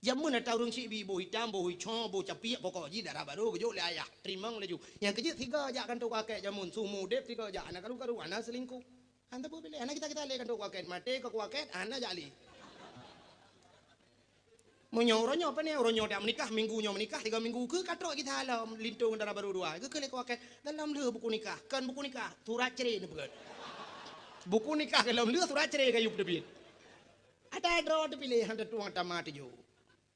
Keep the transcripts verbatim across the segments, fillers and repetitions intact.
Jameun ata ureuëng syiek bi, boh itam, boh ico, boh capiek, pokok jih dara barô geujok lé ayah. Teurimong laju. Nyang keujeuet sigoe jak kantô keu akét jameun, su mudeb sigoe jak, hana karu-karu, hana seulingkoh. Hana sapeue piléh, hana gita-gita lé kantô keu akét, maté keu akét, hana jak lé. Meunyoe uroe nyoe pane, uroe nyoe dak meunikah, minggu nyoe meunikah, tiga minggu keu ka trok gita lom, lintong dara barô dua. Geukheun lé keu akét, golom lheueh buku nikah, kon buku nikah, surat cerai neupeugét. Buku nikah golom lheueh, surat cerai ka yub teubiet. Ata droe teupiléh, han teutueng ata ma teujok.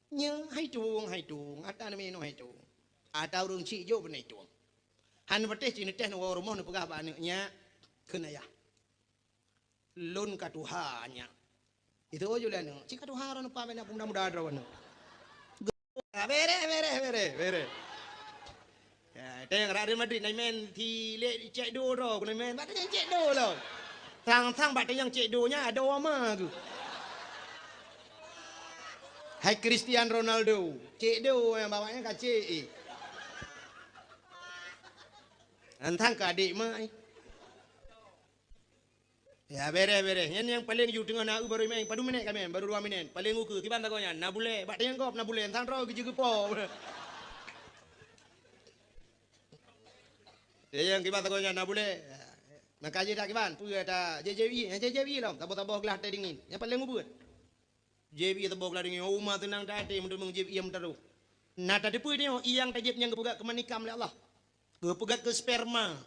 Nyoe hai tueng, hai tueng, ata neuminoe hai tueng. Ata ureuëng syiek jok beunai tueng. Han patéh cit neuteh neuwoe rumoh neupeugah bak aneuëk, "Nyak, kheun ayah. Lôn ka tuha, nyak." Itu jok lé aneuëk, "Cit ka tuha droe neupa bak na peumuda-muda droe aneuëk." Bereh, bereh, bereh, bereh. Ya, teuh Real Madrid na imèn si lé cek do droe, keuneuk imèn bak tanyong cek do lom. Sang-sang bak tanyong cek do nyan adoe ma geuh. Hai Cristiano Ronaldo, cek do nyang bak nyan ka cek, eh. Sang-sang keu adék ma, eh. Ya, bereh, bereh. Nyan nyang paleng ju teungoh na eu baru imèn, padum minét ka imèn, baru dua minét. Paleng ukeue, kiban sagoe nyan, na bulèe, bak tanyong gob na bulèe, sang droe geujeuet geupo. Ya, nyang kiban sagoe nyan na bulèe. Maka jih dak kiban, peue ata J J B, J J B lom, saboh-saboh glah teh dingin. Nyang paleng ubeut. J B teuboh glah deungoe, uma teunang that até meudeumeung J B nyang meutarôh. Na tateupeue nyoe, i nyang tajép nyang geupeugah keu manikam lé Allah. Geupeugah keu sperma.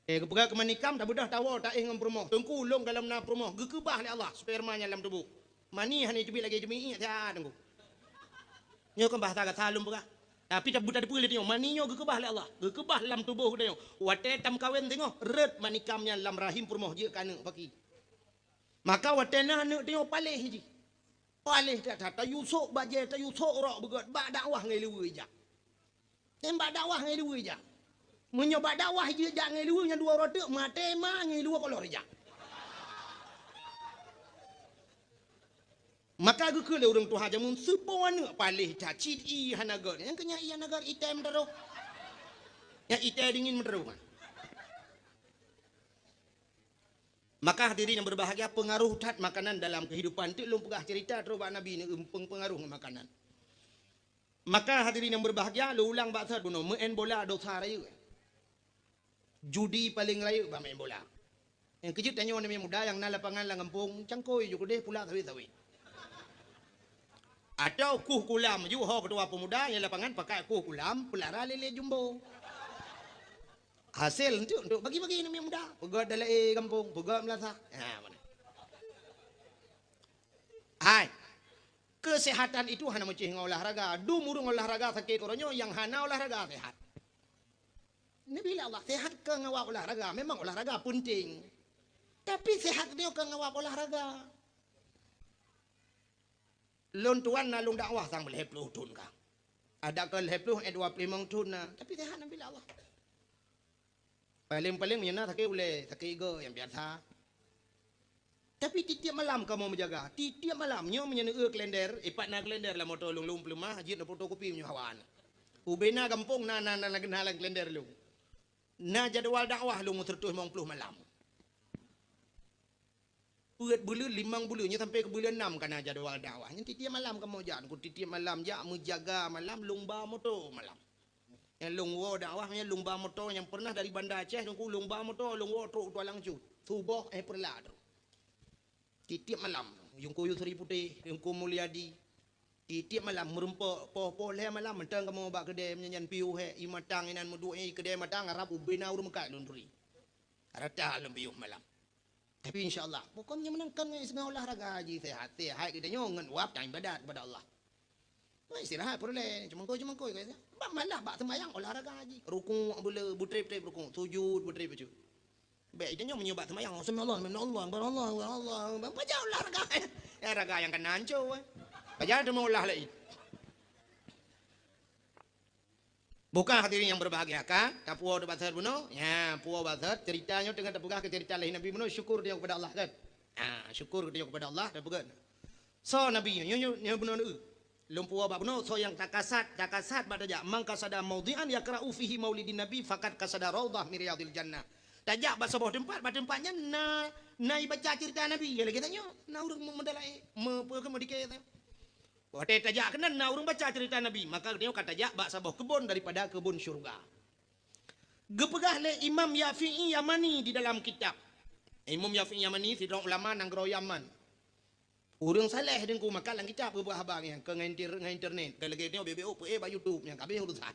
Eh, geupeugah keu manikam, tabeudôh tawoe, taéh ngon peurumoh. Teungku, lôn golom na peurumoh, geukeubah lé Allah sperma nyan lam tuboh. Mani hana teubiet lagèe jeumiék that, Teungku. Nyoe kon bahasa gata lôn peugah. Tapi tabeudôh tateupeue lé nyoe, mani nyoe geukeubah lé Allah. Geukeubah lam tuboh geutanyoe. Watèe tameukawen singoh, rhot manikam nyan lam rahim peurumoh jeuet keu aneuk paki. Maka watèe na aneuk tanyoe paléh jih. Paléh that-that, tayue sôk bajèe, tayue sôk rok beugöt, bak dakwah ngon luweue jak. Nyan bak dakwah ngon luweue jak. Meunyoe bak dakwah jijak ngon luweue nyan dua uroe teuk, maté ma ngon luweue kolor jak. Maka geukheun lé ureuëng tuha jameun, "Seupo aneuk paléh that, cit ié hana göt." Nyang keu nyan ié hana göt, item teuh. Nyang item dingin meuteurôh. Maka hadirin yang berbahagia, pengaruh that makanan dalam kehidupan. Teuk lôn peugah cerita trok bak Nabi, neu-, peng-, pengaruh ngon makanan. Maka hadirin yang berbahagia, lôn ulang bak that bunoe, meu'en bola dosa rayeuk. Judi paleng rayeuk bak meu'en bola. Nyang keujeuet tanyoe aneuk muda nyang na lapangan lam gampông, cangkôi ju keudeh pula sawét-sawét. Atau kueh kulam ju ho keutua peumuda nyang lapangan pakai kueh kulam, peulara lé-lé jumbo. Hasé enteuk, enteuk bagi-bagi aneuk muda. Peugöt dalam gampông, peugöt meulasah. Ha, mana? Hai. Kesehatan itu hana meucéh ngon olahraga. Dum ureuëng olahraga sakét uroe nyoe, nyang hana olahraga sehat. Nabi lé Allah, sehat keu ngon awak olahraga. Memang olahraga penting. Tapi sehat nyoe keu ngon awak olahraga. Lôn tuan na lôn dakwah sang lhèe ploh thon ka. Ada keu lhèe ploh, eh, dua ploh limong thon na. Tapi sehat Nabi lé Allah. Paléng-paléng meunyoe na sakét ulèe, sakét igoe nyang biasa. Tapi tiep-tiep malam kamoe meujaga. Tiep-tiep malam nyoe meunyoe neueu kalender, ipat na kalender lam moto lôn, lôn peuleumah jeuet neufotokopi meunyoe hawa na. Ubé na gampông na, na, na, na, na lam kalender lôn. Na jadwal dakwah lôn meuseureutôh limong ploh malam. Peuet buleuen, limong buleuen, nyoe sampai keu buleuen nam ka na jadwal dakwah. Nyan tiep-tiep malam kamoe jak, ku tiep-tiep malam jak meujaga malam, lôn ba moto malam. Nyang lôn woe dakwah, nyang lôn ba moto nyang pernah dari Banda Aceh, lôn ku lôn ba moto, lôn woe trok u Tualang Cut. Suboh, eh, peureulak trok. Tiep-tiep malam, Teungku Yusri Putéh, Teungku Mulyadi, tiep-tiep malam meureumpok, poh-poh lhèe malam, mantong kamoe bak keudè meunyan piôh hèk, ié matang inan meuduek, ié keudè matang, harab ubé na ureuëng meukat lôn turi. Rata lôn piôh malam. Tapi insya Allah, pokoknya meunan kan ngon istirahat olahraga jih sehat. Sehat geutanyoe ngon wab dan ibadat kepada Allah. Ngon istirahat peureulèe, cumangkôi-cumangkôi. Bak malah bak seumayang olahraga jih. Rukuk beuleu, beutrép-trép rukuk, sujud beutrép-trép. Bèk geutanyoe meunyoe bak seumayang, "Sami Allah, sami Allah, akbar Allah, akbar Allah." Bak pajan olahraga. Eh, raga nyang kana hancô, eh. Pajan teuma olah laén. Buka hadirin yang berbahagia, ka? Tapuwoe bak that bunoe? Ya, puwoe bak that. Cerita nyoe teungoh tapeugah keu cerita lahé Nabi bunoe, syukur tanyoe kepada Allah, kan? Ha, syukur tanyoe kepada Allah, tapeugah. Soe Nabi nyoe, nyoe, nyoe bunoe neu. Lôn puwoe bak bunoe, soe nyang takasad, takasad bak tajak. Man qasada maudhi'an yaqra'u fihi maulidin Nabi, faqad qasada raudhah min riyadhil jannah. Tajak bak saboh teumpat, bak teumpat nyan na, na ibaca cerita Nabi. Ya lagèe tanyoe, na ureueng meudalai, me-, pe-, meudike. Watée tajak keunan na ureuëng baca ceurita Nabi, maka geutanyoe ka tajak bak saboh keubon daripada keubon syeuruga. Geupeugah lé Imam Yafi'i Yamani di dalam kitab. Imam Yafi'i Yamani sidroe ulama nanggroe Yaman. Ureuëng saleh Teungku, maka lam kitab geupeugah haba nyan, kon ngon inter-, ngon internet. Kon lagée nyoe beu-beu peuék bak YouTube nyang ka habéh urusan.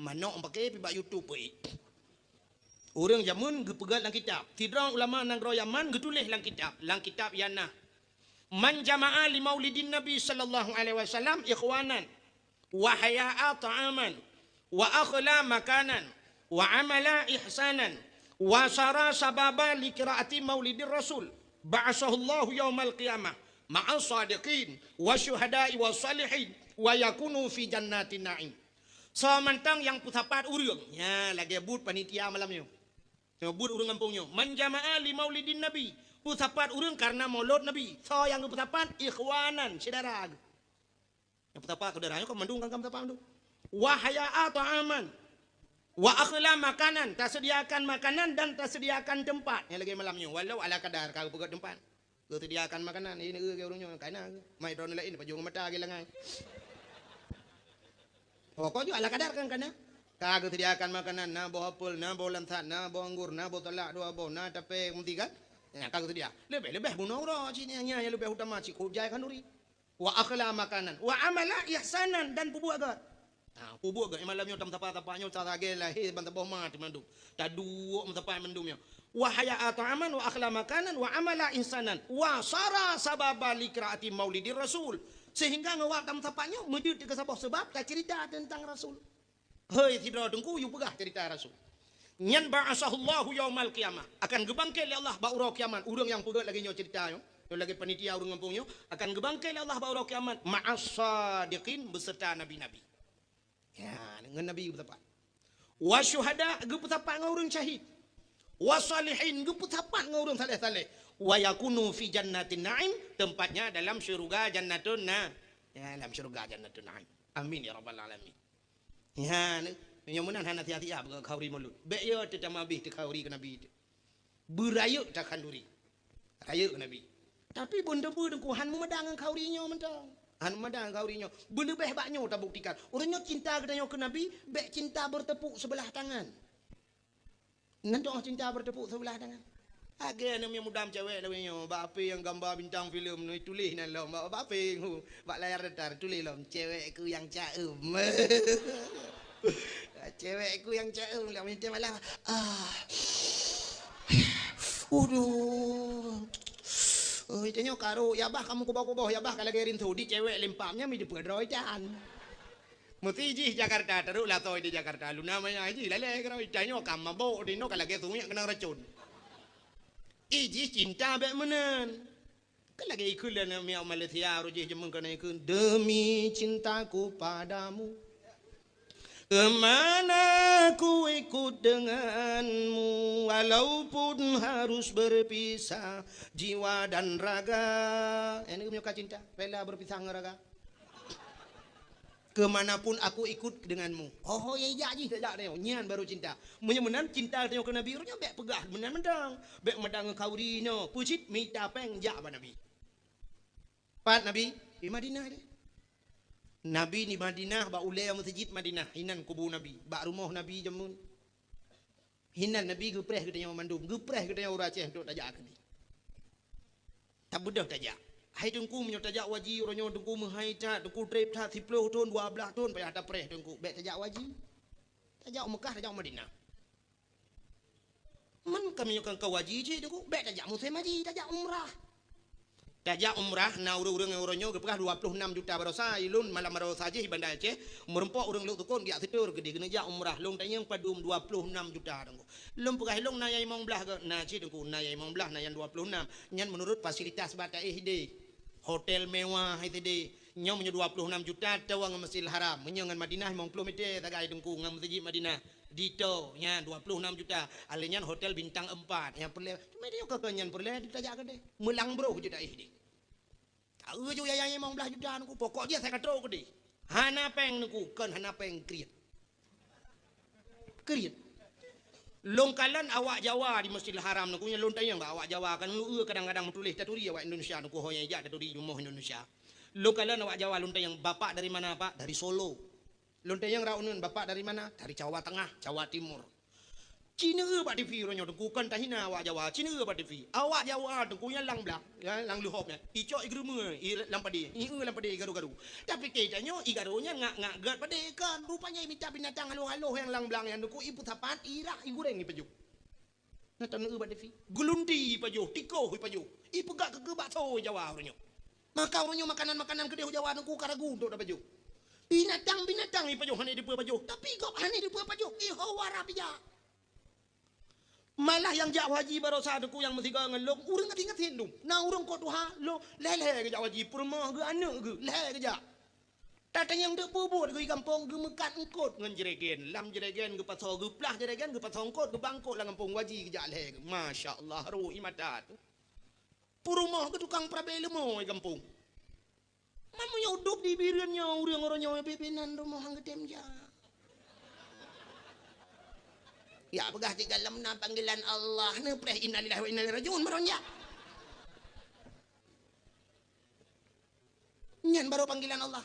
Manok paké pih bak YouTube peuék. Ureuëng jameun geupeugah lam kitab. Sidroe ulama nanggroe Yaman geutuléh lam kitab. Lam kitab Yana. Man jama'a li maulidin Nabi sallallahu alaihi wasallam ikhwanan, wa haya'a ta'aman, wa akhla makanan, wa amala ihsanan, wa sara sababa li qiraati maulidir Rasul, ba'asahullahu yaumal qiyamah ma'as sadiqin wa syuhada'i wa salihin wa yakunu fi jannatin na'im. Soe mantong nyang peusapat ureuëng, nya lagée buet panitia malam nyoe. Nyoe buet ureuëng gampông nyoe, man jama'a li maulidin Nabi, peusapat ureuëng karena maulud Nabi. Soe nyang geupeusapat? Ikhwanan, syedara geuh. Nyang peusapat syedara nyoe ka mandum kan, ka peusapat mandum. Wa haya'a ta'aman, wa akhla makanan, tasediakan makanan dan tasediakan teumpat. Nyang lagée malam nyoe, walau ala kadar ka geupeugét teumpat. Geusediakan makanan, ini ureuëng nyoe kana geuh. Mai droeneuh laén pajoh mata lagée langai. Pokok jih ala kadar kan kana. Ka geusediakan makanan, na boh apel, na boh lansat, na boh anggur, na boh salak dua boh, na tapé meuti kan. Nyan ka geusedia. Leubeh-leubeh bunoe uroe cit nyan, nyan leubeh utama cit kujai khanduri. Wa akhla makanan, wa amala ihsanan, dan peubuet gét. Ha, peubuet gét, malam nyoe tam sapa-sapa nyoe sagai lahé ban saboh ma teumandum. Taduek meusapat mandum nyoe. Wa haya'a ta'aman wa akhla makanan wa amala ihsanan wa sara sababa li qiraati maulidir Rasul. Sehingga ngon wak tam sapa nyoe meujeuet keu saboh seubab tacerita teuntang Rasul. Hei sidroe Teungku, yue peugah cerita Rasul. Nyan ba'asahullahu yaumal qiyamah, akan geubangkét lé Allah bak uroe kiamat. Ureuëng nyang peugét lagée nyoe cerita nyoe, nyoe lagée panitia ureuëng gampông nyoe, akan geubangkét lé Allah bak uroe kiamat ma'as sadiqin, beuseurta nabi-nabi. Ya, ngon nabi geupeusapat. Wa syuhada, geupeusapat ngon ureuëng syahid. Wa salihin, geupeusapat ngon ureuëng saleh-saleh. Wa yakunu fi jannatin na'im, tempatnya dalam syurga Jannatun Na-, ya, dalam syurga Jannatun Na'im. Amin ya rabbal alamin. Ya, nyoe meunan hana siah-siah beukhauri mulod. Bék yo teutamah bih teukhauri keu Nabi teuh. Beurayeuk takhanduri. Rayeuk keu Nabi. Tapi bun teupeu Teungku han meumada ngon khauri nyoe mantong. Han meumada ngon khauri nyoe. Beuleubeh bak nyoe tabuktikan. Ureuëng nyoe cinta geutanyoe keu Nabi, bék cinta beurteupuk seubeulah tangan. Nan doh cinta beurteupuk seubeulah tangan. Lagée aneuk muda cewek lagée nyoe, bak H P nyang gamba bintang filem nyoe tuléh nan lom, bak, bak H P, bak layar datar tuléh lom, "Cewekku yang caem." "Cewekku yang caem," lom nyan malah, ah. Aduh. Oh, itu nyoe karu, ya bah kamu kuboh-kuboh, ya bah ka lagée rinso, di cewek limpam nyan mi dipeudroe itan. Meusti jih Jakarta, taruhlah toe di Jakarta, luna maya jih lalée keudroe, tanyoe ka mabok di noe ka lagée sumiek keunong racun. Ih jih cinta bék meunan. Kan lagée ikheun lé aneuk miet Malaysia, roh jih jameun keunan ikheun, "Demi cintaku padamu, kemana ku ikut denganmu, walaupun harus berpisah jiwa dan raga." Nyan keuh meunyoe ka cinta, rela berpisah ngon raga. "Kemanapun aku ikut denganmu." Oh, ya jak jih, jak nyoe. Nyan baru cinta. Meunyoe meunan cinta tanyoe keu Nabi, ureuëng nyoe bék peugah meunan mantong. Bék mada ngon khauri nyoe. Peue cit mita péng jak bak Nabi. Pat Nabi? Di Madinah deh. Nabi di Madinah bak ulée meuseujid Madinah. Inan kubu Nabi. Bak rumoh Nabi jameun. Hinan Nabi geupreh geutanyoe mandum, geupreh geutanyoe ureuëng Aceh untuk tajak keudeh. Tabeudôh tajak. Hai Teungku, meunyoe tajak haji, uroe nyoe Teungku meuhai that, Teungku treb that, siplôh thon, dua blaih thon, payah tapreh Teungku. Bék tajak haji. Tajak u Meukah, tajak u Madinah. Man kami nyoe kan ka haji cit Teungku, bék tajak musém haji, tajak umrah. Tajak umrah na ureuëng-ureuëng nyang uroe nyoe geupeugah dua ploh nam juta baroesa, ilôn malam baroesa jih i Banda Aceh, meureumpok ureuëng lhok sukon geujak seutôt keudeh keuneuk jak umrah, lôn tanyong padum dua ploh nam juta Teungku. Lôn peugah ilôn na nyang limong blaih gét, na cit Teungku, na nyang limong blaih, na nyang dua ploh nam. Nyan meunurot fasilitas bak taéh ideh. Hotel mewah ideh. Nyoe meunyoe dua ploh nam juta tawa ngon Masjidil Haram. Meunyoe ngon Madinah limong ploh mètè sagai Teungku ngon Masjid Madinah. Ditoe nyan dua ploh nam juta. Alèh nyan hotel bintang empat nyang peureulèe. Cuma nyoe ka nyan peureulèe tajak keudeh. Meulang broh jeuet taéh deh. Taeu ju yaya limong blaih juta Teungku, pokok jih asai ka trok keudeh. Hana péng Teungku, kon hana péng, kriet. Kriet. Lôn kalon awak Jawa di Masjidil Haram Teungku, nyan lôn tanyong bak awak Jawa, kan lôn eu kadang-kadang meutuléh taturi awak Indonesia Teungku, ho nyang ijak taturi rumoh Indonesia. Lôn kalon awak Jawa, lôn tanyong, "Bapak dari mana, Pak?" "Dari Solo." Lôn tanyong raunun, "Bapak dari mana?" "Dari Jawa Tengah, Jawa Timur." Ci neueu bak T V uroe nyoe, Teungku, kon tahina awak Jawa, ci neueu bak T V. Awak Jawa, Teungku, nyang lam blang, ya, lam leuhop nyan, icok igeurumeue, i lam padé, ieu lam padé igaru-garu. Tapi keu tanyoe, igaru nyan ngak-ngak gét padé kon. Rupanya imita binatang haloh-haloh nyang lam blang nyan, Teungku, ipeusapat, irah, igureng, ipajoh. Na taneueu bak T V. Geulundi ipajoh, tikoh ipajoh. Ipeugah keu bakso Jawa uroe nyoe. Maka uroe nyoe makanan-makanan keudeh Jawa Teungku ka ragu untuk tapajoh. Binatang-binatang ipajoh hana dipeue pajoh, tapi gob hana dipeue pajoh, iho wara pija. Malah nyang jak haji barosa Teungku nyang meusigoe ngon lôn, ureueng gasien-gasien dum. Na ureueng kot tuha, lôn lhèe-lhèe geujak haji, peurumoh geuh, aneuk geuh, lhèe geujak. Tatanyong deuk peubuet geuh i gampông, geumeukat eungkot ngon jregen. Lam jregen geupasoe, geuplah jregen, geupasoe eungkot, geuba eungkot lam gampông, haji geujak lhèe geuh. Masya Allah, rhot ie mata teuh. Peurumoh geuh tukang peurabé leumo i gampông. Man meunyoe udôb di Bireuen nyoe, ureueng uroe nyoe bebe nan rumoh han geutem jak. Ya peugah cit galom na panggilan Allah, neupreh innalillahi wa inna ilaihi raji'un, barô jak. Nyan barô panggilan Allah.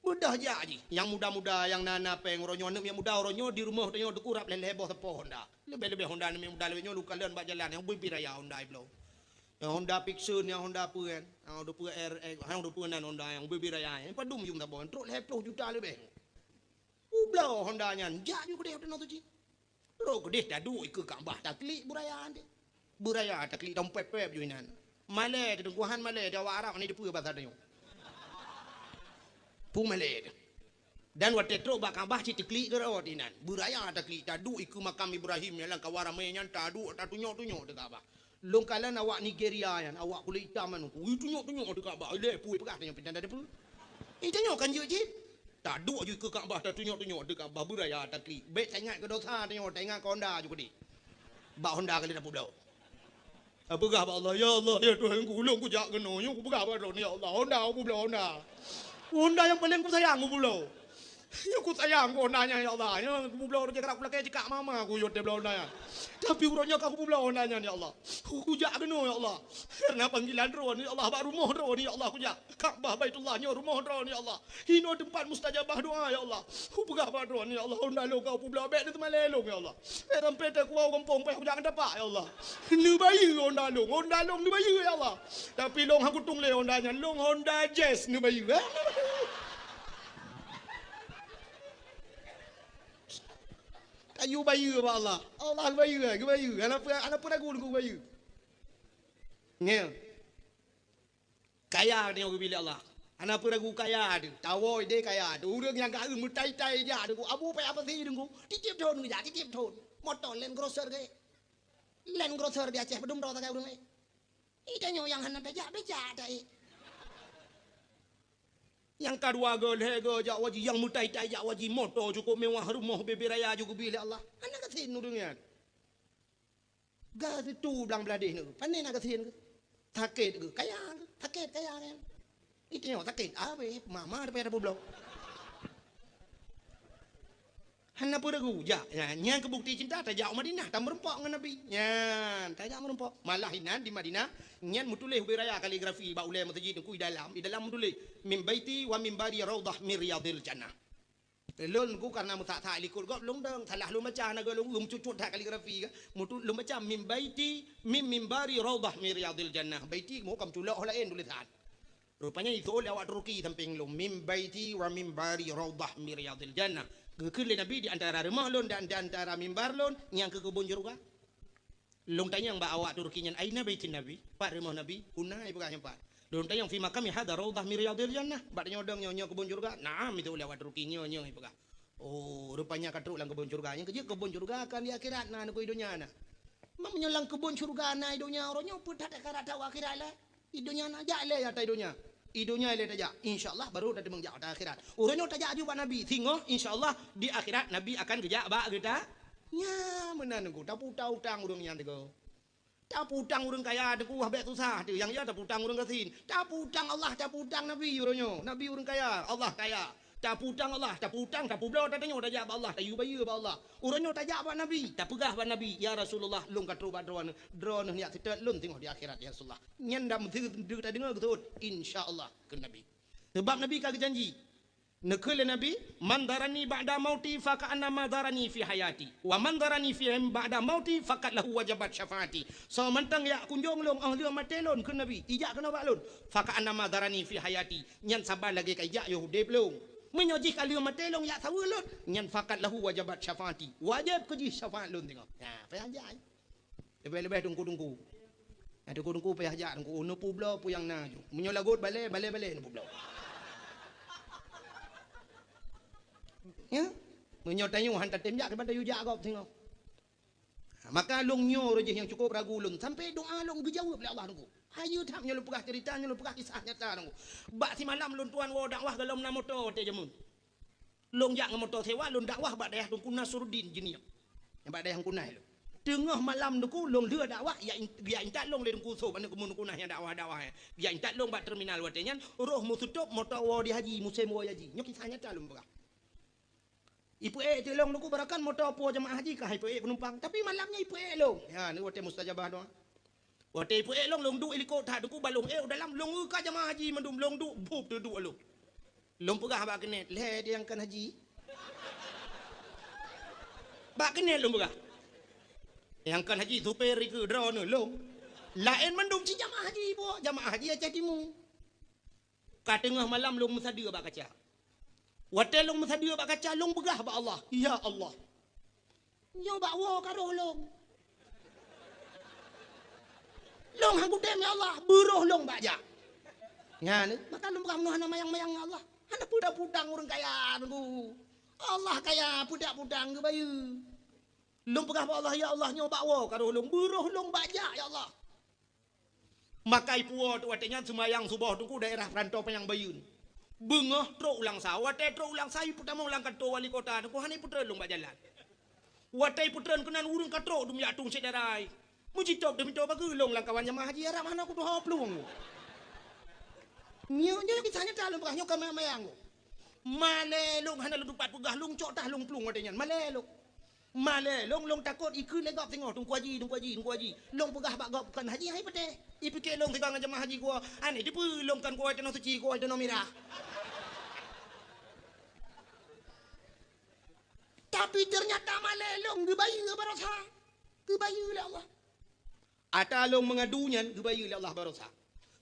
Beudôh jak jih. Nyang muda-muda, nyang na-na péng uroe nyoe, aneuk miet muda uroe nyoe di rumoh tanyoe teukurab lhèe-lhèe boh sapo Honda. Leubeh-leubeh Honda aneuk miet muda lawét nyoe lôn kalon bak jalan nyang bubé raya Honda ibloe. Nyang Honda Pixun, nyang Honda peue kan? Nyang Honda peue R X, nyang Honda peue nan Honda nyang bubé raya. Nyang padum yum saboh, trok lhèe ploh juta leubeh. Ubloe Honda nyan, jak ju keudeh tanoh tu cit. Trok keudeh taduek ikeue Ka'bah taklik beuraya teuh. Beuraya taklik dong pép-pép ju inan. Malèe teuh Teungku, han malèe teuh awak Arab ni teupeue basa tanyoe. Peue malèe teuh. Dan watèe trok bak Ka'bah cit teuklik keurot inan. Beuraya taklik taduek ikeue makam Ibrahim nyang lam kawan ramè nyan taduek tatunyok-tunyok teuh Ka'bah. Lôn kalon awak Nigeria nyan, awak kulét itam nyan, ui tunyok-tunyok teuh Ka'bah, ilèe peue peugah tanyoe pintan tadeue peue. Ih, tanyoe kan jeuet cit. Taduek ju ikeue Ka'bah, tatunyok-tunyok teuh Ka'bah, beuraya taklik. Bèk taingat keu dosa tanyoe, taingat keu Honda ju keudeh. Bak Honda ka lheueh tapeubloe. Tapeugah bak Allah, "Ya Allah, ya Tuhanku, ulôn kujak keunoe, nyoe kupeugah bak Droeneuh, ya Allah, Honda kupeubloe Honda. Honda nyang paleng kusayang kupeubloe." Nyoe kusayang keu Honda nyan, ya Allah. Nyoe kupeubloe rot jak rab kulakèe jikak mama kuyue teuh bloe Honda nyan. Tapi uroe nyoe ka kupeubloe Honda nyan, ya Allah. Kujak keunoe, ya Allah. Kareuna panggilan Droeneuh, ya Allah, bak rumoh Droeneuh, ya Allah, kujak. Ka'bah Baitullah nyoe rumoh Droeneuh, ya Allah. Inoe teumpat mustajabah doa, ya Allah. Kupeugah bak Droeneuh, ya Allah, Honda lôn ka kupeubloe, bèk neuteumalèe lôn, ya Allah. Bèk sampai teukuwoe gampông, bèk kujak ngeudapa, ya Allah. Neubayeue Honda lôn, Honda lôn neubayeue, ya Allah. Tapi lôn han kutueng lé Honda nyan, lôn Honda Jazz neubayeue. Tayue bayeue bak Allah. Allah geubayeue, geubayeue. Hana peu-, hana peue ragu Teungku geubayeue. Ngieng. Kaya tanyoe geubri lé Allah. Hana peue ragu kaya teuh. Tawoe idéh kaya teuh. Ureueng nyang ka meutai-tai jak Teungku. Abu pèh apa sih Teungku? Tiep-tiep thon geujak, tiep-tiep thon. Moto Land Cruiser geuh. Land Cruiser di Aceh padum droe sagai ureueng, eh. Ih, tanyoe nyang hana tajak, bèk jak ta, eh. Nyang ka dua go, lhèe go jak haji, nyang meutai-tai jak haji, moto cukôp mewah, rumoh bubé raya ju geubri lé Allah. Hana gasien ureueng nyan. Gasien tu blang bladeh nyoe, pane na gasien geuh. Sakét geuh, kaya geuh, sakét kaya nyan. Itu nyoe sakét, abéh mama daripada peubloe. Hana peue ragu, jak. Nyan, nyan keu bukti cinta, tajak u Madinah, tameurumpok ngon Nabi. Nyan, tajak meurumpok. Malah inan di Madinah, nyan meutuléh ubé raya kaligrafi bak ulèe meuseujid Teungku i dalam, i dalam meutuléh, "Min baiti wa minbari raudhah min riyadhil jannah." Lôn Teungku kareuna meusak-sak likot gob lôn dong, salah lôn baca, hana goe lôn, lôn cucut that kaligrafi ka. Meutu-, lôn baca, "Min baiti, min minbari raudhah min riyadhil jannah." Baiti, meuhom ka meuculok laén tulésan. Rupanya iseuôt lé awak Turki sampéng lôn, "Min baiti wa minbari raudhah min riyadhil jannah." Geukheun lé Nabi, "Di antara rumoh lôn dan di antara mimbar lôn, nyan keuh keubon syeuruga." Lôn tanyong bak awak Turki nyan, "Aina baitin Nabi?" Pat rumoh Nabi? "Huna," ipeugah nyan pat. Lôn tanyong, "Fi maqami hadha raudhah min riyadhil jannah?" Bak tanyoe dong nyoe, "Nyoe keubon syeuruga?" "Na'am," iseuôt lé awak Turki, "Nyoe, nyoe," ipeugah. Oh, rupanya ka trok lam keubon syeuruga. Nyang keujeuet keubon syeuruga kan di akhirat na, hana di donya na. Meunyoe lam keubon syeuruga na di donya, uroe nyoe peue that ka rata u akhirat lé? Di donya na, jak lé ata di donya. Di donya lé tajak. Insya Allah baru tateumeung jak ata akhirat. Uroe nyoe tajak aju bak Nabi. Singoh, insya Allah, di akhirat Nabi akan geujak bak geuta. Nya, meunan Teungku. Taputa utang ureueng nyan Teungku. Tapeutang ureueng kaya Teungku, wah bèk susah teuh. Nyang ya tapeutang ureueng gasien. Tapeutang Allah, tapeutang Nabi uroe nyoe. Nabi ureueng kaya, Allah kaya. Tapeutang Allah, tapeutang, tapeubloe, tatanyoe tajak bak Allah, tayue bayeue bak Allah. Uroe nyoe tajak bak Nabi, tapeugah bak Nabi, "Ya Rasulullah, lôn ka trok bak droeneuh, droeneuh neujak seutôt lôn singoh di akhirat, ya Rasulullah." Nyan dam teu-, teu-, tadeungoe geuseut, "Insya Allah," kheun Nabi. Sabab Nabi ka geujanji. Neukheun lé Nabi, "Man zarani ba'da mauti fa ka'annama zarani fi hayati, wa man zarani fi ba'da mauti faqad lahu wajabat syafaati." Soe mantong jak kunjong lôn óh lheueh maté lôn, kheun Nabi, ijak keunoe bak lôn, "fa ka'annama zarani fi hayati," nyan saban lagée ka ijak yoh udeb lôn. Meunyoe jih ka lheueh maté lôn jak saweue lôn, nyan "faqad lahu wajabat syafaati," wajéb keu jih syafaat lôn singoh. Nah, payah jak. Leubeh-leubeh teungku-teungku. Nah, teungku-teungku payah jak teungku, neupeubloe peue nyang na ju. Meunyoe lagot balée, balée-balée neupeubloe. Ya? Meunyoe tanyoe han tatem jak, kiban tayue jak gob singoh. Maka lôn nyoe roh jih nyang cukup ragu lôn, sampai doa lôn geujaweueb lé Allah teungku. Hayeue that nyoe lôn peugah cerita, nyoe lôn peugah kisah nyata teungku. Bak simalam lôn tuan woe dakwah golom na moto watée jameun. Lôn jak ngon moto sewa, lôn dakwah bak dayah Teungku Nasruddin Jeunieb. Nyang bak dayah Teungku Nas lôn. Teungoh malam teungku, lôn lheueh dakwah, jak in-, jak intat lôn lé Teungku Sob, aneuk keumun Teungku Nas nyang dakwah-dakwah, eh. Jak intat lôn bak terminal watée nyan, roh meuseutôt moto woe di haji, musém woe haji. Nyoe kisah nyata lôn peugah. Ipeuék cit lôn teungku, barangkapeue moto puwoe jamaah haji ka hai peuék peunumpang. Tapi malam nyan ipeuék lôn. Ya, ni watée mustajabah doa. Watée ipeuék lôn, lôn duek ilikot that teungku, ban lôn ék u dalam, lôn eu ka jamaah haji mandum, lôn duek, bup teuduek lôn. Lôn peugah bak keuneuk, "Lhée di nyang kon haji." Bak keuneuk lôn peugah. Nyang kon haji supir ikeue droeneuh lôn. Laén mandum cit jamaah haji buet, jamaah haji Aceh Timu. Ka teungoh malam lôn meusadeue bak kaca. Watée lôn meusadeue bak kaca, lôn peugah bak Allah, "Ya Allah, nyoe bak woe ka roh lôn. Lôn han kutem, ya Allah, beuroh lôn bak jak." Nyan, maka lôn peugah, "Meunoe hana mayang-mayang, ya Allah. Hana peudak-putang ureuëng kaya teungku. Allah kaya, peudak-putang geubayeue." Lôn peugah bak Allah, "Ya Allah, nyoe bak woe ka roh lôn, beuroh lôn bak jak, ya Allah." Maka ipuwoe teuk watée nyan seumayang suboh teungku daerah Peurantô Panyang Bayeuen. Beungoh trok u Langsa, watée trok u Langsa ipeutamong lam kantô wali kota teungku, hana ipeutreun lôn bak jalan. Watée ipeutreun keunan ureuëng ka trok dum jak tueng syedara. Meujitôb deuh mito bageue lôn lam kawan jamaah haji Arab hana kutuho plueng. Nyoe, nyoe kisah nyata lôn peugah, nyoe ka mayang-mayang. Malée lôn hana lôn tupat peugah, lôn cok tah lôn plueng watée nyan. Malée lôn. Malée lôn, lôn takot ikeue lé gob singoh, "Teungku Haji, Teungku Haji, Teungku Haji." Lôn peugah bak gob, "Kon haji hai patéh." Ipike lôn sigoe ngon jamaah haji geuwoe, "Aneh dipeue lôn kon geuwoe tanoh suci, geuwoe tanoh mirah." Tapi ternyata malée lôn geubayeue baroesa. Geubayeue lé Allah. Ata lôn meungadu nyan geubayeue lé Allah baroesa.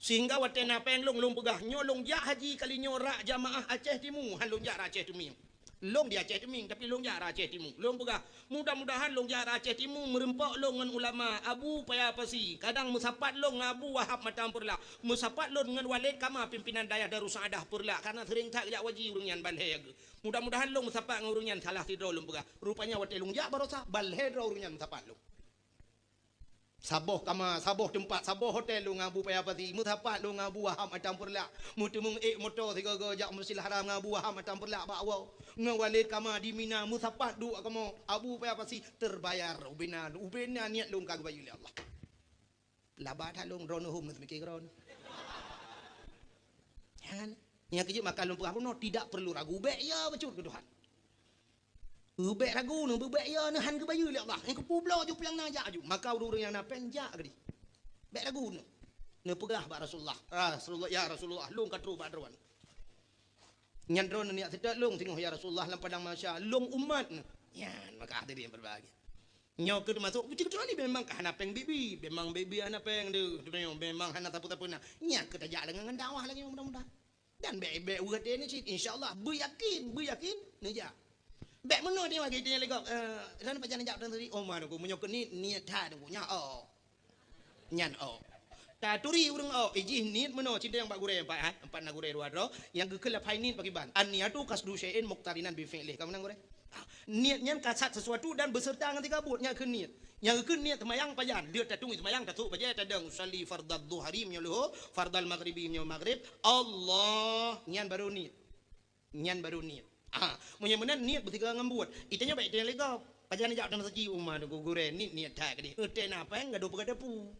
Sehingga watée na péng lôn, lôn peugah, "Nyoe lôn jak haji kali nyoe rak jamaah Aceh Timu, han lôn jak rak Aceh Teumieng." Lôn di Aceh Teumieng, tapi lôn jak rak Aceh Timu. Lôn peugah, "Mudah-mudahan lôn jak rak Aceh Timu meureumpok lôn ngon ulama Abu Paya Pasi, kadang meusapat lôn ngon Abu Wahab Matan Peureulak, meusapat lôn ngon Waled Kama, pimpinan dayah Darussaaddah Peureulak, karena seuring that jak haji ureuëng nyan ban lhée geuh. Mudah-mudahan lôn meusapat ngon ureuëng nyan salah sidroe," lôn peugah. Rupanya watée lôn jak baroesa, ban lhée droe ureuëng nyan meusapat lôn. Saboh kama, saboh teumpat, saboh hotel lôn ngon Abu Paya Pasi, meusapat lôn ngon Abu Wahab Matan Peureulak. Meuteumeung ék moto sigoe-goe jak Masjidil Haram ngon Abu Wahab Matan Peureulak bak woe. Ngon Waled Kama di Mina, meusapat duek kamoe Abu Paya Pasi, terbayar ubena, ubena niet lôn ka geubayeue lé Allah. Laba that lôn, droeneuh hom neuseumiké droeneuh. Nyan, nyang keujeuet maka lôn peugah bunoe, tidak perlu ragu, bék ya bacut keu Tuhan. Bék ragu neuh, bék ya neuh, han geubayeue lé Allah. Nyang keupeubloe ju peue nyang na jak ju. Maka ureuëng-ureuëng nyang na péng jak keudeh. Bék ragu neuh. Neupeugah bak Rasulullah, "Rasulullah, ya Rasulullah, lôn ka trok bak droeneuh. Nyan droeneuh neujak seutôt lôn singoh ya Rasulullah lam padang mahsyar, lôn umat neuh." Nyan maka hadirin berbahagia. Nyoe keuh teumasok, kecuali memang ka hana péng bibi, memang bibi hana péng deuh, memang hana sapeue-sapeue na. Nyan keuh tajak lagée ngon dakwah lagée mudah-mudahan. Dan bék, bék weueh até neuh cit, insya Allah, beuyakin, beuyakin, neujak. Bék meunoe teuma geutanyoe lé gob, eh, "Droeneuh pajan neujak droeneuh tadi?" "Oh, ma teungku, meunyoe keu niet, niet that teungku, nyan oh." Nyan oh. Taturi ureuëng oh, ijih niet meunoe, cit nyang bak gurée empat, ha? Empat na gurée dua droe, nyang geukheun lam phai niet pakriban. "An-niyatu qasdu syai'in muqtarinan bi fi'lih." Ka meunan gurée? Niet nyan kasat sesuatu dan beserta ngon tingkah buet, nyan keuh niet. Nyang keuh niet seumayang pajan, deuek tatueng seumayang, tasôk bajée, tadong, "Usalli fardadz dhuhri," meunyoe luhô, "fardal maghribi," meunyoe maghrib, "Allah," nyan baru niet. Nyan baru niet. Ah, meunyoe meunan niet beusigoe ngon buet. Itanyoe bék itanyoe lé gob. Pajan jak dan saji uma tu gurée niet, niet that keudeh. Eutée na péng gadoh peugah teupeu.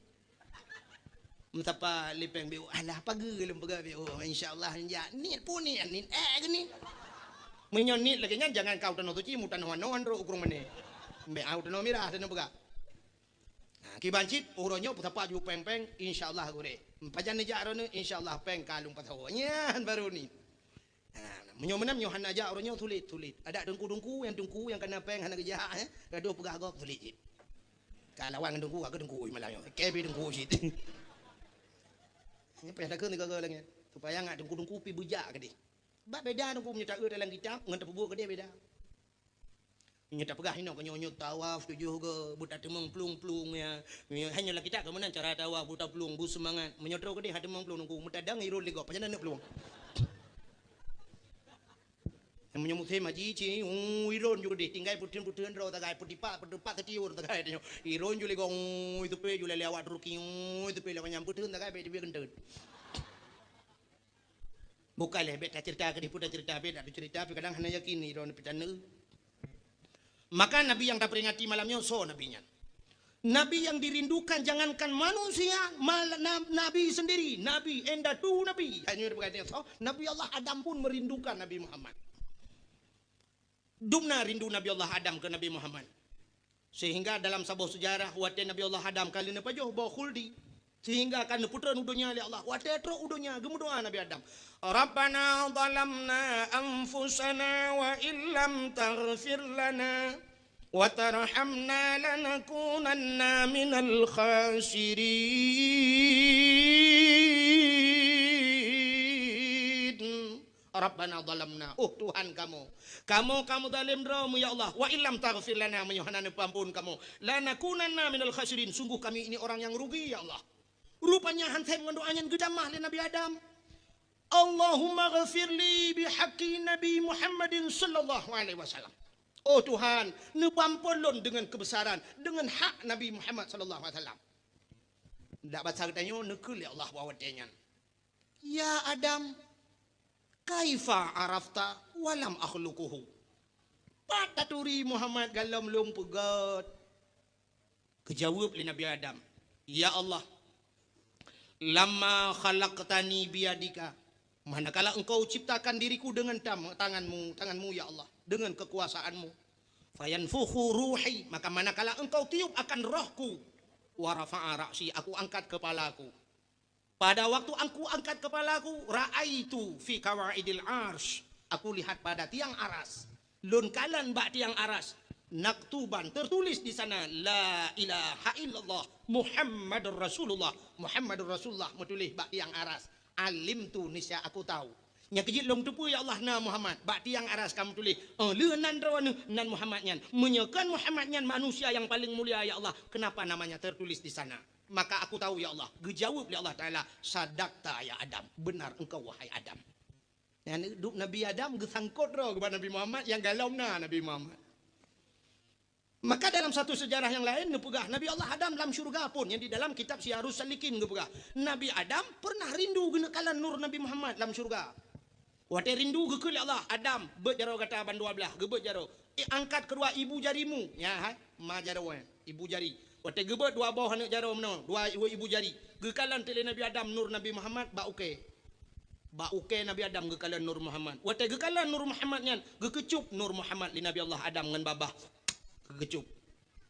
Meusapat lé péng B O, alah pageue lôn peugah B O, insya Allah jak. Niet pun niet, niet ék geuh niet. Meunyoe niet lagée nyan, jangan kau tanoh suci, mu tanoh anoe nyan rot u Krueng Mané. Mbek au tanoh mirah tanoh peugah. Ha, kiban cit, uroe nyoe peusapat ju péng-péng, insya Allah gurée. Pajan neujak droeneuh, insya Allah péng ka lôn pasoe. Nyan baru niet. Ha, meunyoe meunan, meunyoe hana jak uroe nyoe, sulit, sulit. Adak teungku-teungku, nyang teungku nyang kana péng hana geujak, eh, gadôh peugah gob, sulit cit. Ka lawan ngon teungku, ka keu teungku malam nyoe. Ka pih teungku cit. Nyoe payah takheun sigoe-goe lagée nyan. Supaya ngat teungku-teungku pih beujak keudeh. Bak beda teungku meunyoe taeu dalam kitab ngon tapeubuet keudeh beda. Meunyoe tapeugah inoe keu nyoe, nyoe tawaf tujoh goe, beutateumong plueng-plueng ya. Meunyoe hana lam kitab keu meunan cara tawaf, beutaplueng, beuseumangat. Meunyoe troh keudeh hateumong plueng teungku, meutadang iron lé gob, pajan aneuk plueng. Meunyoe musém haji, ci, ui, iron ju keudeh, tinggai peuteun-peuteun droe sagai, peudipat, peudipat teutiur sagai tanyoe. Iron ju lé gob, ui, teupé ju lé awak Turki, ui, teupé lé manyang peuteun sagai, bék teubiet keunteut. Bukai lé, bék taceurita keudeh, peue taceurita, bék taceurita, pih kadang hana yakin, iron pih taneuk. Maka Nabi nyang taperingati malam nyoe, soe Nabi nyan? Nabi yang dirindukan, jangankan manusia, mal-, na-, Nabi sendiri, Nabi, indatu Nabi. Hanya berkaitan, oh, Nabi Allah Adam pun merindukan Nabi Muhammad. Dum na rindu Nabi Allah Adam keu Nabi Muhammad. Sehingga dalam saboh sejarah, watée Nabi Allah Adam ka lheueh neupajoh boh khuldi, sehingga ka neupeutreun u donya lé Allah. Watée trok u donya, geumeudoa Nabi Adam, "Rabbana zalamna anfusana wa illam taghfir lana wa tarhamna lanakunanna minal khasirin." Rabbana zalamna, oh Tuhan kamoe, kamoe ka meuzalém droe mu ya Allah, wa illam taghfir lana, meunyoe hana neupeuampon kamoe, lanakunanna minal khasirin, sungguh kami ini orang yang rugi ya Allah. Rupanya han sép ngon doa nyan geutamah lé Nabi Adam. Allahumma ghfirli bihaqqi Nabi Muhammadin sallallahu alaihi wasallam. Oh Tuhan, neupeuampon lôn deungon keubeusaran, deungon hak Nabi Muhammad sallallahu alaihi wasallam. Dak basa geutanyoe neukheun lé Allah bak watée nyan. Ya Adam, kaifa arafta walam akhluquhu? Pat taturi Muhammad galom lôn peugét? Geujaweueb lé Nabi Adam, "Ya Allah, lamma khalaqtani biyadika, manakala Engkau ciptakan diriku dengan tam-, tangan-Mu, tangan-Mu ya Allah, dengan kekuasaan-Mu. Fayanfukhu ruhi, maka manakala Engkau tiup akan rohku, wa rafa'a ra'si, aku angkat kepalaku." Pada waktu aku angkat kepalaku, ra'aitu fi kawaidil arsy. Aku lihat pada tiang aras. Lôn kalon bak tiang aras. Naktuban, tertulis di sana, "La ilaha illallah Muhammadur Rasulullah." Muhammadur Rasulullah meutuléh bak tiang aras. Alimtu, niscaya aku tahu. Nyang keujeuet lôn teupeue, ya Allah, na Muhammad. Bak tiang aras ka meutuléh, "Oh, lheueh nan droeneuh, nan Muhammad nyan." Meunyoe kon Muhammad nyan manusia yang paling mulia, ya Allah, kenapa namanya tertulis di sana? Maka aku tahu, ya Allah. Geujaweueb lé Allah Taala, "Sadaqta ya Adam." Benar engkau, wahai Adam. Nyan dup Nabi Adam geusangkot droe keu Nabi Muhammad, nyang galom na Nabi Muhammad. Maka dalam satu sejarah yang lain neupeugah, Nabi Allah Adam lam syurga pun, yang di dalam kitab Siyarus Salikin geupeugah, Nabi Adam pernah rindu geuneuk kalon nur Nabi Muhammad lam syurga. Watée rindu geukheun lé Allah, "Adam, beuet jaroe gata bandua blaih." Geubeuet jaroe. "Eh, angkat kedua ibu jarimu." Nyan hai, ma jaroe, ibu jari. Watée geubeuet dua boh aneuk jaroe meunoe, dua ibu, ibu jari. Geukalon teuk lé Nabi Adam nur Nabi Muhammad bak ukée. Bak ukée Nabi Adam geukalon nur Muhammad. Watée geukalon nur Muhammad nyan, geukeucup nur Muhammad lé Nabi Allah Adam ngon babah. Geukeucup.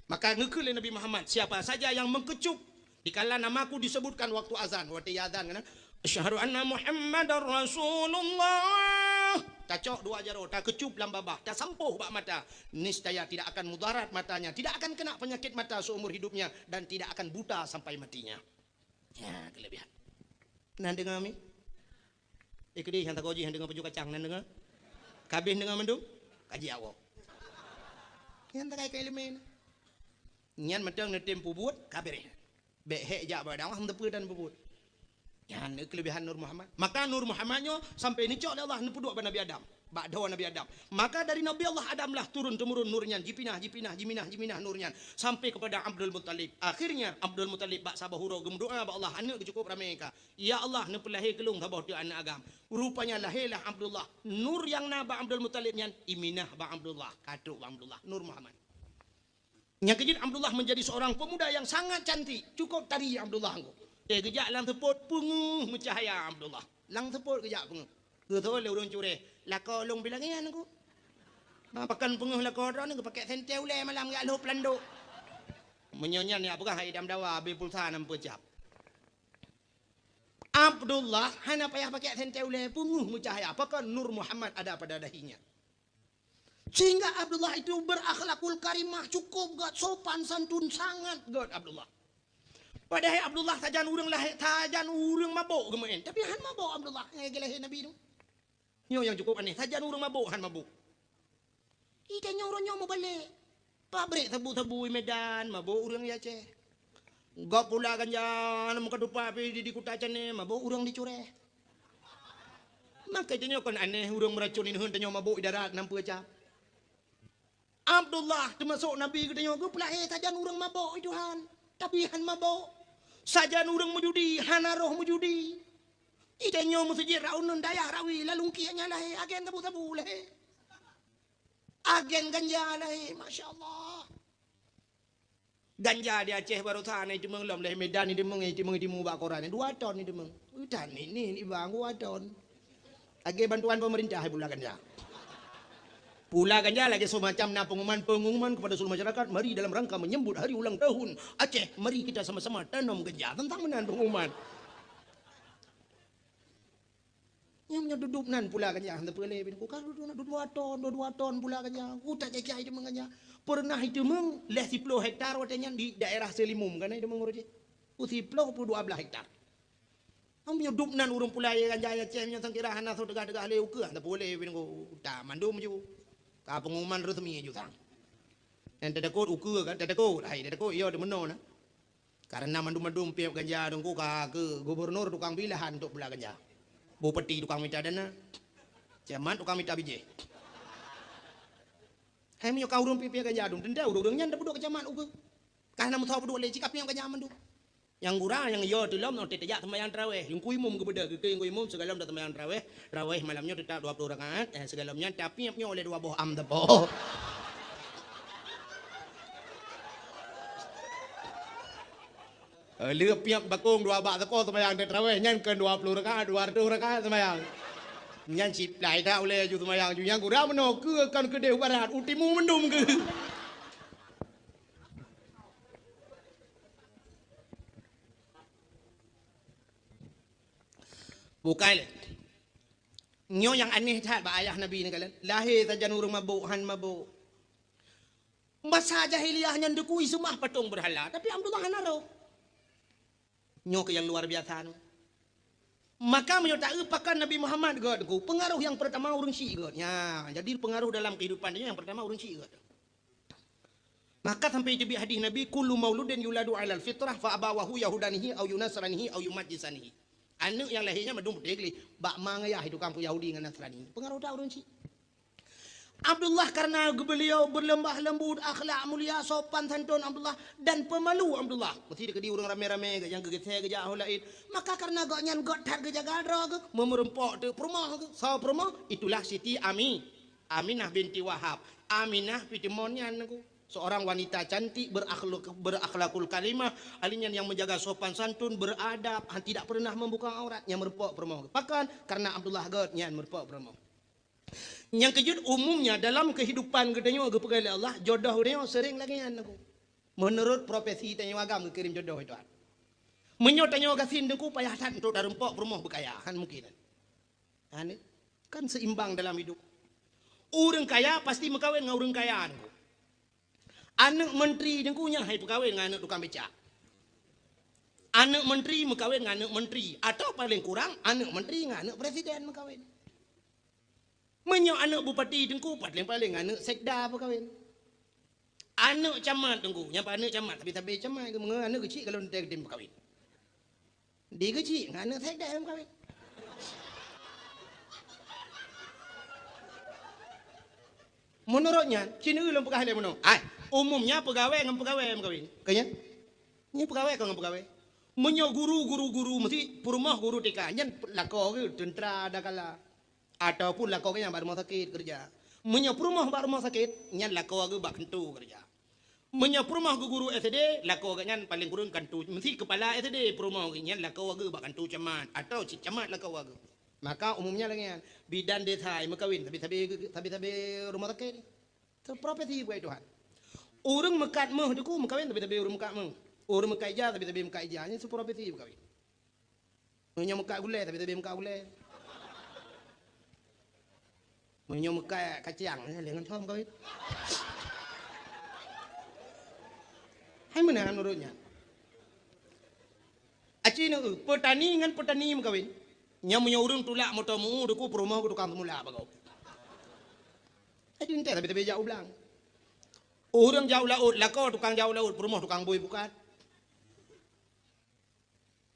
Maka geukheun lé Nabi Muhammad, "Siapa saja yang mengkecup dikala namaku disebutkan waktu azan," watée azan kan, "Asyhadu anna Muhammadar Rasulullah." Tacok dua jaroe, takeucup lam babah, tasampôh bak mata. Niscaya tidak akan mudarat matanya, tidak akan kena penyakit mata seumur hidupnya, dan tidak akan buta sampai matinya. Ya, kelebihan. Nan deungoe mi? Eh, keudeh nyang tagoe jih nyang deungoe paju kacang, nan deungoe? Kabeh deungoe mandum? Kaji awak. Nyang takai ka ileumé na. Nyan mantong neutem peubuet, kabeh. Bék hék jak bak dakwah, meuteupeu dan peubuet. Nyan kelebihan Nur Muhammad. Maka Nur Muhammad nyoe sampai neucok lé Allah neupeuduek bak Nabi Adam. Bak dhoe Nabi Adam. Maka dari Nabi Allah Adam lah turun temurun nur nyan, jipinah, jipinah, jiminah, jiminah nur nyan sampai kepada Abdul Muttalib. Akhirnya Abdul Muttalib bak saboh uroe geumeudoa bak Allah, aneuk geuh cukup ramé ka. Ya Allah, neupeulahé keu lôn saboh teuk aneuk agam. Rupanya lahé lah Abdullah. Nur nyang na bak Abdul Muttalib nyan iminah bak Abdullah, ka trok bak Abdullah, Nur Muhammad. Nyang keujeuet Abdullah menjadi seorang pemuda yang sangat cantik, cukup tari Abdullah engko. Eh, geujak lam seupôt peungeuh meucahya Abdullah. Lam seupôt geujak peungeuh. Geutho lé ureuëng cureh, "Lakoe lôn bilangian engko." Ha, pakon peungeuh lakoe droeneuh geupakèk sentée ulèe malam geujak lhôb lam dôk. Meunyoe nyan jak peugah hai dam dawa, abéh pulsa nam peucab. Abdullah hana payah pakèk sentée ulèe, peungeuh meucahya, pakon Nur Muhammad ada pada dahinya. Sehingga Abdullah itu berakhlakul karimah, cukup gèt, sopan santun sangat gèt Abdullah. Padahai Abdullah sajan ureueng lahé, sajan ureueng mabök geumeu'en, tapi han mabök Abdullah nyang geulahé Nabi nyoe. Nyoe nyang cukup aneh, sajan ureueng mabök han mabök. Di tanyoe uroe nyoe meubalek. Pabrék sabu-sabu di Medan, mabök ureueng di Aceh. Gob pula ganja lam meukeudeupa pih di, di Kuta Canneh, mabök ureueng di Cureh. Maka tanyoe kon aneh ureueng meuracon ineuen tanyoe mabök di darat nam peucab. Abdullah teumasok Nabi geutanyoe geupeulahé sajan ureueng mabök di Tuhan, tapi han mabök. Sajan ureueng meujudi, hana roh meujudi. Di tanyoe meuseujid Raunun dayah Rawi, lam lungkiek nyan lahé, agen sabu-sabu lahé. Agen ganja lahé, masya Allah. Ganja di Aceh baroesa na iteumeung lom, lé Medan iteumeung, iteumeung, iteumeung bak koran, dua ton iteumeung. Utan ni, ni, ni bang, dua ton. Lagèe bantuan pemerintah pula ganja. Pula ganja lagèe semacam na pengumuman, pengumuman kepada seluruh masyarakat, mari dalam rangka menyambut hari ulang tahun Aceh, mari kita sama-sama tanam ganja. Teuntang meunan pengumuman. Nyang nyoe dudoe nan pula ganja, hana peue lé bin ku, ka dudoe nan dua ton, dua, dua ton pula ganja. Utak jai-jai iteumeung ganja. Pernah iteumeung lhèe siploh hektar watèe nyan di daerah Seulimum, kan iteumeung uroe jih. Ku siploh peuet dua blaih hektar. Am nyoe dudoe nan ureueng pula ganja ya cem nyoe sangkira hana soe teugah-teugah lé ukeue, hana peue lé bin ku, utak mandum ju. Ka pengumuman resmi ju sang. Nyang teutakot ukeue kan, teutakot, hai teutakot, iya deumeunoe na. Karena mandum-mandum piep ganja teungku ka keu gubernur tukang bie lahan untuk pula ganja. Bupati tukang mita dana. Camat tukang mita bijéh. Hai meunyoe ka ureueng piep-piep ganja dum, teuntèe ureueng-ureueng nyan tapeuduek keu camat ukeue. Ka hana meusoe peuduek lé, cit ka piep ganja mandum. Nyang gura nyang yo teulom nyoe tajak seumayang taraweh. Teungku imum geubeudôh, geukheun teungku imum sigohlom taseumayang taraweh. Taraweh malam nyoe teutap dua ploh rakaat, eh, sigohlom nyan tapiep nyoe lé dua boh am teupok. Eh, lheueh piep bakong dua bak teuko seumayang taraweh nyan keu dua ploh rakaat, dua reutôh rakaat seumayang. Nyan siplai that ulèe ju seumayang ju nyang gura meunoe keu kon keudeh barat u timu mandum keu. Bukai lé. Nyoe nyang aneh that bak ayah Nabi ni kalian. Lahé sajan ureueng mabök, han mabök. Masa jahiliyah nyan teungku iseumah patong beurhala, tapi Abdullah hana roh. Nyoe keuh nyang luar biasa nyoe. Maka meunyoe taeu pakon Nabi Muhammad gèt teungku, peungaroh nyang peurtama ureueng syiek gèt. Nya, jadi peungaroh dalam keuhidupan nyoe nyang peurtama ureueng syiek gèt. Maka sampai teubiet hadih Nabi, "Kullu mauludin yuladu 'alal fitrah fa abawahu yahudanihi au yunasranihi au yumajjisanihi." Aneuk nyang lahé nyan mandum putéh gleh, bak ma ngon yah tukang peu Yahudi ngon Nasrani. Peungaroh that ureueng syiek. Abdullah karena beliau berlemah lembut, akhlak mulia, sopan santun Abdullah, dan pemalu Abdullah. Meusti dikeudi ureueng ramé-ramé nyang geugisé geujak ho laén. Maka karena gobnyan gèt that geujaga droe geuh, meumeurumpok teuk peurumoh geuh. Soe peurumoh? Itulah Siti Ami. Aminah binti Wahab. Aminah pih timon nyan ku. Seorang wanita cantik, berakhlak-, berakhlakul karimah, ahli nyan yang menjaga sopan santun, beradab, ha, tidak pernah membuka aurat, nyang meureumpok peurumoh. Pakon? Karena Abdullah gèt nyan meureumpok peurumoh. Nyang keujeuet, umumnya dalam kehidupan geutanyoe geupeugah lé Allah, jodoh geutanyoe sering lagèe nyan ku. Menurut profesi tanyoe agam geukirém jodoh itu. Meunyoe tanyoe gasien teungku payah that untuk tareumpok peurumoh beukaya, han mungkin. Aneuk kan seimbang dalam hidup. Ureueng kaya pasti meukawen ngon ureueng kaya teungku. Aneuk menteri teungku nyan hai peukawen ngon aneuk tukang becak. Aneuk menteri meukawen ngon aneuk menteri, atau paling kurang aneuk menteri ngon aneuk presiden meukawen. Meunyoe aneuk bupati teungku paling-paling ngon aneuk sekda peukawen. Aneuk camat teungku, nyan aneuk camat, tapi sabe camat, meunyoe aneuk keuchik kalau teuntèe geutem peukawen. Di keuchik ngon aneuk sekda meukawen. Meunurot nyan, sineuk lôn peugah lé meunoe. Ai, umumnya peugawée ngon peugawée meukawen. Ka nyan? Nyan peugawée kon ngon peugawée. Meunyoe guru, guru, guru meusti peurumoh guru T K, nyan lakoe geuh teuntra dakala. Ataupun lakoe geuh nyan bak rumoh sakét keureuja. Meunyoe peurumoh bak rumoh sakét, nyan lakoe geuh bak kantô keureuja. Meunyoe peurumoh geuh guru S D, lakoe geuh nyan paleng kureueng kantô, meusti keupala S D peurumoh geuh nyan lakoe geuh bak kantô camat, atawa cit camat lakoe geuh. Maka umumnya lagèe nyan, bidan desa meukawen sabe-sabe, sabe-sabe rumoh sakét. Profesi beukai Tuhan. Ureuëng meukat méuh teungku meukawen tapi-tapi ureuëng meukat méuh. Ureuëng meukat ija tapi-tapi meukat ija. Nyan profesi beukawen. Meunyoe meukat gulai tapi-tapi meukat gulai. Meunyoe meukat kacang, eh, lé ngon com kawin. Hai meunan ureuëng nyan. Aci neu, peutani ngon peutani meukawen. Nyan meunyoe ureuëng tulak moto meu, teungku peurumoh keu tukang seumulak bagoe. Aci enteuk tapi-tapi jak u blang. Ureuëng jak u laôt, lakoe tukang jak u laôt, peurumoh tukang bui pukat.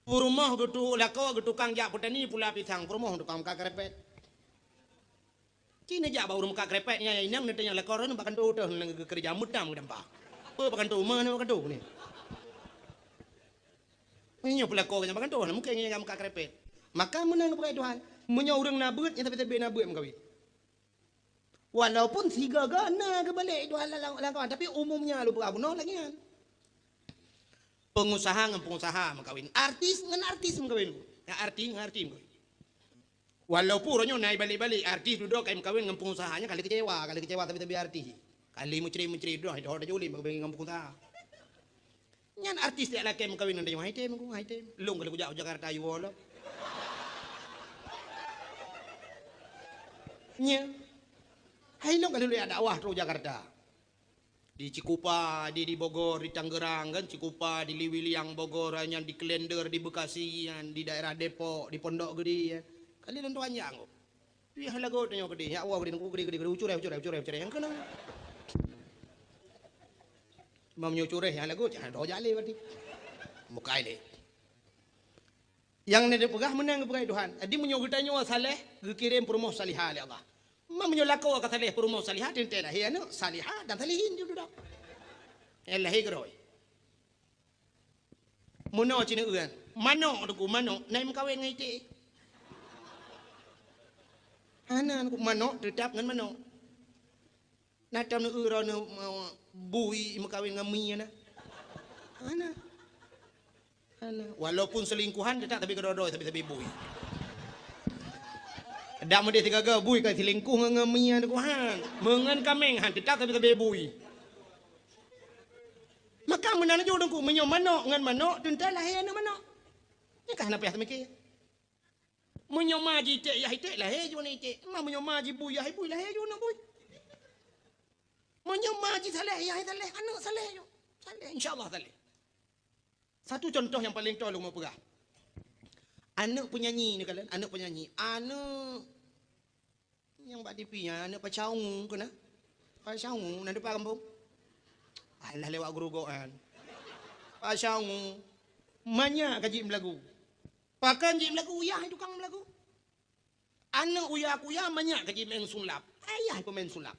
Peurumoh geutu-, lakoe geutukang jak peutani pula pisang, peurumoh tukang meukat keureupeuk. Ci neujak bak ureuëng meukat keureupeuk nyan, inong neutanyong lakoe droeneuh bak kantô teuh, nang geukeureuja meutam geudampa. Peue bak kantô, ma nyoe bak kantô ni. Meunyoe peulakoe nyan bak kantô, na mungken nyan meukat keureupeuk. Maka meunan geupeugah Tuhan, meunyoe ureuëng na beuet, nyan tapi-tapi na beuet meukawen. Walaupun sigaga na geubalek dua lam-, lam kawan, tapi umumnya lôn peugah bunoe lagèe nyan. Pengusaha ngon pengusaha meukawen, artis ngon artis meukawen. Ya, artis ngon artis meukawen. Walaupun uroe nyoe na balek-balek artis dudoe ka meukawen ngon pengusaha, nyan ka lheueh kecewa, ka lheueh kecewa sabe-sabe artis. Ka lheueh meucre-meucre dudoe, hai doh tajulem meukawen ngon pengusaha. Nyan artis jak lakèe meukawen ngon tanyoe, hai tem ku, hai tem. Lôn ka lheueh kujak u Jakarta, yue lom. Nyan. Hai lôn ka lheueh jak dakwah trok Jakarta. Di Cikupa, di, di Bogor, di Tangerang kan, Cikupa, di Liwiliang Bogor, nyan di Klender, di Bekasi, nyan di daerah Depok, di Pondok Gede, ya. Ka lheueh lôn tuan jak kok. Pih lagoe tanyoe keudeh, nyak woe keudeh, nungku keudeh, keudeh, keudeh, ucureh, ucureh, ucureh, ucureh, nyang keunong. Meunyoe ucureh nyang lagoe, jangan doh jak lé berarti. Mukai lé. Nyang na dipeugah meunan geupeugah Tuhan. Jadi meunyoe geutanyoe saleh, geukirém peurumoh salihah lé Allah. Meunyoe lakoe ka saleh peurumoh salihah, teuntèe lahé aneuk salihah dan salihin ju dudoe. Nyang lahé keudroe. Meunoe ci neueu, manok teungku, manok na meukawen ngon iték? Hana teungku, manok teutap ngon manok. Na tom neueu droeneuh, eh, bui meukawen ngon mie na? Hana. Hana. Walaupun selingkuhan teutap tapi keudroe-droe sabe-sabe bui. Dak meudeh sigaga bui ka selingkuh ngon, ngon mie teungku han. Meungon kaméng han teutap sabe-sabe bui. Maka meunan laju teungku, meunyoe manok ngon manok, teuntèe lahé aneuk manok. Nyan ka hana payah teumiké. Meunyoe ma ji iték, yah iték, lahé ju aneuk iték. Ma meunyoe ma ji bui, yah bui, lahé ju aneuk bui. Meunyoe ma ji saleh, yah saleh, aneuk saleh ju. Saleh, insya Allah saleh. Satu contoh nyang paleng toe lôn meu peugah. Aneuk penyanyi ni kalon, aneuk penyanyi. Aneuk Nyang bak T V nyan aneuk Pasha Ungu keunan. Pasha Ungu nan dipat gampông? Alah lewat gurugok nyan. Pasha Ungu. Manyak ka jeuet meulagu. Pakon jeuet meulagu? Yah tukang meulagu. Aneuk uya-kuya manyak ka jeuet meu'en sulap. Ayah peumain sulap.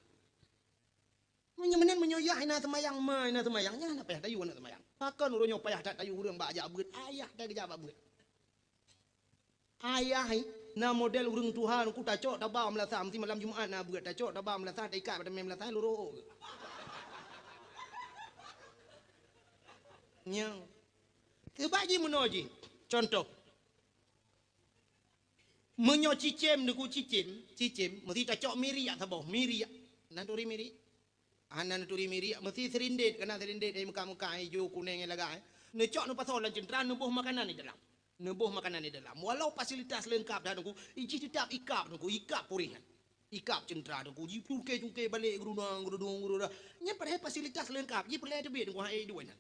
Meunyoe meunan, meunyoe yah hana seumayang, ma hana seumayang, nyan hana payah tayue aneuk seumayang. Pakon uroe nyoe payah that tayue ureueng bak jak beuet, ayah that geujak bak beuet. Ayah na model ureueng tuha, ku tacok taba meulasa, meusi malam Jumat na beuet, tacok taba meulasa, taikat bak tameng meulasa, lurôh. Nyoe. Keubai jih meunoe jih. Contoh. Meunyoe cicém, neuku cicém, cicém, meusi tacok miriak saboh, miriak. Na turi miriak? Hana neuturi miriak, meusi sirindét, kana sirindét, eh, meuka-meuka, eh, ijo, kuneng, eh, lagak, eh. Neucok neupasoe lam ceuntra, neuboh makanan di dalam. Neuboh makanan di dalam. Walau fasilitas leungkap that teungku, jih teutap ikab teungku, ikab puréh nyan. Ikab ceuntra teungku, jicungke-cungke balek, geurudong, geurudong, geurudong. Nyan padahai fasilitas leungkap, jih peureulèe teubiet teungku, hai duek nyan.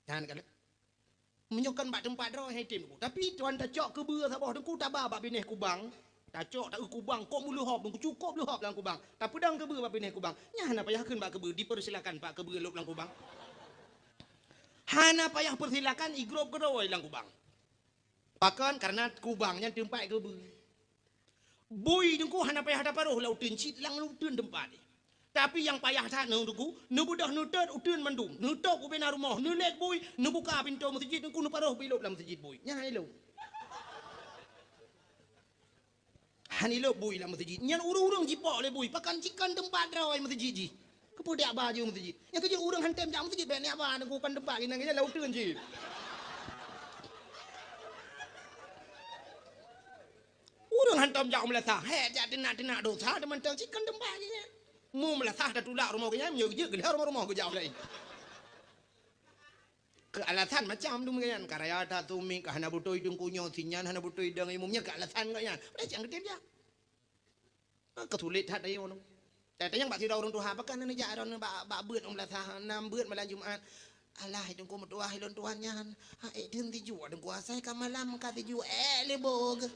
Nyan kan. Meunyoe kon bak teumpat droe hai tem teungku. Tapi tuan tacok keubeue saboh teungku taba bak binéh kubang. Tacok taeu kubang kok meuleuhop teungku, cukôp leuhop lam kubang. Tapeudong keubeue bak binéh kubang. Nyan hana payah kheun bak keubeue, dipersilakan bak keubeue lôb lam kubang. Hana payah persilakan igrôp keudroe lam kubang. Pakon? Karena kubang nyan teumpat keubeue. Bui teungku hana payah taparoh lam uteuen, cit lam uteuen teumpat jih. Tapi nyang payah that nyoe teungku, neubeudôh neutot uteuen mandum, neutôp ubena rumoh, neulét bui, neubuka pintoe meuseujid teungku, neuparoh bui lôb lam meuseujid bui. Nyan hai lôn. Hani lôb bui lam meuseujid. Nyan ureueng-ureueng jipok lé bui, pakon? Cit kon teumpat droe meuseujid jih. Keupeue jak ba jeuet meuseujid? Nyang keujeuet ureueng han tem jak meuseujid, bèk neujak ba teungku, kon teumpat jih nyan, nyan lam uteuen jih. Ureueng hantom jak u meulasa, hék jak teunak-teunak dosa teumantong, cit kon teumpat jih nyan. Mu meulasah tatulak rumoh geuh nyan, meunyoe geujeuet geulheueh rumoh-rumoh geujak laén. Keu alasan macam tu meunan, ka raya that sumiet, ka hana beutôi teungku nyoe, si nyan hana beutôi dong imum nyan, keu alasan geuh nyan. Padahai cit han geutem jak. Ka sulet that ayoe nyoe. Tanyong bak sidroe ureueng tuha, pakon hana jak droeneuh bak, bak beuet u meulasah, na beuet malam Jumat. Alah, teungku meutuah ilôn tuan nyan. Ha, ék deuh tijuek teungku, asai ka malam ka tijuek, ék lé boh geuh.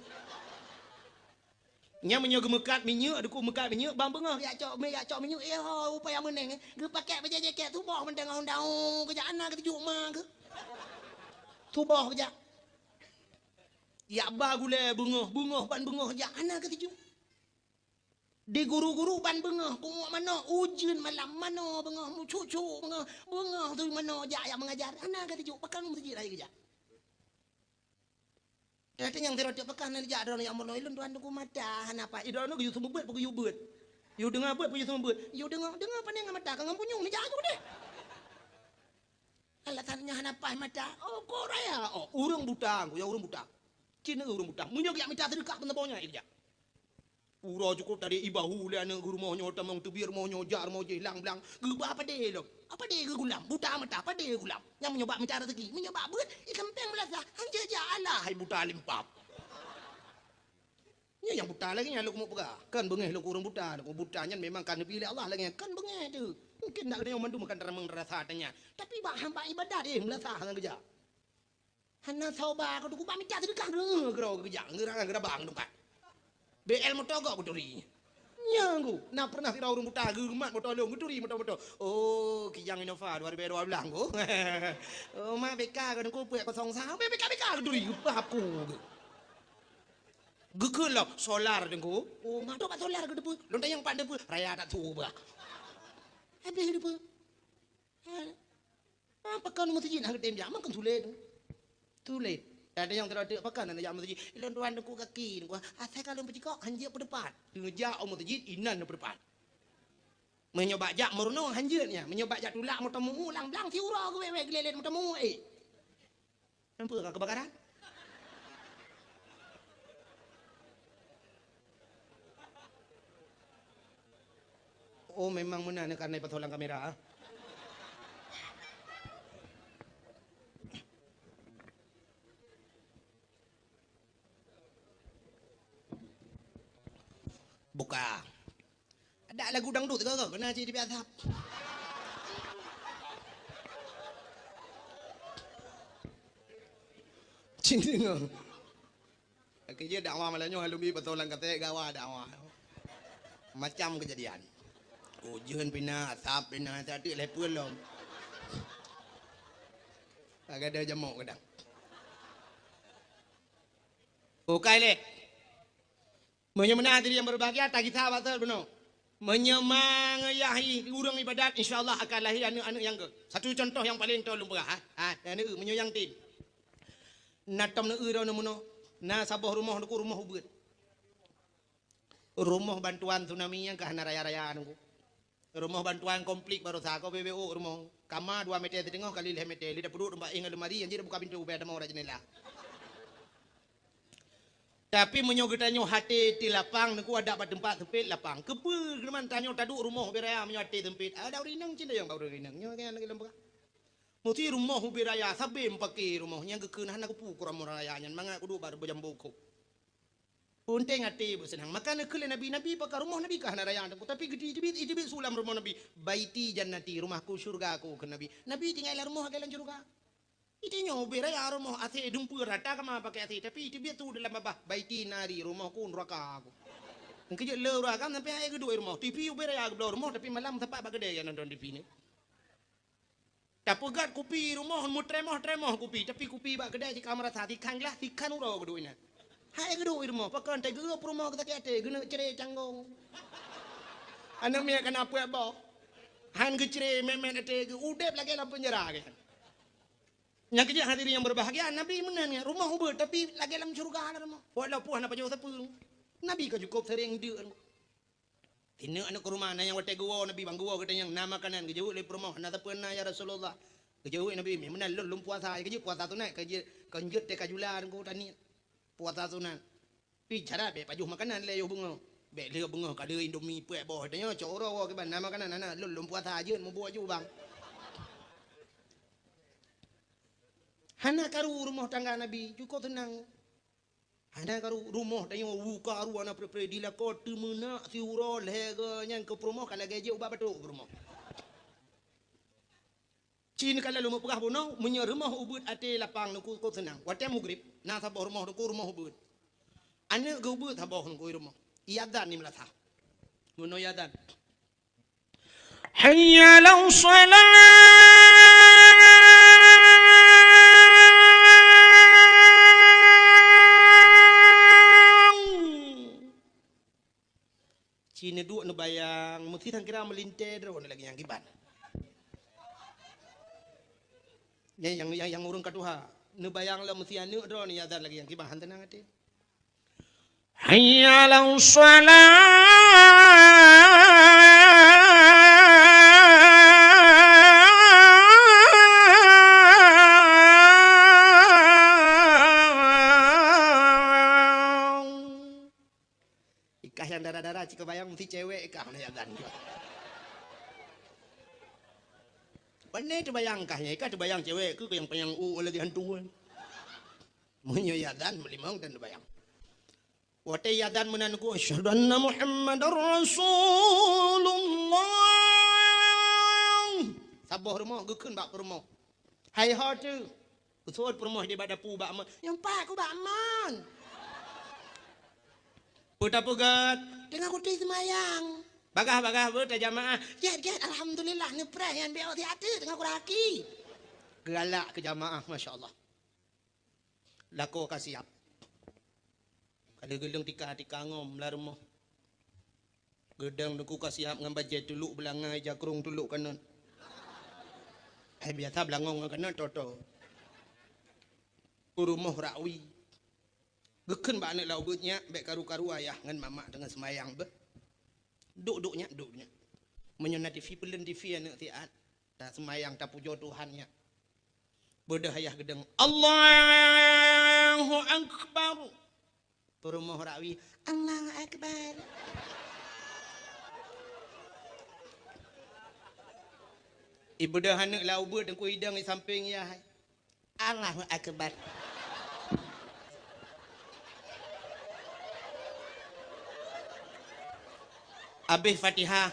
Nyan meunyoe geumeukat minyeuk, teungku meukat minyeuk, ban beungoh jak cok mi-, jak cok minyeuk, eh ho, upaya meuneng, eh. Geupakèk bajèe jakét, suboh mantong daun-daun, geujak hana geutijuek ma geuh. Suboh geujak. Jak ba gulèe beungoh, beungoh ban beungoh jak hana geutijuek. Di guru-guru ban beungoh, punguek manok, ujeuen malam manoe beungoh, meucuk-cuk beungoh, beungoh tui manoe jak, jak meungajar, hana geutijuek, pakon meuseujid hai geujak. Teunyong sidroe teuk pakon hana jak droeneuh, ya Allah, ilôn tuan teungku mata hana paih. Droeneuh geuyue seumeubeuet, peu geuyue beuet. Yue deungoe beuet, peu yue seumeubeuet. Yue deungoe, deungoe pane ngon mata, ka ngon punyueng neujak ju deh. Alasan nyan hana paih mata. Oh, kok raya. Oh, ureueng buta, ya ureueng buta. Cina ureueng buta. Meunyoe geujak mita seudeukah keu saboh nyan, ya geujak. Uroe cukôp tadi ibahu lé aneuk geuh rumoh nyoe, tamong teubiet rumoh nyoe, jak rumoh jih, lang blang. Geuba padé lom. Padé geugulam, buta mata, padé geugulam. Nyang meunyoe bak mita rezeki, meunyoe bak beuet, ikan pèng meulasah, hanjeuet jak alah hai buta limpab. Nyan nyang buta lagèe nyan lôn keumeung peugah. Kan beungèh lôn keu ureueng buta, lôn keu buta nyan memang ka neupilih Allah lagèe nyan. Kan beungèh teuh. Mungken dak geutanyoe mandum kan taramong rasa tanya. Tapi bak hamba ibadat, eh, meulasah ngon geujak. Hana soe ba keu teungku bak mita seudeukah, eh, keudroe geujak, geura-, geurabang teumpat. B L moto gok geuturi. Nyan ku, na pernah sidroe ureueng buta geumat moto lôn, geuturi moto-moto. Oh, Kijang Innova dua ribu dua belas ku. Oh, ma B K keu teungku peuet kosong sa, B K, B K geuturi, geupah aku. Geukheun lom, solar teungku. Oh, ma dok bak solar geuteupeue. Lôn tanyong pat teupeu, raya that su bah. Habéh teupeu. Ha. Ah, pakon meuseujid hana geutem jak, makon sulet. Sulet. Ada nyang teurotek, pakon hana jak meuseujid. Ilôn tuan teungku gaki, teungku. Asai ka lôn peucikok, hanjeuet peudeupat. Geujak u meuseujid, inan peudepat. Meunyoe bak jak meurunoe, hanjeuet nyan. Meunyoe bak jak tulak, moto meu, lang blang, siuroe geuwèt-wèt geulélét moto meu, eh. Nampak ka kebakaran? Oh, memang meunan karena ipasang lam kamera, ah. Buka. Ada lagu dangdut ke, ke? Kena cik di biasa. Cing dengar. Akhirnya dakwah malam nyoe alumni betul lang kata gawa dakwah. Macam kejadian. Ujeuen pina, asap pina, tadi level lom. Agak ada jamuk kadang. Bukai leh. Meunyoe meunan hadirin yang berbahagia, tagisa batat bunoe. Meunyoe mangeuyah ureueng ibadat, insya Allah akan lahé aneuk-aneuk nyang gét. Satu contoh nyang paleng toe lôn peugah, ha. Ha, aneuk, meunyoe nyang tem. Na tom neu droeneuh meunoe, na saboh rumoh teungku, rumoh ubeuet. Rumoh bantuan tsunami nyang ka hana raya-raya teungku. Rumoh bantuan komplit baroesa ko B B O rumoh. Kama dua meter siteungoh kali lhèe meter, lé tapeuduek teumpat éh ngon lemari, nyang jeuet buka pintoe ubé tamong rot jeundela. Tapi meunyoe geutanyoe até ti lapang, teungku, adak bak teumpat seumpet lapang. Keupeue keuman tanyoe taduek rumoh ubé raya meunyoe até seumpet? Ada ureueng inong cit nyang bak ureueng inong. Nyoe kan lagèe lôn peugah. Meusti rumoh ubé raya sabe meupaké rumoh nyang geukheun hana geupeu keu rumoh raya nyan mangat kuduek bak beujambo kop. Peunteng até beuseunang. Maka neukheun lé Nabi, Nabi pakon rumoh Nabi ka hana raya teungku, tapi geuti iteubiet, iteubiet su lam rumoh Nabi. "Baiti jannati, rumahku syurgaku," kheun Nabi. Nabi tinggai lam rumoh lagèe lam syurga. Itanyoe ubé raya rumoh asèe dumpeue rata kama pakai asèe, tapi iteubiet su dalam babah, "Baiti nari, rumohku neuraka aku." Keujeuet le ureueng agam sampai hai geuduek rumoh. T V ubé raya geubloe rumoh, tapi malam sapat bak keudè nyang nonton T V nyoe. Tapeugöt kupi rumoh, meutremoh-tremoh kupi, tapi kupi bak keudè jih ka meurasa, sikhan glah, sikhan uroe geuduek inan. Hai geuduek i rumoh, pakon teuh geurup rumoh sakét até, geuneuk cre canggong. Aneuk miet kana peuet boh. Han geucre mèt-mèt até geuh, udép lagèe lam peunjara geuh. Nyang keujeuet hadirin yang berbahagia, Nabi meunan nyan, rumoh ubeuet, tapi lagèe lam syeuruga na rumoh. Walaupun hana pajoh sapeue. Nabi ka cukôp sering deuk. Sineuk aneuk keureuma na nyang watèe geuwoe Nabi, ban geuwoe geutanyong, "Na makanan?" Geujaweueb lé peurumoh, "Na sapeue na, ya Rasulullah." Geujaweueb Nabi, "Meunan lôn, lôn puasa." Geujeuet puasa sunat, ka jeuet, ka jeuet teuka jula teungku taniet. Puasa sunat. Pi cara bèk pajoh makanan lé yoh beungoh. Bèk lheueh beungoh ka lheueh Indomie peuet boh. Tanyoe cok uroe woe kiban, na makanan hana, lôn, lôn puasa jeuet mubuet ju bang. Hana karu rumoh tangga Nabi, cukôp seunang. Hana karu rumoh tanyoe, u karu hana pre-pre, di lakoe teumeunak siuroe lhèe goe nyan keu peurumoh ka lagèe jeuet ubat batuk peurumoh. Cit ka lheueh lôn peugah bunoe, meunyoe rumoh ubeuet até lapang Teungku, cukôp seunang. Watèe mugrib, na saboh rumoh Teungku, rumoh ubeuet. Aneuk geuh ubeuet saboh Teungku rumoh. Iazan di meulasah. Bunoe iazan. Hayya 'alas shalah. Ci neuduek neubayang, meusti sangkira meulintèe droeneuh lagèe nyang kiban. Nyang, nyang, nyang, nyang ureueng ka tuha, neubayang lom meusti aneuk droeneuh iazan lagèe nyang kiban, han teunang até. Hayya 'alas shalah. Ikah nyang dara-dara cit kabayang meusti cewek ikah na iazan. Pane teubayang kah nyan, ikah teubayang cewek keuh nyang panyang u lagèe hantu. Meunyoe iazan meulimong dan teubayang. Watèe iazan meunan ku, "Asyhadu anna Muhammadar Rasulullah." Saboh rumoh geukheun bak peurumoh. Hai ho teuh. Geuseuôt peurumoh di bak dapu bak mon. Nyang pat ku bak mon. Peue tapeugah? Teungoh kutem seumayang. Bagaih-bagaih beuh tajamaah. Gèt, gèt, alhamdulillah, neupreh nyan bèk ôt siat teuk teungoh kuraki. Geugalak keu jamaah, masya Allah. Lakoe ka siap. Ka lheueh geuleueng tika-tika ngom lam rumoh. Geudong Teungku ka siap ngon bajèe tulok beulangai, jakrong tulok kanot. Hai biasa beulangong ngon kanot, toto. Peurumoh rakwi. Geukheun bak aneuk lam ubeuet, "Nyak, bèk karu-karu ayah ngon mamak teungoh seumayang beuh. Duek-duek nyak, duek nyak. Meunyoe na T V, peuleueng T V aneuk siat. Ta seumayang, tapujoe Tuhan nyak." Beudôh ayah geudong, "Allahu Akbar." Peurumoh rakwi, "Allahu Akbar." Ibeudôh aneuk lam ubeuet Teungku idong di sampéng yah. "Allahu Akbar." Abéh Fatihah,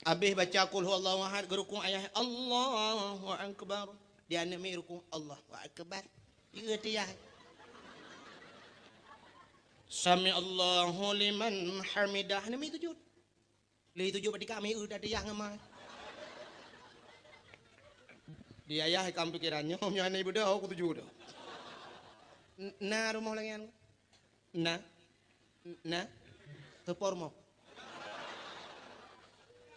abéh baca Qul Huwallahu Ahad, geurukuk ayah, "Allahu Akbar." Di aneuk miet rukuk, "Allahu Akbar." Di ateuh yah. "Sami'allahu liman hamidah." Aneuk miet sujud. Lé tujoh bak tika mi eu dah dayah ngon ma. Di ayah ikam pikeran nyoe, nyoe hana ibeudôh, aku tujoh dah. N-, na rumoh lagèe nyan? Na? N-, na? Teupor mo.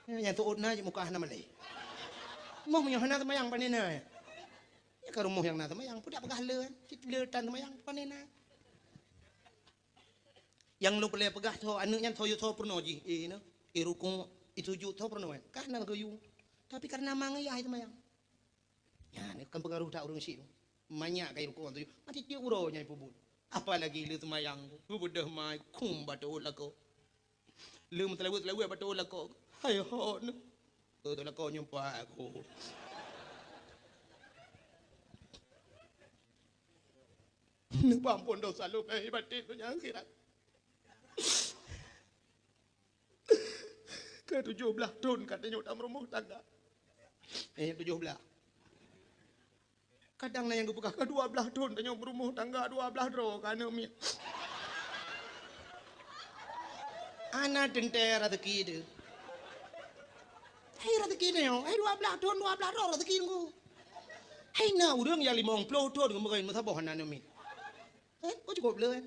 Nyang teuôt na, muka hana malèe. Moh meunyoe hana seumayang, pane na. Nyan ka rumoh nyang na seumayang, peue dak peugah le, cit le tan seumayang, pane na. Nyang lôn peureulèe peugah tho, aneuk nyan tho, tho peurunoe jih, eh, na, eh, rukuk, eh, sujud tho peurunoe, ka na geuyue. Tapi kareuna ma ngon yah seumayang. Nyan, kan peungaroh that ureueng syiek. Manyak ka rukuk, sujud. Mati tiep uroe nyan peubuet. Apalagi le seumayang, geubeudôh mai, kum bak teuôt lakoe. Le meuteulaweuet-teulaweuet bak teuôt lakoe. Hai hot na. Teuôt lakoe nyoe pat aku. Neupeuampôn desya lôn lahé batén donya akhirat. Ka tujoh blaih thon ka tanyoe tameurumoh tangga. Eh, tujoh blaih. Kadang na nyang geupeugah, "Ka dua blaih thon tanyoe meurumoh tangga, dua blaih droe ka aneuk miet." Hana teuntèe raseuki teuh. Hai raseuki tanyoe, hai dua blaih thon, dua blaih droe raseuki Teungku. Hai na ureueng nyang limong ploh thon geumeukawen meusaboh hana aneuk miet. Eh, oh, cukôp le, eh.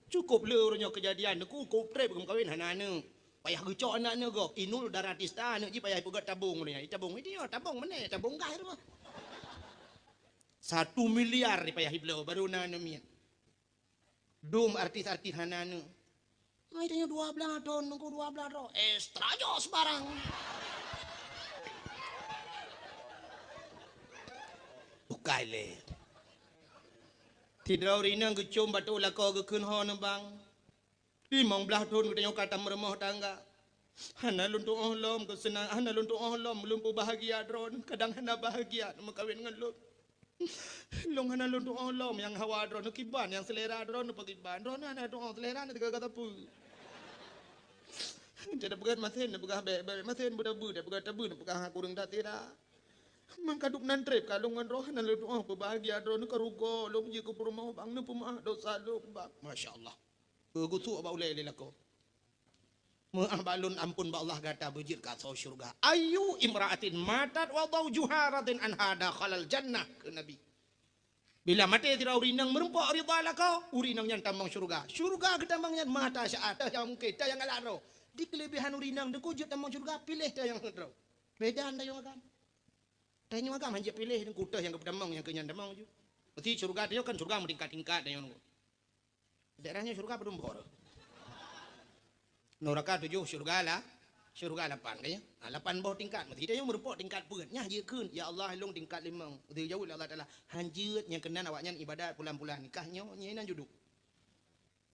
Cukôp le uroe nyoe keujadian, Teungku, cukôp trép geumeukawen hana aneuk. Payah geucok aneuk-aneuk gob. Inul Daratista aneuk jih payah ipeugöt tabong uroe nyoe. Itabong, idiot, tabong meunan, tabong gaih rumoh. Satu miliar payah ibloe baru na aneuk miet. Dum artis-artis hana aneuk. Mai tanyoe dua blaih thon, Teungku, dua blaih droe. Extra jos barang. Bukai lé. Sidroe ureueng inong geucôm bak teuôt lakoe geukheun ho neubang. Limong blaih thon geutanyoe ka tameurumoh tangga. Hana lôn tu'oh lom keuseunang, hana lôn tu'oh lom lôn peubahgia droeneuh, kadang hana bahgia neumeukawen ngon lôn. Lôn hana lôn tu'oh lom nyang hawa droeneuh kiban, nyang seulera droeneuh pakriban. Droeneuh hana tu'oh seulera na teuga sapeue. Jadi peugah masen, peugah bèk, bèk masen, beuda beu, peugah tabu, peugah kureueng that sira. Mangka dum nan treb ka lôn ngon droeneuh hana lôn tu'oh peubahgia droeneuh, ka rugoe lôn jeuet keu peurumoh bang, neupeumeu'ah dosa lôn bang. Masya Allah. Beugusuk bak ulèe lé lakoe. Meu'ah bak lôn, ampôn bak Allah, gata beujeuet keu asoe syeuruga. Ayyu imra'atin matat wa zawjuha radin anha dakhalal jannah, kheun Nabi. Bila maté sidroe ureueng inong meurumpok ridha lakoe, ureueng inong nyan tamong syeuruga. Syeuruga geutamong nyan mata syaat, teuh nyang mungken, teuh nyang galak droe. Di keuleubehan ureueng inong teungku jeuet tamong syeuruga, piléh teuh nyang droe. Beda tanyoe agam. Tanyoe agam hanjeuet piléh teungku, teuh nyang geupeutamong nyang keu nyan tamong ju. Berarti syeuruga tanyoe kan syeuruga meutingkat-tingkat tanyoe teungku. Daerah nyoe syeuruga padum boh. Neuraka tujoh, syeuruga la-, syeuruga lapan, kan ya? Ha, lapan boh tingkat. Meusti tanyoe meurumpok tingkat peuet. Nyan jikheun, "Ya Allah, lôn tingkat limong." Geujaweueb lé Allah Taala, "Han jeuet, nyang keunan awaknyan ibadat pulan-pulan, nikah nyoe, nyoe nan juduk."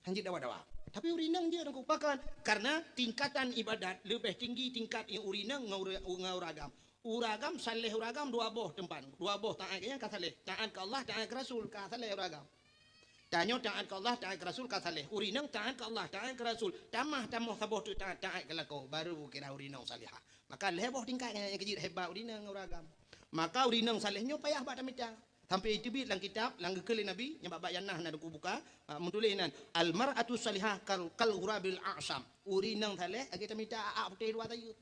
Han jeuet dawa-dawa. Tapi ureueng inong jeuet teungku. Pakon? Karena tingkatan ibadat leubeh tinggi tingkat ureueng inong ngon ureueng, ngon ureueng agam. Ureueng agam saleh ureueng agam dua boh teumpat. Dua boh taát, ka saleh. Taát keu Allah, taát keu Rasul, ka saleh ureueng agam. Tanyoe taát keu Allah, taát keu Rasul, ka saleh. Ureueng inong taát keu Allah, taát keu Rasul. Tamah, tamah saboh teuk taát, taát keu lakoe, baru kira ureueng inong salihah. Maka lhèe boh tingkat nyang keu jeuet hebat ureueng inong ngon ureueng agam. Maka ureueng inong saleh nyoe payah bak tamita. Sampai teubiet lam kitab, lam geukheun lé Nabi, nyang bak-bak nyang na, na kubuka, ah, meutuléh nan, "Al mar'atu salihah kal, kal ghurabil a'sam." Ureueng inong saleh lagèe tamita a'ak putéh dua sayeup.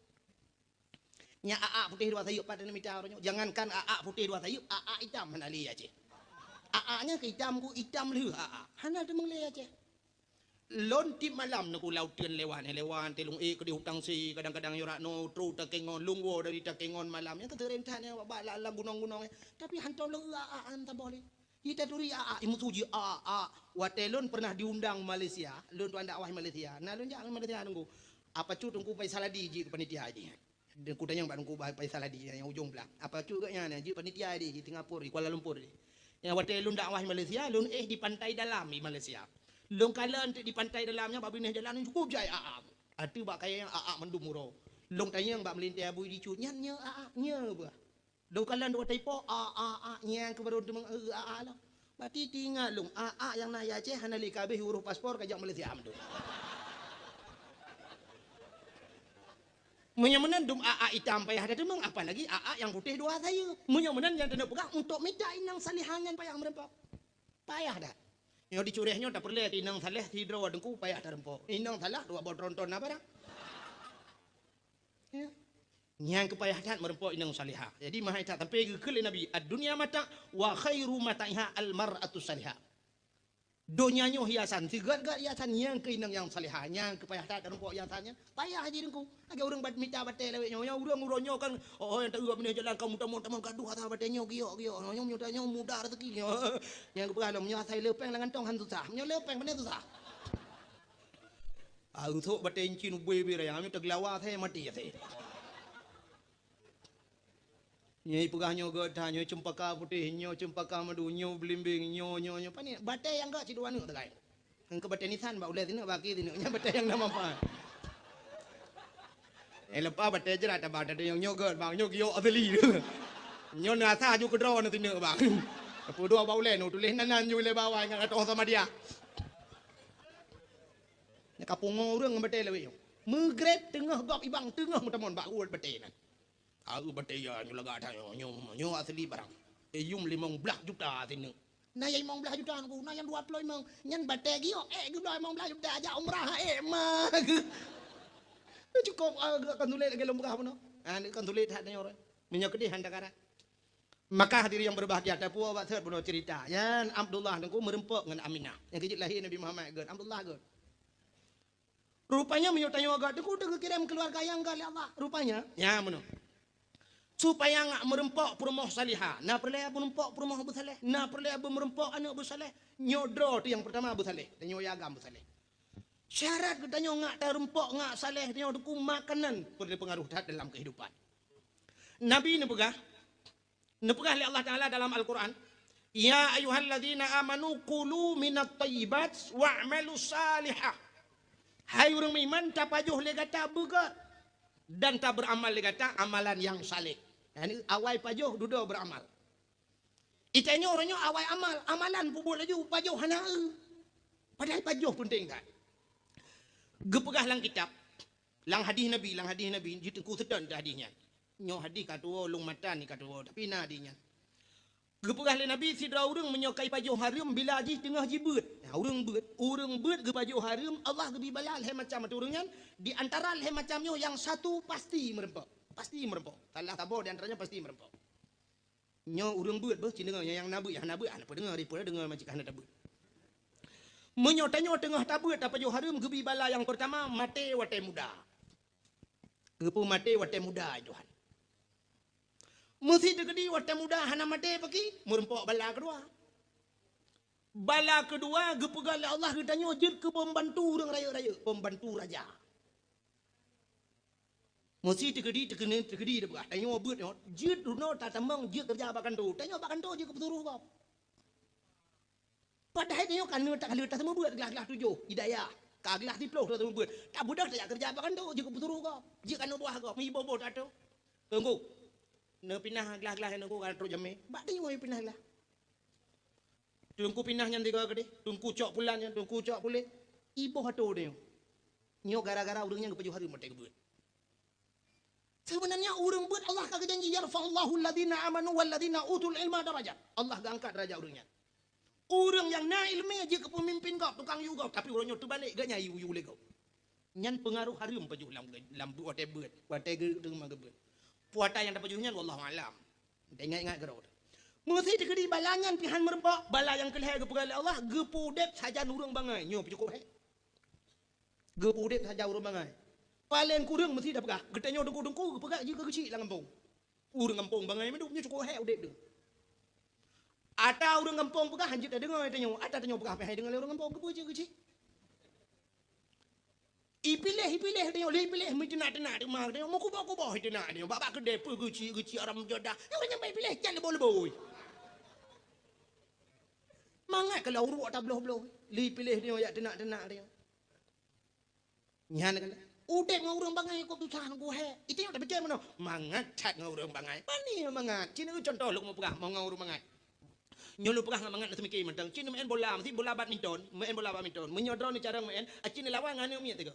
Nyan a'ak putéh dua sayeup pat tamita uroe nyoe. Jangankan a'ak putéh dua sayeup, a'ak itam hana lé Aceh. A'ak nyan keu itam ku itam lheueh a'ak. Hana teumeung lé Aceh. Lôn tiep malam neuk u laôt teun lewat, lewat teulông ék keudéh u Tangsi, kadang-kadang yorak noe trok Takengon, lôn woe dari Takengon malam. Nyan ka seuring that nyan bak lam, lam gunong-gunong nyan. Tapi hantom lôn eu a'ak nyan saboh lé. Jitaturi a'ak, imeusu jih a'ak, a'ak. Watèe lôn pernah diundang Malaysia, lôn tuan dakwah Malaysia. Na lôn jak Malaysia teungku. Apa cu teungku Faisal Hadi jih keu panitia jih. Teungku tanyong bak Teungku Faisal Hadi nyang ujong blang. Apa cu geuh nyan, jeuet panitia di Singapura, di Kuala Lumpur di. Nyang watèe lôn dakwah di Malaysia, lôn éh di Pantai Dalam di Malaysia. Lôn kalon teuk di Pantai Dalam nyan bak binéh jalan cukup jai a'ak. Ateueh bak kayèe nyan a'ak mandum uroe. Lôn tanyong bak meulintèe Abu Idi Cut, "Nyan nyoe a'ak, nyoe beuh?" Lôn kalon dua taipo, a'ak, a'ak, nyan keuh barô teumeung, eh, a'ak lom. Berarti teuingat lôn, a'ak nyang na di Aceh hana lé ka abéh urôh paspor ka jak Malaysia mandum. Meunyoe meunan dum a'ak itam payah tateumeung, apalagi a'ak nyang putéh dua sayeup. Meunyoe meunan nyang taneuk peugah, untuk mita inong salihah nyan payah meurumpok. Payah that. Nyoe di Curéh nyoe tapeureulèe inong saleh sidroe teungku payah tarumpok. Inong saleh dua boh tronton na barang. Ya. Nyang keu payah that meurumpok inong salihah. Jadi, meuhai that sampai geukheun lé Nabi, "Ad-dunya mata' wa khairu mata'iha al-mar'atu salihah." Donya nyoe hiasan, sigét-gét hiasan nyang keu inong nyang salihah, nyang keu payah that tarumpok hiasan nyan. Payah jih teungku. Lagèe ureueng bat-, mita batèe lawét nyoe, nyoe ureueng uroe nyoe kan, oh, nyang taeu binéh jalan ka meutamong-tamong gadoh atra batèe nyoe giok-giok. Nyoe, nyoe, nyoe mudah rezeki nyoe. Nyang geupeugah lom, nyoe asai le pèng lam kantong han susah. Nyoe le pèng pane susah. Ah, usok batèe incin ubé-bé raya, nyoe teugeulawa asai maté asai. Nyoe peugah nyoe geuh that, nyoe cempaka putéh, nyoe cempaka madu, nyoe beulimbeng, nyoe, nyoe, nyoe. Pane batèe nyang geuh cit dua neuk teukai. Engkau batèe nisan bak ulèe sineuk, bak kiri sineuk. Nyan batèe nyang na manfaat. Eh, leupah batèe jrat abang, tadi nyang nyoe geuh bang, nyoe giok asli. Nyoe na asa aju keudroe na sineuk bang. Peudua bak ulèe nu tuléh nan, nan ju lé bawai ngon atoh sama dia. Nyan ka pungo ureueng ngon batèe lawét nyoe. Meugrét teungoh gob ibang, teungoh meutamong bak uet batèe nyan. Taeu batèe ya nyoe lagak that nyoe, nyoe, nyoe asli barang. Eyum limong blaih juta sineuk. Na nyang limong blaih juta teungku, na nyang dua ploh limong. Nyan batèe giok, eh, geubloe limong blaih juta jak umrah, eh, ma. Cukôp, ah, kon sulet lagèe lôn peugah bunoe. Ah, kon sulet that nyoe. Meunyoe keudéh han takarat. Maka hadirin yang berbahagia, tapuwoe bak sot bunoe cerita. Nyan Abdullah teungku meurumpok ngon Aminah. Nyang keu jeuet lahé Nabi Muhammad geuh, Abdullah geuh. Rupanya meunyoe tanyoe agak teungku teugeukirém keuluwarga nyang gét lé Allah. Rupanya, nyan meunoe. Supaya ngak meurumpok peurumoh salihah, na peureulèe meurumpok peurumoh beusaleh, na peureulèe meurumpok aneuk beusaleh. Nyoe droe teuh nyang peurtama beusaleh, tanyoe agam beusaleh. Syarat geutanyoe ngak tarumpok ngak saleh, tanyoe teungku makanan peureulèe peungaruh that dalam keuhidupan. Nabi neupeugah, neupeugah lé Allah Taala dalam Al-Quran, "Ya ayyuhalladzina amanu kulu minat thayyibat wa'malu salihah." Hai ureuëng meuiman, tapajoh lé gata beugét dan taberamal lé gata amalan nyang saleh. Yakni awai pajoh, dudoe beuramal. Itanyoe uroe nyoe awai amal, amalan peubuet laju, pajoh hana eu. Padahai pajoh peunteng that. Geupeugah lam kitab, lam hadih Nabi, lam hadih Nabi, jiteungku seudon hadih nyan. Nyoe hadih ka tuwoe, lôn matan ka tuwoe, tapi na hadih nyan. Geupeugah lé Nabi, sidroe ureuëng meunyoe ka ipajoh hareuem bila jih teungoh jibeuet. Nah, ureuëng beuet, ureuëng beuet geupajoh hareuem, Allah geubri bala lhée macam ateueh ureuëng nyan, di antara lhée macam nyoe nyang satu pasti meureumpok. Pasti meureumpok. Salah saboh di antaranya pasti meureumpok. Nyoe ureuëng beuet beuh, ci deungoe nyang na beuet, nyang hana beuet, hana peudeungoe, ripeue deungoe macam hana tabeuet. Meunyoe tanyoe teungoh tabeuet tapajoh hareuem, geubri bala nyang peurtama maté watée muda. Geupeumaté watée muda, Tuhan. Meusé teukeudi watée muda hana maté paki, meureumpok bala keudua. Bala keudua geupeugah lé Allah geutanyoe jeuet keu pembantu ureuëng rayeuk-rayeuk, pembantu raja. Meusé teukeudi, teukeudi, teukeudi teupeugah, tanyoe beuet nyoe, jeuet runoe tatamong jeuet keureuja bak kantô. Tanyoe bak kantô jeuet keu peusuroh gob. Padahai tanyoe ka neuk takaleuet taseumubeuet glah-glah tujoh, hidayah. Ka glah siplôh taseumubeuet. Tabeudôh tajak keureuja bak kantô, jeuet keu peusuroh gob. Jeuet keu aneuk buah gob, meuiboh-boh tato. Teungku, neupinah glah-glah nyan teungku ka trok jamé. Bak tanyoe pinah glah. Teungku pinah nyan tiga keudeh, teungku cok pulan nyan, teungku cok puléh. Iboh atô tanyoe. Nyoe gara-gara ureuëng nyan geupajoh hareuem watée geubeuet. Seubeunanya ureuëng beuet Allah ka geujanji, "Yarfa'ullahu alladhina amanu walladhina utul ilma darajat." Allah geuangkat darajat ureuëng nyan. Ureuëng nyang na iéleumé jeuet keu peumimpin gob, tukang yue gob, tapi uroe nyoe teubalek, geuh nyan yue-yue lé gob. Nyan peungaroh hareuem pajoh lam, lam watée beuet, watée geu-, teuma geubeuet. Puasa nyang tapajoh nyan wallahu alam. Ingat-ingat keudroe. Meusé teukeudi bala nyan pih han meureumpok, bala nyang keulhée geupeugah lé Allah, geupeu udeb sajan ureuëng bangai. Nyoe pih cukôp hék. Geupeu udeb sajan ureuëng bangai. Paleng kureueng meusé tapeugah, geutanyoe teungku-teungku geupeugah jih keu geuchik lam gampông. Ureuëng gampông bangai mandum nyoe cukôp hék udeb deuh. Ata ureuëng gampông peugah han jeuet tadeungoe tanyoe, ata tanyoe peugah pih han deungoe lé ureuëng gampông, geupeu cit geuchik. Ipiléh, ipiléh tanyoe, lé ipiléh meuteunak-teunak teuma tanyoe, meukuboh-kuboh iteunak tanyoe, bak-bak keudée peue geuchik-geuchik haram jadah. Nyoe nyang bai piléh cat leuboh-leuboh. Mangat ka lheueh uruek tabloh-bloh, lé ipiléh tanyoe jak teunak-teunak tanyoe. Nyan kan, udeb ngon ureuëng bangai kok susah ngon guhée. Itu nyang tapike meunoe. Mangat that ngon ureuëng bangai. Pani mangat. Cina contoh lôn mupeugah mau ngon ureuëng bangai. Nyoe lôn peugah ngon mangat na seumike mantong. Cina main bola, mesti bola badminton, main bola badminton. Meunyoe droeneuh carong main, acin lawan ngon aneuk miet tiga.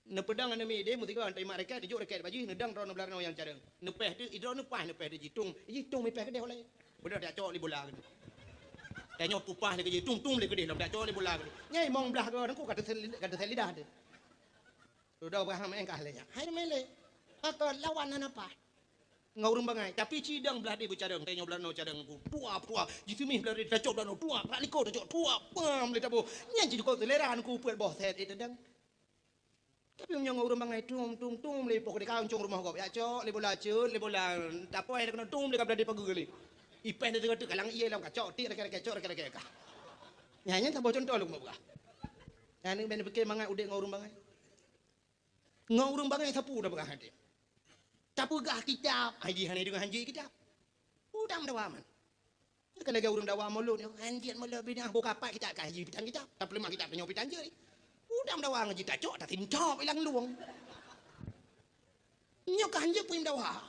Neupeudong aneuk miet deh, meusigoe teuimak raket, tijok raket bak jih, neudong droeneuh blah nyoe nyang carong. Neupéh teuh, droeneuh paih neupéh teuh jih, tung, jih tung mipéh keudeh ulée. Beudôh dak cok lé bola keudeh. Tanyoe pupah lé keudeh, tung, tung lé keudeh, lom dak cok lé bola keudeh. Nyai mong blah goe, teungku ka teusel-, ka teusel lidah teuh. Sudah bah main kah lé nyan. Hai main lé. Maka lawan hana paih. Ngon ureuëng bangai, tapi cidong blah deh beucarong, tanyoe blah noe carong ku. Pua, pua, jiteumih blah deh, tacok blah noe, pua, prak liko tacok, pua, pam lé tabo. Nyan cit kok selera ku peuet boh set, eh, tendang. Tapi meunyoe ngon ureuëng bangai tum, tum, tum, lé poh keudeh ka uncong rumoh gob, jak cok lé bola, cut lé bola, tapoi lé keunoe tum lé ka blah deh pageue lé. Ipéh lé teungoh teuk kalang ié lam ka cok, tik raket-raket, cok raket-raket ka. Nyan, nyan saboh cuntoh lôn peugah. Nyan, nyan bèk pike mangat udeb ngon ureuëng bangai. Ngon ureuëng bangai sapeue tapeugah até. Tapeugah kitab, ai jih hana deungoe hanjeuet kitab. Udang dawa man. Ka lagée ureuëng dawa mulod nyoe, hanjeuet mulod bidah boh kapat kitab ka jih pitang kitab. Tapeuleumah kitab tanyoe pitang jeuet. Udang dawa ngon jitacok, tatim cok ilang luwong. Nyoe ka hanjeuet puim dawa.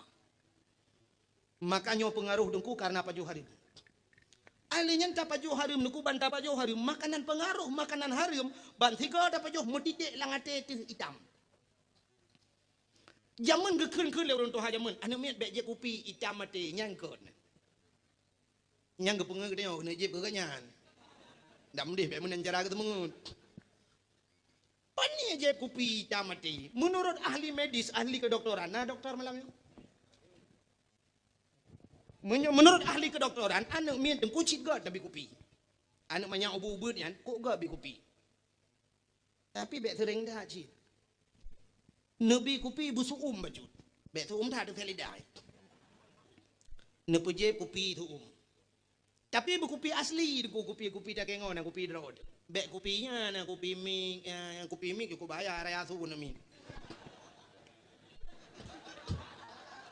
Maka nyoe peungaroh teungku kareuna pajoh hareuem. Ahli nyan tapajoh hareuem, teungku ban tapajoh hareuem, makanan peungaroh makanan hareuem, ban sigoe tapajoh meutitek lam até teuh itam. Jameun geukheun-kheun lé ureuëng tuha jameun, aneuk miet bèk jieb kupi itam até, nyan kon. Nyang geupeungeut geutanyoe keuneuk jieb keu geuhnyan. Dak meudeh bèk meunan cara geuteumeungeut. Pane jieb kupi itam até? Meunurot ahli medis, ahli kedokteran, na doktor malam nyoe? Meunyoe meunurot ahli kedokteran, aneuk miet teungku cit göt tabi kupi. Aneuk manyak ubeuet-ubeuet nyan, kok göt bi kupi. Tapi bèk seuréng that cit. Neubi kupi beusu'um bacut. Bèk su'um that teuh lidah. Neupeujieb kupi su'um. Tapi beukupi asli, kupi-kupi takengon, kupi droe. Bèk kupi nyan, kupi mik, eh, kupi mik cukup bahaya, raya su na mik.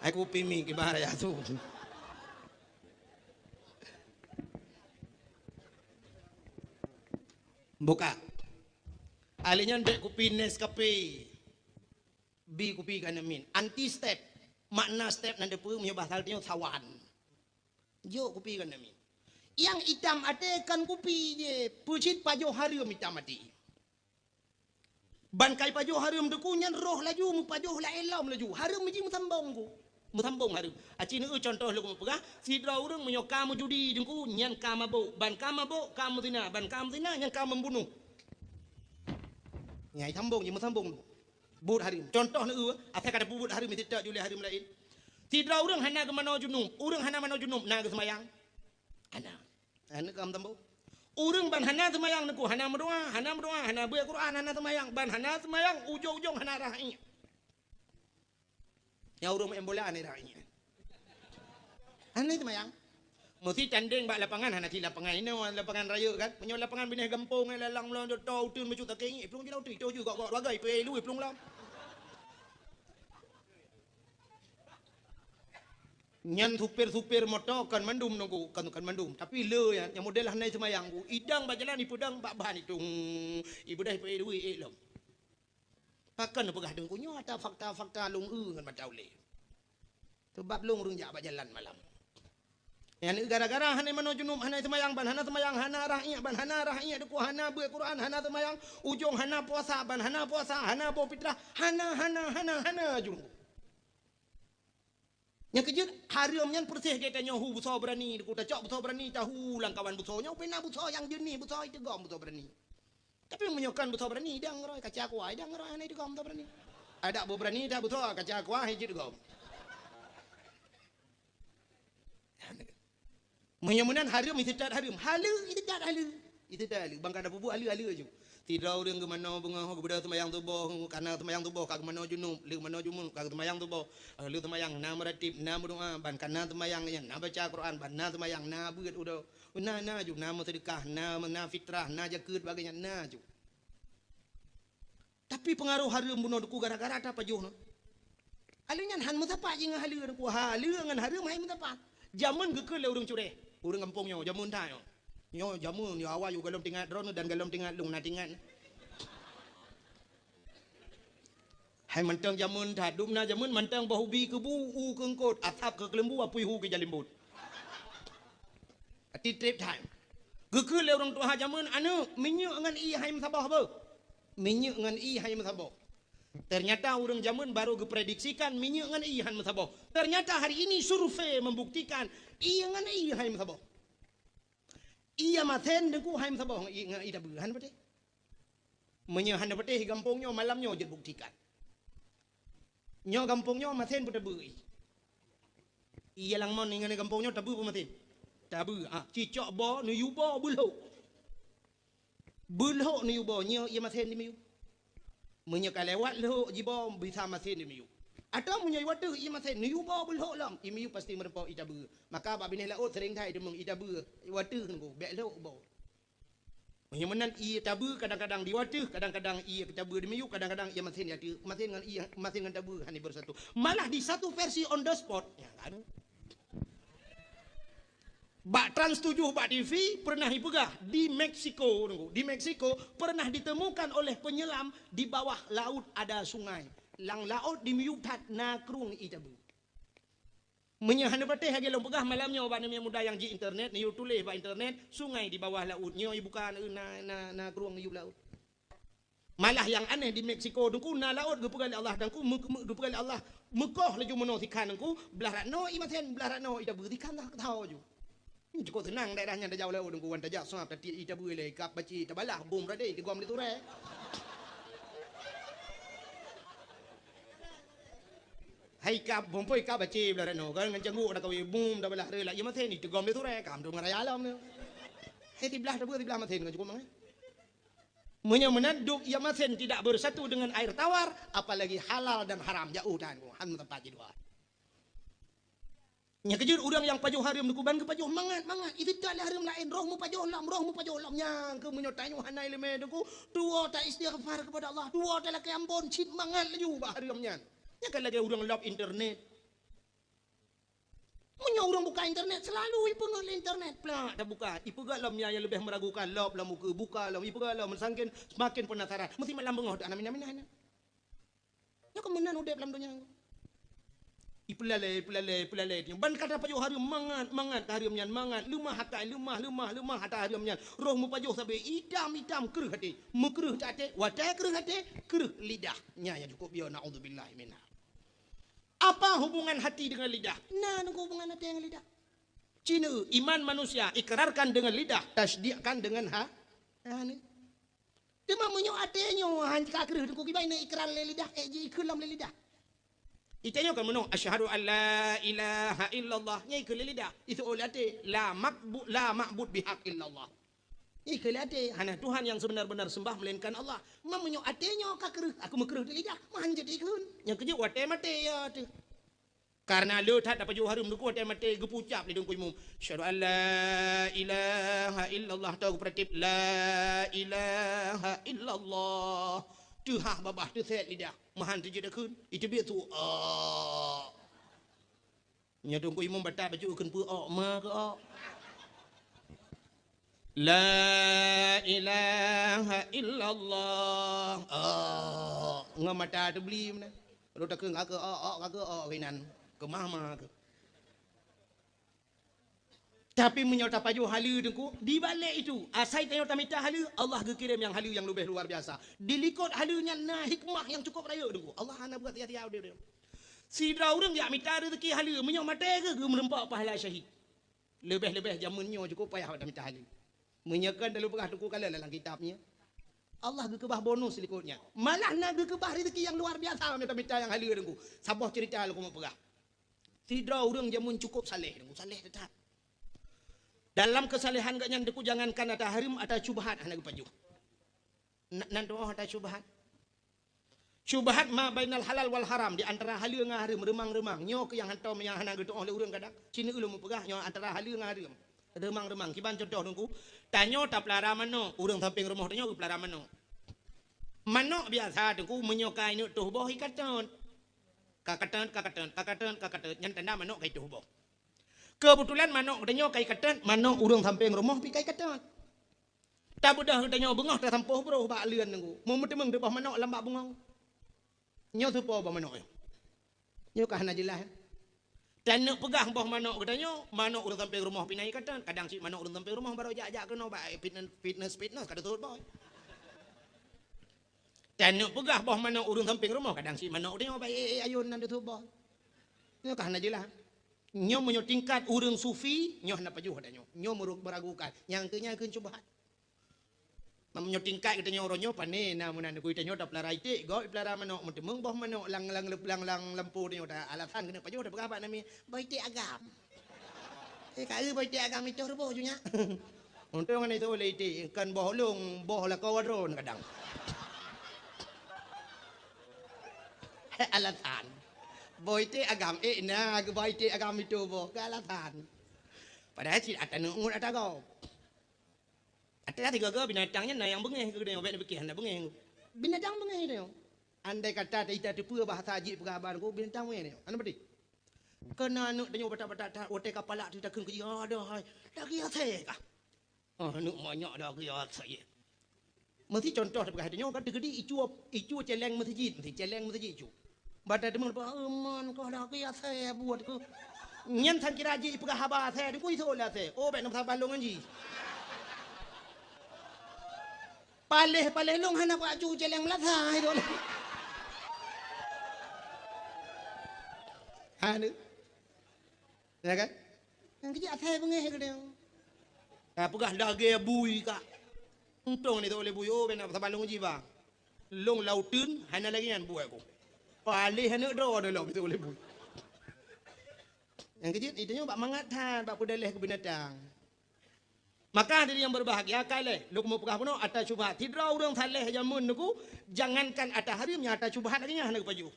Ai kupi mik kiban raya su. Buka. Alèh nyan bèk kupi Nescafe. Bi kupi keu aneuk miet. Anti step. Makna step nan teupeue meunyoe bahasa tanyoe sawan. Jok kupi keu aneuk miet. Nyang itam até kon kupi jih, peucit pajoh hareuem itam até. Ban kai pajoh hareuem teuku nyan roh laju meupajoh laén lom laju. Hareuem jih meusambong ku. Meusambong hareuem. Aci neueu contoh lôn peugah, sidroe ureueng meunyoe ka meujudi teungku, nyan ka mabök. Ban ka mabök, ka meuzina. Ban ka meuzina, nyan ka membunuh. Nyai sambong jih, meusambong. Buet hareuem. Contoh neueu, asai ka tapeubuet hareuem, meusitak jih lé hareuem laén. Sidroe ureueng hana geumanoe junub. Ureueng hana manoe junub, na geuseumayang? Hana. Hana ka meusambong. Ureueng ban hana seumayang teungku, hana meudoa, hana meudoa, hana beuet Quran, hana seumayang. Ban hana seumayang, ujong-ujong hana rhah iék. Nyang ureueng maén bola hana rhah iék. Hana seumayang. Meusti tandeng bak lapangan, hana cit lapangan inoe, lapangan rayeuk kan. Meunyoe lapangan binéh gampông, eh, lalang meulon, to uteuen bacut sakét, eh, plueng jih lam uteuen, toh ju gok-gok bagai, peué lui plueng lam. Nyan supir-supir moto kon mandum nunggu, kon, kon mandum. Tapi le nyan, nyang model hana seumayang ku, idang bak jalan ipeudang bak ban itong. Ibeudôh peué lui ék lom. Pakon neupeugah teungku nyoe ata fakta-fakta lôn eu ngon mata ulèe. Sabab lôn ureueng jak bak jalan malam. Nyan gara-gara hana manoe junub, hana seumayang, ban hana seumayang, hana rhah iék, ban hana rhah iék teungku, hana beuet Quran, hana seumayang, ujong hana puasa, ban hana puasa, hana boh fitrah, hana, hana, hana, hana ju. Nyang keujeuet, hareuem nyan peureséh gét tanyoe hu beusoe beurani, teungku tacok beusoe beurani, tahu lam kawan beusoe nyoe, pih na beusoe nyang jeunih, beusoe iteugom beusoe beurani. Tapi meunyoe kon beusoe beurani, idang roe, kaca kuah, idang roe, hana iteugom beusoe beurani. Adak beusoe beurani, dak beusoe, kaca kuah, hana jeuet gom. Meunyoe meunan hareuem, iseutôt hareuem. Haleue, iseutôt haleue. Iseutôt haleue. Ban ka tapeubuet haleue-haleue ju. Sidroe ureueng geumanoe beungoh, geubeudôh seumayang suboh, ka na seumayang suboh, ka geumanoe junub, lheueh manoe junub, ka geuseumayang suboh. Eh, lheueh seumayang na meuratéb, na meudoa, ban ka na seumayang nyan, na baca Quran, ban na seumayang, na beuet udoe. Na, na ju, na meuseudeukah, na, na fitrah, na jakeuet, bagée nyan, na ju. Tapi peungaroh hareuem bunoe teungku gara-gara tapajoh nyoe. Haleue nyan han meusapat jih ngon haleue teungku. Haleue ngon hareuem hai meusapat. Jameun geukheun lé ureueng cureh. Ureueng gampông nyoe, jameun that nyoe. Nyoe jameun, nyoe awai yue gohlom teuingat droeneuh dan gohlom teuingat lôn na teuingat. Hai mantong jameun that, dum na jameun mantong boh ubi keubu, u keu eungkôt, asab keu keuleumbu, apui hu keu jalimbot. Ati treb that. Geukheun lé ureueng tuha jameun, "Aneuk, minyeuk ngon ié hai meusaboh beuh." Minyeuk ngon ié hai meusaboh. Ternyata ureueng jameun baru geuprediksikan minyeuk ngon ié han meusaboh. Ternyata hari ini survei membuktikan ié ngon ié hai meusaboh. Ié masen teungku hai meusaboh ngon ié, ngon ié tabeue, han patéh. Meunyoe hana patéh gampông nyoe malam nyoe jeuet buktikan. Nyoe gampông nyoe masen peue tabeue ié. Ié lam mon ngon gampông nyoe tabeue peue masen. Tabeue, ah, cicok boh, neuyue boh, beulhok. Beulhok neuyue boh, nyoe ié masen dimiyueb. Meunyoe ka lewat lhok jiboh, bisa masen dimiyueb. Atawa meunyoe ié wateuh ié masen, neuyue boh beulhok lom, ié miyueb pasti meurumpok ié tabeue. Maka bak binéh laôt seuring that iteumeung ié tabeue, ié wateuh nunggu, bék lhok boh. Meunyoe meunan ié tabeue kadang-kadang di wateuh, kadang-kadang ié tabeue dimiyueb, kadang-kadang ié masen di ateueh, masen ngon ié, masen ngon tabeue hana beusatu. Malah di satu versi on the spot, ya kan? Bak Trans tujuh bak T V pernah ipeugah di Meksiko, di Meksiko pernah ditemukan oleh penyelam di bawah laut ada sungai. Lam laôt dimiyueb that na krueng ié tabeue. Meunyoe hana patéh lagée lôn peugah malam nyoe bak aneuk muda nyang ji internet, neuyue tuléh bak internet, sungai di bawah laut. Nyoe ibuka na, na, na krueng neuyueb laôt. Malah nyang aneh di Meksiko teungku na laôt geupeugah lé Allah teungku, meu-, meu-, geupeugah lé Allah meukoh laju meunoe sikhan teungku, blah rat noe ié masen, blah rat noe ié tabeue sikhan dah keutao ju. Cukup seunang daerah nyan tajak u laôt teungku, wan tajak sab tatiek ié tabeue lé, kab baci tabalah bom radé tigom lé turée. Hai kab bom poi kab baci blah rat noe, kan ngon cangguk dak kawi bom tabalah ré lak ié masen itigom lé turée, kam tu ngon raya lom tu. Hai tiblah tabeue tiblah masen kan cukup mangat. Meunyoe meunan dum ié masen tidak bersatu dengan air tawar, apalagi halal dan haram, jauh tan, han meuteumpat jidua. Nyang keujeuet ureueng nyang pajoh hareuem teungku ban geupajoh mangat-mangat, iseutôt lé hareuem laén, roh meupajoh lom, roh meupajoh lom. Nyang keuh meunyoe tanyoe hana iéleumé teungku, tuwoe ta istighfar keupada Allah, tuwoe talakée ampôn, cit mangat laju bak hareuem nyan. Nyan ka lagée ureueng lop internet. Meunyoe ureuëng buka internet, selalu ipeungeut lé internet. Plak, tabuka. Ipeugah lom nyang leubeh meragukan, lop lom ukeue, buka lom, ipeugah lom, sangken semakin penasaran. Meusti malam beungoh, anak mina-mina. Nyoe keuh meunan udeb lam donya. Ipeulalé, ipeulalé, ipeulalé. Ban ka tapajoh hareuem mangat, mangat ka hareuem nyan, mangat. Leumah akai, leumah, leumah, leumah ata hareuem nyan. Roh meupajoh sabe itam-itam kreueh até. Meukreueh até, watée kreueh até, kreueh lidah. Nyan nyang cukup biyeu, naudzubillah minha. Apa hubungan hati dengan lidah? Na, nunggu hubungan até ngon lidah. Cina, iman manusia ikrarkan dengan lidah, tasdikkan dengan ha-, hana. Teuma meunyoe até nyoe han ka kreueh, teungku, kiban na ikrar lé lidah, ék ji ikheun lom lé lidah. Ita nyoe kan meunoe, "Asyhadu an la ilaha illallah." Nyan ikheun lé lidah. Iseuôt lé até, "La makbu-, la ma'bud bihaq illallah." Nyan ikheun lé até, "Hana Tuhan yang sebenar-benar sembah melainkan Allah." Ma meunyoe até nyoe ka kreueh, aku meukreueh di lidah, ma han jeuet ikheun. Nyang keujeuet watée maté, ya, teuh. Karena le that tapajoh hareuem, teungku, watée maté geupucap lé teungku imum. "Asyhadu an la ilaha illallah," atau geupeuratéb, "La ilaha illallah." Teuhah babah, teusét lidah. Ma han teujeuet akheun, iteubiet su, "Ôk." Nyoe teungku imum batat bacut kheun peue ôk, ma keu ôk. "La ilaha illallah." Ôk. Ngon mata teubli meunan. Rot takheun ka keu ôk, ôk ka keu ôk inan. Keumah ma keu. Tapi meunyoe tapajoh haleue teungku, di balek itu, asai tanyoe tamita haleue, Allah geukirém nyang haleue nyang leubeh luar biasa. Di likot haleue nyan na hikmah nyang cukup rayeuk teungku. Allah hana buat sia-sia udeb. Sidroe ureuëng jak mita rezeki haleue, meunyoe maté geuh geumeureumpok pahala syahid. Leubeh-leubeh jameun nyoe cukup payah bak tamita haleue. Meunyoe kon talu peugah teungku kala lam kitab nyoe. Allah geukeubah bonus likot nyan. Malah na geukeubah rezeki nyang luar biasa meunyoe tamita nyang haleue teungku. Saboh cerita lôn keumeung peugah. Sidroe ureuëng jameun cukup saleh, teungku, saleh that. Dalam keusalehan gobnyan teungku jangankan ata hareuem, ata syubhat hana geupajoh. Na-, nan tuoh ata syubhat. Syubhat ma bainal halal wal haram, di antara haleue ngon hareuem, reumang-reumang. Nyoe keuh nyang hantom nyang hana geutuoh lé ureuëng kadang. Cina ulôn meupeugah nyoe antara haleue ngon hareuem. Reumang-reumang. Kiban contoh teungku, tanyoe tapeulara manok, ureuëng sampéng rumoh tanyoe geupeulara manok. Manok biasa teungku meunyoe ka ineuk toh boh ikatot. Ka katot, ka katot, ka katot, ka katot. Nyan tanda manok ka itoh boh. Keubeutulan manok tanyoe ka ikatot, manok ureuëng sampéng rumoh pih ka ikatot. Tabeudôh geutanyoe beungoh tasampôh broh bak leuen teungku. Meu-, meuteumeung teuboh manok lam bak bungong. Nyoe teupo boh manok nyoe. Nyoe ka hana jeulaih. Taneuk peugah boh manok geutanyoe, manok ureuëng sampéng rumoh pih na ikatot. Kadang cit manok ureuëng sampéng rumoh barô jak-jak keunoe bak fitness, fitness, fitness ka teutot boh. Taneuk peugah boh manok ureuëng sampéng rumoh, kadang cit manok geutanyoe bak ék-ék ayôn nan teutot boh. Nyoe ka hana jeulaih. Nyoe meunyoe tingkat ureuëng sufi, nyoe hana pajoh geutanyoe. Nyoe meurug-, meragukan. Nyang keu, nyang keu syubhat. Meunyoe tingkat geutanyoe uroe nyoe, pane na meunan teungku, geutanyoe tapeulara iték, gob ipeulara manok, meuteumeung boh manok lam, lam, lam, lam lampôh tanyoe, ta alasan keuneuk pajoh, tapeugah bak namiet, "Boh iték agam." Eh, ka eu boh iték agam itoh ruboh ju nyak. Untông hana itoh lé iték, kon boh lôn, boh lakoe droen kadang. Alasan. Boh iték agam, eh, na geuboh iték agam itoh boh, keu alasan. Padahai cit ata neuk ngut ata gob. Ata tiga-tiga binatang nyan na nyang beungéh keu geutanyoe, bék neupiké hana beungéh. Binatang beungéh geutanyoe. Andai kata ta-, ita teupeue bahasa jih peugah haba nyoe, binatang beungéh geutanyoe. Hana beutôi. Keu na aneuk tanyoe batat-batat that, watée ka palak teuh takheun keu jih, "Adoh hai, dagée asèe kah?" "Oh, aneuk manyak dagée asèe." Meusi contoh teupeugah tanyoe kan teukeudi icu, icu céléng meuseujid, meusi céléng meuseujid icu. Bak tateumeung, "Aman kah dagée asèe buet keuh." Nyan sang kira jih ipeugah haba asèe, teungku iseuôt lé asèe. Oh, bék na meusaban lôn ngon jih. Paléh-paléh lôn hana kuacu céléng meulasai lôn. Hana. Ya kan? Nyang keu jih asèe beungéh geutanyoe. Ka peugah dagée bui kah. Untông ni teuôt lé bui, oh, bék na meusaban lôn ngon jih ba. Lôn lam uteuen, hana lagée nyan buet ku. Paléh aneuk droe lôn teuôt lé bui. Nyang keu jih, geutanyoe bak mangat that, bak peudaleh keu binatang. Maka hadirin yang berbahagia, ka lheueh lôn keumeung peugah bunoe ata syubhat. Sidroe ureuëng saleh jameun teungku, jangankan ata hareuem, nyang ata syubhat lagée nyan hana geupajoh.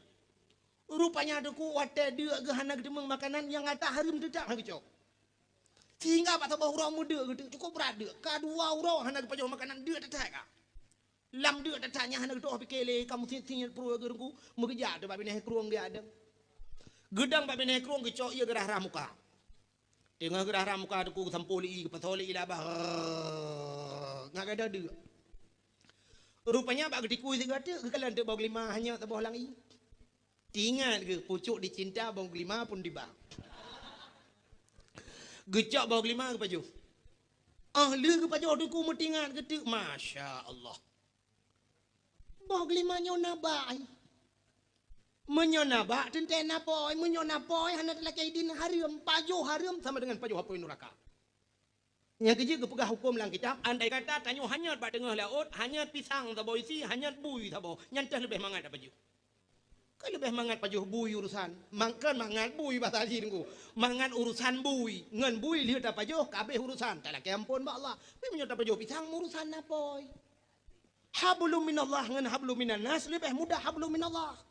Rupanya teungku watée deuk geuh hana geuteumeung makanan nyang ata hareuem teutap hana geucok. Sehingga bak saboh uroe meudeuk geuteuk, cukup brat deuk. Ka dua uroe hana geupajoh makanan, deuk that-that ka. Lam deuk that-that nyan hana geutuoh pike lé, ka meusit-sit pruet geuh teungku, meugeujak teuk bak binéh krueng geujak dong. Geudong bak binéh krueng geucok ié geurah-rah muka. Teungoh geurah-rah muka Teungku, geusampôh lé ié, geupasoe lé ié lam babah. Ngat gata deuk. Rupanya bak geutikui sigoe teuk, geukalon teuk boh geulima hanyot saboh lam ié. Teuingat geuh, pucôk dicinta boh geulima pun tiba. Geucok boh geulima geupajoh. Óh lheueh geupajoh Teungku meutingat geuh teuk, masya Allah. Boh geulima nyoe na bak ai. Meunyoe na bak teuntèe na po ai, meunyoe na po ai hana talakèe idin hareuem, pajoh hareuem sama dengan pajoh apui nuraka. Nyang keujeuet geupeugah hukôm lam kitab, andai kata tanyoe hanyot bak teungoh laôt, hanyot pisang saboh isi, hanyot bui saboh, nyan teuh leubeh mangat tapajoh. Keu leubeh mangat pajoh bui urusan. Mangkon mangat bui basa jih Teungku. Mangat urusan bui. Ngon bui lheueh tapajoh, ka abéh urusan. Talakèe amphon bak Allah. Tapi meunyoe tapajoh pisang, urusan na po ai. Hablum minallah ngon hablum minan nas leubeh mudah hablum minallah.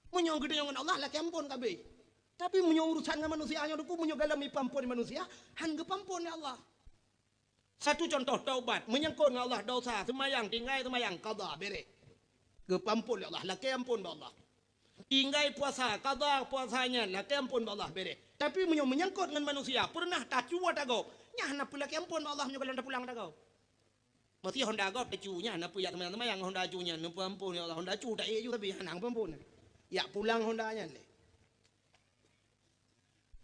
Meunyoe geutanyoe ngon Allah, lakèe amphon ka abéh. Tapi meunyoe urusan ngon manusia nyoe Teungku, meunyoe gohlom ipeuamphon manusia, han geupeuamphon lé Allah. Satu contoh taubat, menyangkut ngon Allah, dosa, seumayang, tinggai seumayang, qadha, bereh. Geupeuamphon lé Allah, lakèe amphon bak Allah. Tinggai puasa, qadha puasa nyan, lakèe amphon bak Allah, bereh. Tapi meunyoe menyangkut ngon manusia, peureunah tacue ata gob, nyan hana peue lakèe amphon bak Allah meunyoe gohlom tapulang ata gob. Meusé honda gob tacue nyan, na peue jak seumayang-seumayang honda cue nyan, neupeuamphon, ya Allah, honda cue taék ju sabe, hana geupeuamphon. Jak pulang honda nyan lé.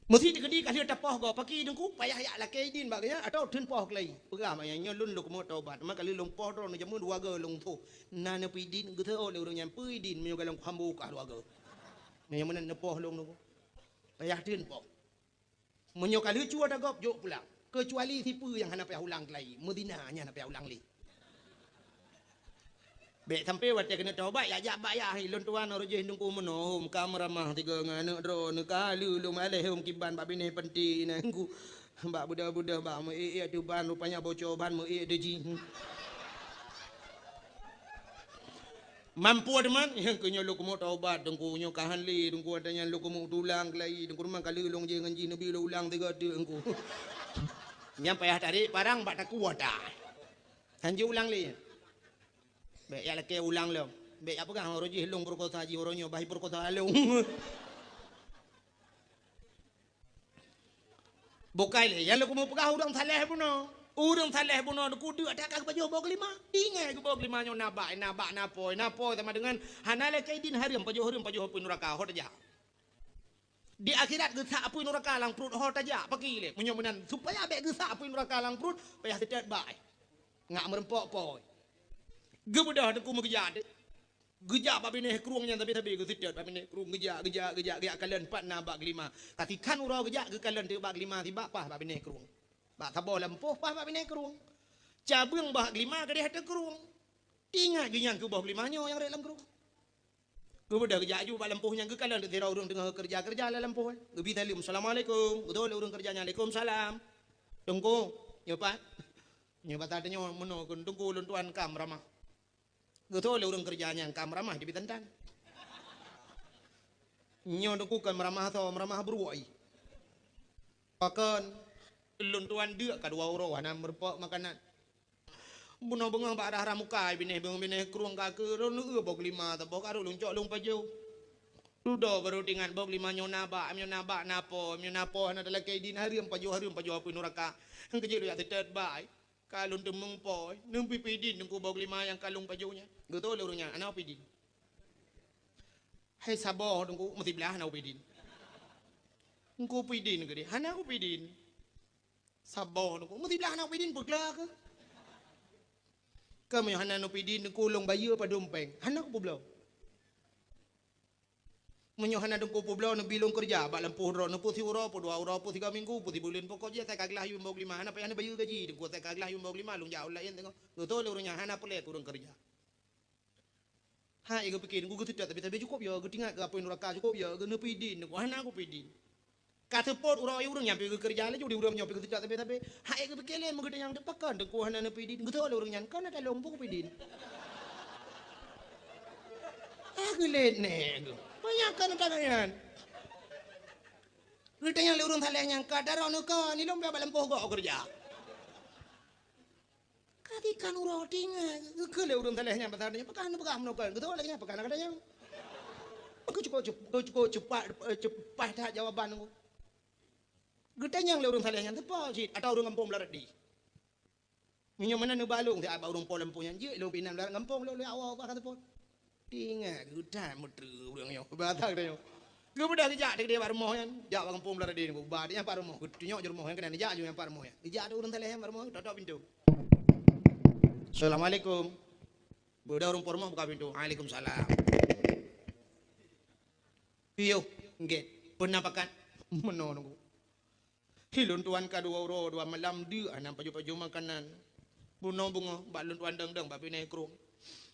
Meusé teukeudi ka lheueh tapoh gob, pakri Teungku, payah jak lakèe idin bak geuh nyan, atawa theun poh keulayi. Peugah bak nyan, "Nyoe lôn lôn keumeung taubat, teuma ka lheueh lôn poh droe neujameun dua goe lôn tho." Na neupeu idin, geutho lé ureueng nyan, "Peue idin meunyoe gohlom kuhamba ka dua goe?" Meunyoe meunan neupoh lôn Teungku. Payah theun poh. Meunyoe ka leucue ata gob, jok pulang. Keucuali sipeue nyang hana payah ulang keulayi, meuzina nyan hana payah ulang lé. Bèk sampoe watèe keuneuk taubat, jak-jak bak yah, "Hai lôn tuan, roh jih Teungku meunoe, hom ka meuramah tiga ngon aneuk droeneuh, ka lheueh lôn alèh hom kiban bak binéh panti nyan Teungku. Bak beudôh-beudôh bak meu-ék-ék ateueh ban, rupanya boco ban meu-ék teuh jih." Mampu teuma, nyang keu nyoe lôn keumeung taubat Teungku, nyoe ka han lé Teungku, ata nyan lôn keumeung tulang keulayi Teungku, teuma ka lheueh lôn jih ngon jih neubi lôn ulang tiga teuk Teungku. Nyan payah tarek parang bak takue ata. Han jeuet ulang lé. Bèk jak lakèe ulang lom. Bèk jak peugah, "Uroe jih lôn peurekosa jih, uroe nyoe bah peurekosa lôn." Bukai lé, nyang lôn keumeung peugah ureueng saleh bunoe. Ureueng saleh bunoe Teungku deuk that ka geupajoh boh geulima. Tinggai geuboh geulima nyoe na bak, na bak, na po ai, na po ai sama dengan hana lakèe idin hareuem, pajoh hareuem, pajoh apui nuraka, ho tajak. Di akhirat geusak apui nuraka lam pruet, ho tajak, pakri lé. Meunyoe meunan, supaya bèk geusak apui nuraka lam pruet, payah seutôt bak ai. Ngat meureumpok po ai. Geubeudôh Teungku meugeujak teuk. Geujak bak binéh krueng nyan sabe-sabe geuseutôt bak binéh krueng, geujak, geujak, geujak, geujak kalon pat na bak geulima. Ka sikhan uroe geujak geukalon teuk bak geulima sibak paih bak binéh krueng. Bak saboh lampôh paih bak binéh krueng. Cabeueng bak geulima keudeh ateueh krueng. Ingat geuh nyang keu boh geulima nyoe nyang rhot lam krueng. Geubeudôh geujak aju bak lampôh nyan geukalon teuk sidroe ureueng teungoh keureuja-keureuja lam lampôh. Geubri saleuem, "Assalamualaikum." Geutho lé ureueng keureuja nyan, "Waalaikumsalam." "Teungku, nyoe pat?" "Nyoe pat." Teungoh meunoe kheun, "Teungku, lôn tuan ka meuramah." Geutho lé ureueng keureuja nyan ka meuramah jibi tan-tan. Nyoe Teungku kon meuramah asoe, meuramah bruek. Pakon lôn tuan deuk ka dua uroe hana meurumpok makanan. Bunoe beungoh bak rhah-rhah muka binéh, beungoh binéh krueng ka keu lôn eu boh geulima saboh ka rhot lôn cok lôn pajoh. Dudoe barô teuingat boh geulima nyoe na bak, nyoe na bak na po, nyoe na po hana talakèe idin hareuem pajoh, hareuem pajoh apui nuraka. Keujeuet lôn jak seutôt bak. Ka lôn teumeung po, neubi-bi idin Teungku boh geulima nyang ka lôn pajoh nyan. Geutho lé ureueng nyan, "Hana kupi idin." "Hai saboh Teungku, meusiblah hana kupi idin." "Teungku, kupi idin keudeh." "Hana kupi idin." "Saboh Teungku, meusiblah hana kupi idin, peugla keuh." "Keu meunyoe hana neupi idin Teungku, lôn bayeue padum péng." "Hana kupeubloe." "Meunyoe hana Teungku peubloe, neubi lôn keureuja bak lampôh droe, neupeue siuroe, peue dua uroe, peue sigoe minggu, peue sibuleuen, pokok jih asai ka glah yum boh geulima, hana payah neubayeue gaji Teungku, asai ka glah yum boh geulima, lôn jak u laén teungoh." Geutho lé ureueng nyan hana peureulèe keu ureueng keureuja. Hai geupike Teungku, geuseutôt sabe-sabe cukôp yo, geuteuingat keu apui nuraka cukôp yo, geuneupi idin Teungku, hana kupi idin. Ka seupôt uroe ureueng nyan pi geukeureuja laju di ureueng nyoe pi geuseutôt sabe-sabe. Hai geupike lé meugeutanyong teupakon Teungku hana neupi idin. Geutho lé ureueng nyan, "Kon ata lôn peue kupi idin?" Ah, geulet nèk geuh. Banyak kan ata nyan. Geutanyong lé ureueng saleh nyan, "Ka daroe neuka, ni lôn bak lampôh gob keureuja." Ka tikan uroe tinggai, geukheun lé ureueng saleh nyan pasal nyan, "Pakon neupeugah meunoe kon?" Geutho lagèe nyan, "Pakon na gata nyan?" Keu cukôp, cukôp, cukôp cepat, eh, cepat that jawaban Teungku. Geutanyong lé ureuëng saleh nyan, "Teupeue cit ata ureuëng gampông Blaradi?" Meunyoe meunan neuba lôn, siat bak ureuëng po lampôh nyan, jeuet lôn pinan lam gampông lôn, lôn awai-awai ka seupôt. Ingat geutan meutreuk ureuëng nyoe, basa geutanyoe. Geubeudôh geujak teuk bak rumoh nyan, jak bak gampông Blaradi nyan, bak nyan pat rumoh, geutunyok jih rumoh nyan keunan, jak jih nyan pat rumoh nyan. Geujak teuk ureuëng saleh nyan bak rumoh, totok pintoe. "Assalamualaikum." Beudôh ureuëng po rumoh buka pintoe, "Waalaikumsalam." "Piôh, nggét, peue na pakat?" "Meunoe Teungku." "Hi lôn tuan ka dua uroe dua malam deuk hana pajoh-pajoh makanan. Bunoe beungoh bak lôn tuan dong-dong bak binéh krueng.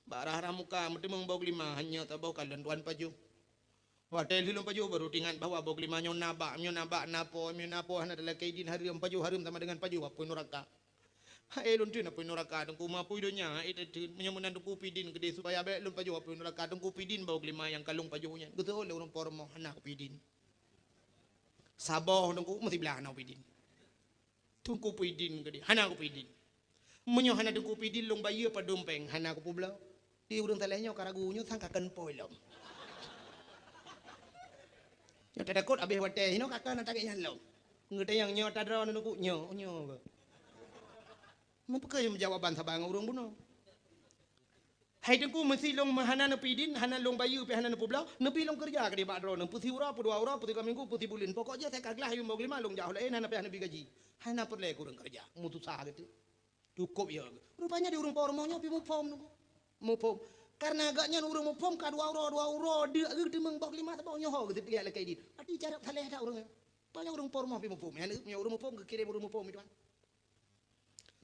Bak rhah-rhah muka meuteumeung boh glima, hanya saboh ka lôn tuan pajoh. Watée lheueh lôn pajoh baru teuingat bahwa boh glima nyoe na bak, meunyoe na bak na po, meunyoe na po hana talakée idin hareuem, pajoh hareuem sama dengan pajoh apui nuraka. Hai lôn teun apui nuraka Teungku, meupui donya hai teun, meunyoe meunan Teungku pidin keudeh supaya bék lôn pajoh apui nuraka Teungku, pidin boh glima nyang ka lôn pajoh nyan." Geuseuôt lé ureuëng po rumoh, "Hana kupidin." Saboh Teungku, meusiblah hana kupidin. "Teungku pidin keudeh." "Hana kupidin." "Meunyoe hana Teungku pidin, lôn bayeue padum péng." "Hana kupeubloe." Di ureuëng saleh nyoe ka ragu, nyoe sang ka keuneupôi lom. Nyoe tatakot habéh watée, nyoe ka keuneupôi lagée nyan lom. Geutanyong, "Nyoe ata droeneuh Teungku?" "Nyoe, nyoe." Meupeukeue jawaban saban ngon ureuëng bunoe. "Hai Teungku, meusé lôn hana neupidin, hana lôn bayeue pih hana neupeubloe, neubi lôn keureuja keudeh bak droeneuh, peusiuroe, peudua uroe, peusigoe minggu, peusibuleuen. Pokok jih asai ka glah yum boh glima lôn jak ho laén, hana payah neubi gaji." Hana peureulée keu ureuëng keureuja, meususah geuh teuk. Cukôp ya. Rupanya di ureuëng po rumoh nyoe pih muphom Teungku. Muphom. Kareuna gobnyan ureuëng muphom ka dua uroe, dua uroe deuk geuh teumeung boh glima saboh nyoe ho geuh teulihat lakée idin. Até carab saleh that ureuëng nyoe. Rupanya ureuëng po rumoh pih muphom. Nyan ureuëng muphom geukirém ureuëng muphom itu kan.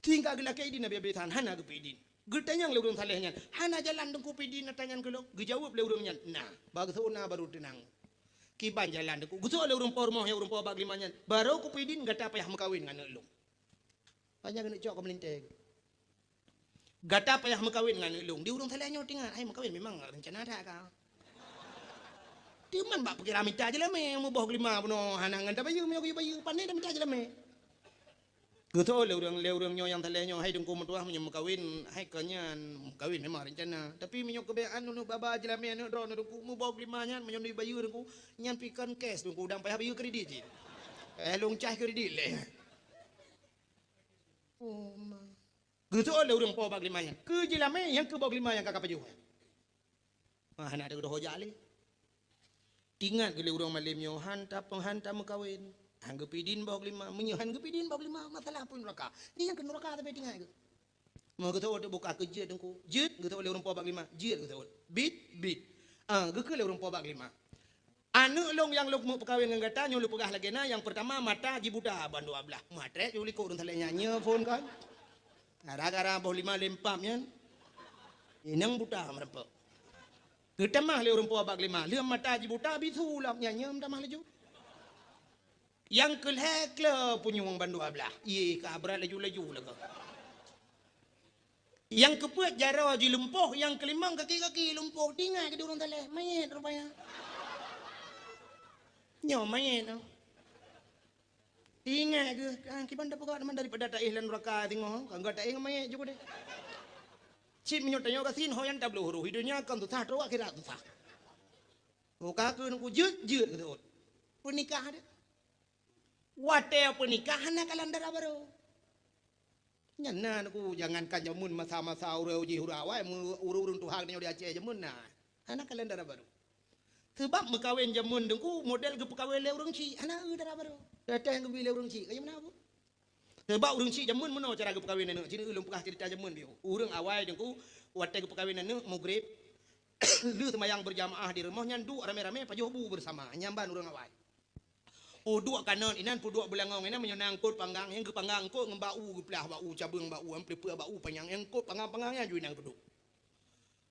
Sehingga geulakée idin Nabi Abisan hana geupidin. Geutanyong lé ureuëng saleh nyan, "Hana jalan Teungku pidin ata nyan keu lôn?" Geujaweueb lé ureuëng nyan, "Na." Bak geuseuôt na baru teunang. "Kiban jalan Teungku?" Geuseuôt lé ureuëng po rumoh nyang ureuëng po bak glima nyan, "Barô kupidin gata payah meukawen ngon aneuëk lôn." Hanya keuneuk cok keu meulintée. "Gata payah meukawen ngon aneuëk lôn." Di ureuëng saleh nyoe teuingat, hai meukawen memang rencana that ka. Teuma bak pikiran mita jeulamé, muboh glima bunoe hana ngon tabayeue, meunyoe geuyue bayeue, pane dan mita jeulamé. Geuseuôt lé ureuëng, lé ureuëng nyoe nyang saleh nyoe, "Hai Teungku meutuah, meunyoe meukawen, hai ka nyan meukawen memang rencana. Tapi meunyoe keubeulaan lôn ba-ba jeulamé aneuëk droeneuh Teungku, muboh glima nyan meunyoe neubayeue Teungku, nyan pih kon cash Teungku, dan payah bayeue kredit cit. Eh, lôn cah kredit lé." Oh ma. Geuseuôt lé ureuëng po bak glima nyan. Keu jeulamé nyang keu boh glima nyang ka kapajoh. Ah, hana teudoh jak lé. Teuingat geuh lé ureuëng malém nyoe, han tapeuhan tameukawen. Han geupidin boh glima, meunyoe han geupidin boh glima, masalah apui nuraka. Di nyang keu nuraka tapi teuingat geuh. Meugeutuôt teuk buka keu jeuet Teungku. Jeuet geuseuôt lé ureuëng po bak glima. Jeuet geuseuôt. Bit, bit. Ah, geukheun lé ureuëng po bak glima. Aneuëk lôn nyang lôn meupeukawen ngon gata nyoe lôn peugah lagée na, nyang peurtama mata jibuta bandua blaih. Meuatrek ju likot ureuëng saleh nyan nyoe phon kan. Gara-gara boh glima lempam nyan. Inong buta meureumpok. Geutamah lé ureuëng po bak glima, lheueh mata jibuta bisu lom nyan nyoe meutamah laju. Nyang keu lhée klo punyueng bandua blaih. Ié ka brat laju-laju lagée. Nyang keupeuet jaroe jih lumpoh, nyang keulimong kaki-kaki lumpoh. Teuingat geuh di ureuëng saleh, manyét rupanya. Nyoe manyét nyoe. Teuingat geuh, ah, kiban tapeugah teuma daripada taéh lam nuraka singoh, ka gata taéh ngon manyét ju keudeh. Cit meunyoe tanyoe gasien ho nyan tabloe huroh, di donya kon susah, trok akhirat susah. Ho ka keuneuk jeuet, jeuet geuseuôt. Peunikah deh. Watée peunikah hana kalon dara barô. Nyan na Teungku, jangankan jameun masa-masa ureuëng jih ureuëng awai, ureuëng-ureuëng tuha nyoe di Aceh jameun na. Hana kalon dara barô. Seubab meukawen jameun Teungku model geupeukawen lé ureuëng chik, hana eu dara barô. Datang geubi lé ureuëng chik, ka jameun na bu. Seubab ureuëng chik jameun meunoe cara geupeukawen aneuëk, cit lôn peugah ceurita jameun biôh. Ureuëng awai Teungku, watée geupeukawen aneuëk, mugreb, lheueh seumayang beurjamaah di rumoh nyan duek ramé-ramé pajoh bu beusama, nyan ban ureuëng awai. Peuduek kanot inan, peuduek beulangong inan, meunyoe na eungkôt panggang, nyang geupanggang eungkôt ngon bak u, geuplah bak u, cabeueng bak u, peuleupeue bak u panyang, nyang eungkôt panggang-panggang nyan ju inan peuduek.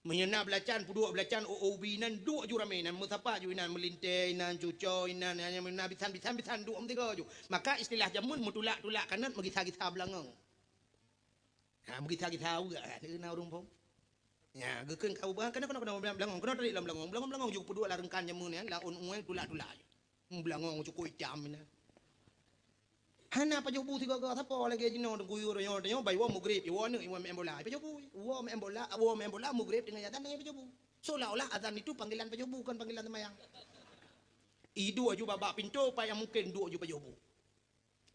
Meunyoe na beulacan, peuduek beulacan, o-o ubi inan, duek ju ramé inan, meusapa ju inan, meulintée inan, cuco inan, nyan, nyan, na bisan-bisan, bisan duek meusigoe ju. Maka istilah jameun meutulak-tulak kanot, meugisa-gisa beulangong. Ha, meugisa-gisa uek, ha, na ureuëng phon. Nya, geukheun ka ubah, keunoe, keunoe, keunoe, beulangong, keunoe tarék lam beulangong, beulangong, beulangong ju peuduek lam reungkan jameun nyan, laôn ueng tulak-tulak. Beulangong cukôp itam nyan. Hana pajoh bu sigoe-goe, sapo lagée jinoe guyue nyoe, nyoe bai woe mugreb, iwoe aneuëk, iwoe meu'en bola, pajoh bu. Woe meu'en bola, woe meu'en bola, mugreb teungoh azan, teungoh pajoh bu. Seolah-olah azan itu panggilan pajoh bu, bukan panggilan seumayang. Iduek ju bak, bak pintoe, pat nyang mungken duek ju pajoh bu.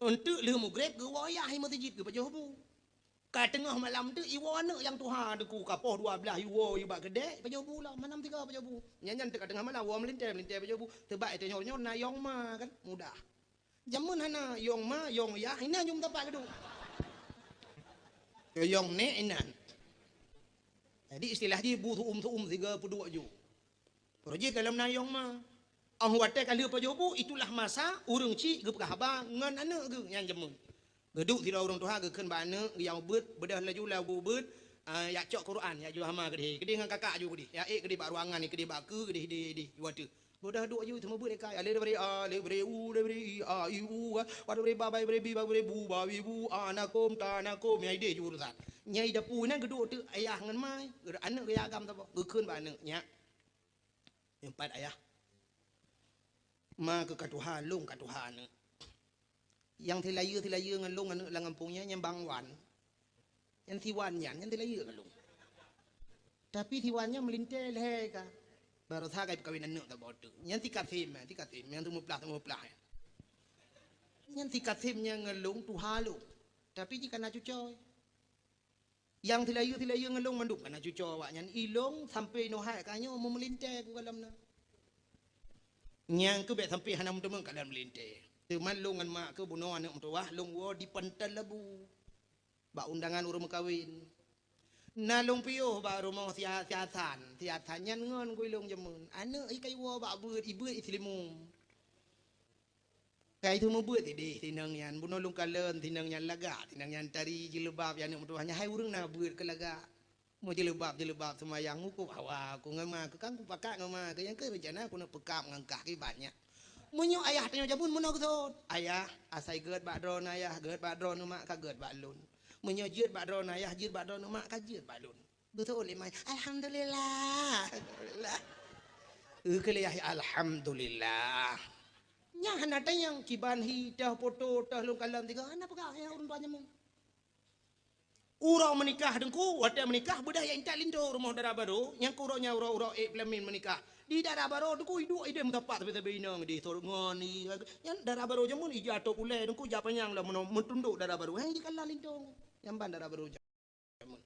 Eunteuk lheueh mugreb geuwoe yah i meuseujid geupajoh bu. Ka teungoh malam teuk iwoe aneuk nyang tuha teungku, ka poh dua blaih iwoe i bak keudè, pajoh bu lom, malam tiga pajoh bu. Nyan, nyan teuk ka teungoh malam woe meulintèe, meulintèe pajoh bu. Teubak i tanyoe nyoe na yong ma kan, mudah. Jameun hana yong ma, yong yah, inan jeuem tapak geuduek. Yong nèk inan. Jadi istilah jih bu su'um-su'um sigoe peuduek ju. Roh jih ka lom na yong ma. Óh watèe ka lheueh pajoh bu, itulah masa ureueng chik geupeugah haba ngon aneuk geuh nyang jameun. Geuduek sidroe ureueng tuha geukheun bak aneuk, geuyue beuet, beudôh laju lam bu beuet, ah, jak cok Quran, jak jok hama keudeh. Keudeh ngon kakak ju keudeh. Jak ék keudeh bak ruangan, keudeh bak keue, keudeh, keudeh, keudeh. Ju ateueh. Beudôh duek ju teuma beuet ka. Alif, ba, ri, a, alif, ba, ri, u, alif, ba, ri, i, a, i, u, a. Ba, ba, ri, ba, ba, ba, ri, bi, ba, ba, ri, bu, ba, bi, bu, a, na, kum, ta, na, kum. Nyang ideh ju urusan. Nyang i dapu inan geuduek teuk ayah ngon ma. Aneuk geuyue agam saboh. Geukheun bak aneuk, "Nyak." Nyang pat ayah. Ma keuh ka tuha, lôn ka tuha aneuk. Nyang silayeue-silayeue ngon lôn aneuk lam gampông nyan, nyan Bang Wan. Nyan si Wan nyan, nyan silayeue ngon lôn. Tapi si Wan nyan meulintèe lhèe ka. Baroesa ka jipeukawen aneuk saboh teuk. Nyan si Kasim, si Kasim, nyang seumeuplah-seumeuplah nyan. Nyan si Kasim nyan ngon lôn tuha lôn. Tapi jih ka na cucoe. Nyang silayeue-silayeue ngon lôn mandum ka na cucoe awaknyan. I lôn sampoe nyoe hai ka nyoe meumeulintèe ku gohlom na. Nyang keuh bèk sampoe hana meuteumèe ka lôn meulintèe. Teuma lôn ngon mak keuh bunoe aneuk meutuwah lôn woe di Pantai Labu. Bak undangan ureueng meukawen. Na lôn piôh bak rumoh si A-, si Hasan. Si Hasan nyan ngon gui lôn jameun. Aneuk i ka iwoe bak beuet, i beuet i Seulimeum. Ka i teumeubeuet ideh sinong nyan, bunoe lôn kalon sinong nyan lagak, sinong nyan tari jilbab, ya aneuk meutuwah nyan hai ureueng na beuet keu lagak. Meujilbab-jilbab seumayang, mukub hawa, ku ngon ma, ku kan kupakat ngon ma, ku nyang keu rencana ku neuk peukab ngon kah kiban nyan. Meunyoe ayah tanyoe jameun meunoe geusot, ayah, asai gèt bak droeneuh ayah, gèt bak droeneuh mak, ka gèt bak lôn. Meunyoe jeuet bak droeneuh ayah, jeuet bak droeneuh mak, ka jeuet bak lôn. Beutôi lé mai. Alhamdulillah. Alhamdulillah. Eh, keu lé yah, alhamdulillah. Nyan hana tanyong kiban hi teuh poto teuh lôn kalon tiga. Hana peugah nyang ureueng tuha jameun. Uroe meunikah teungku, watèe meunikah beudah jak intat linto rumoh dara barô, nyang keu uroe nyan uroe-uroe ék peulamin meunikah. Di dara barô teungku iduek ideh meusapat sabe-sabe inong di sor ngon i. Nyan dara barô jameun ija top ulèe teungku jak panyang lom meuno-, meutundok dara barô. Hang jikalon linto. Nyan ban dara barô jameun.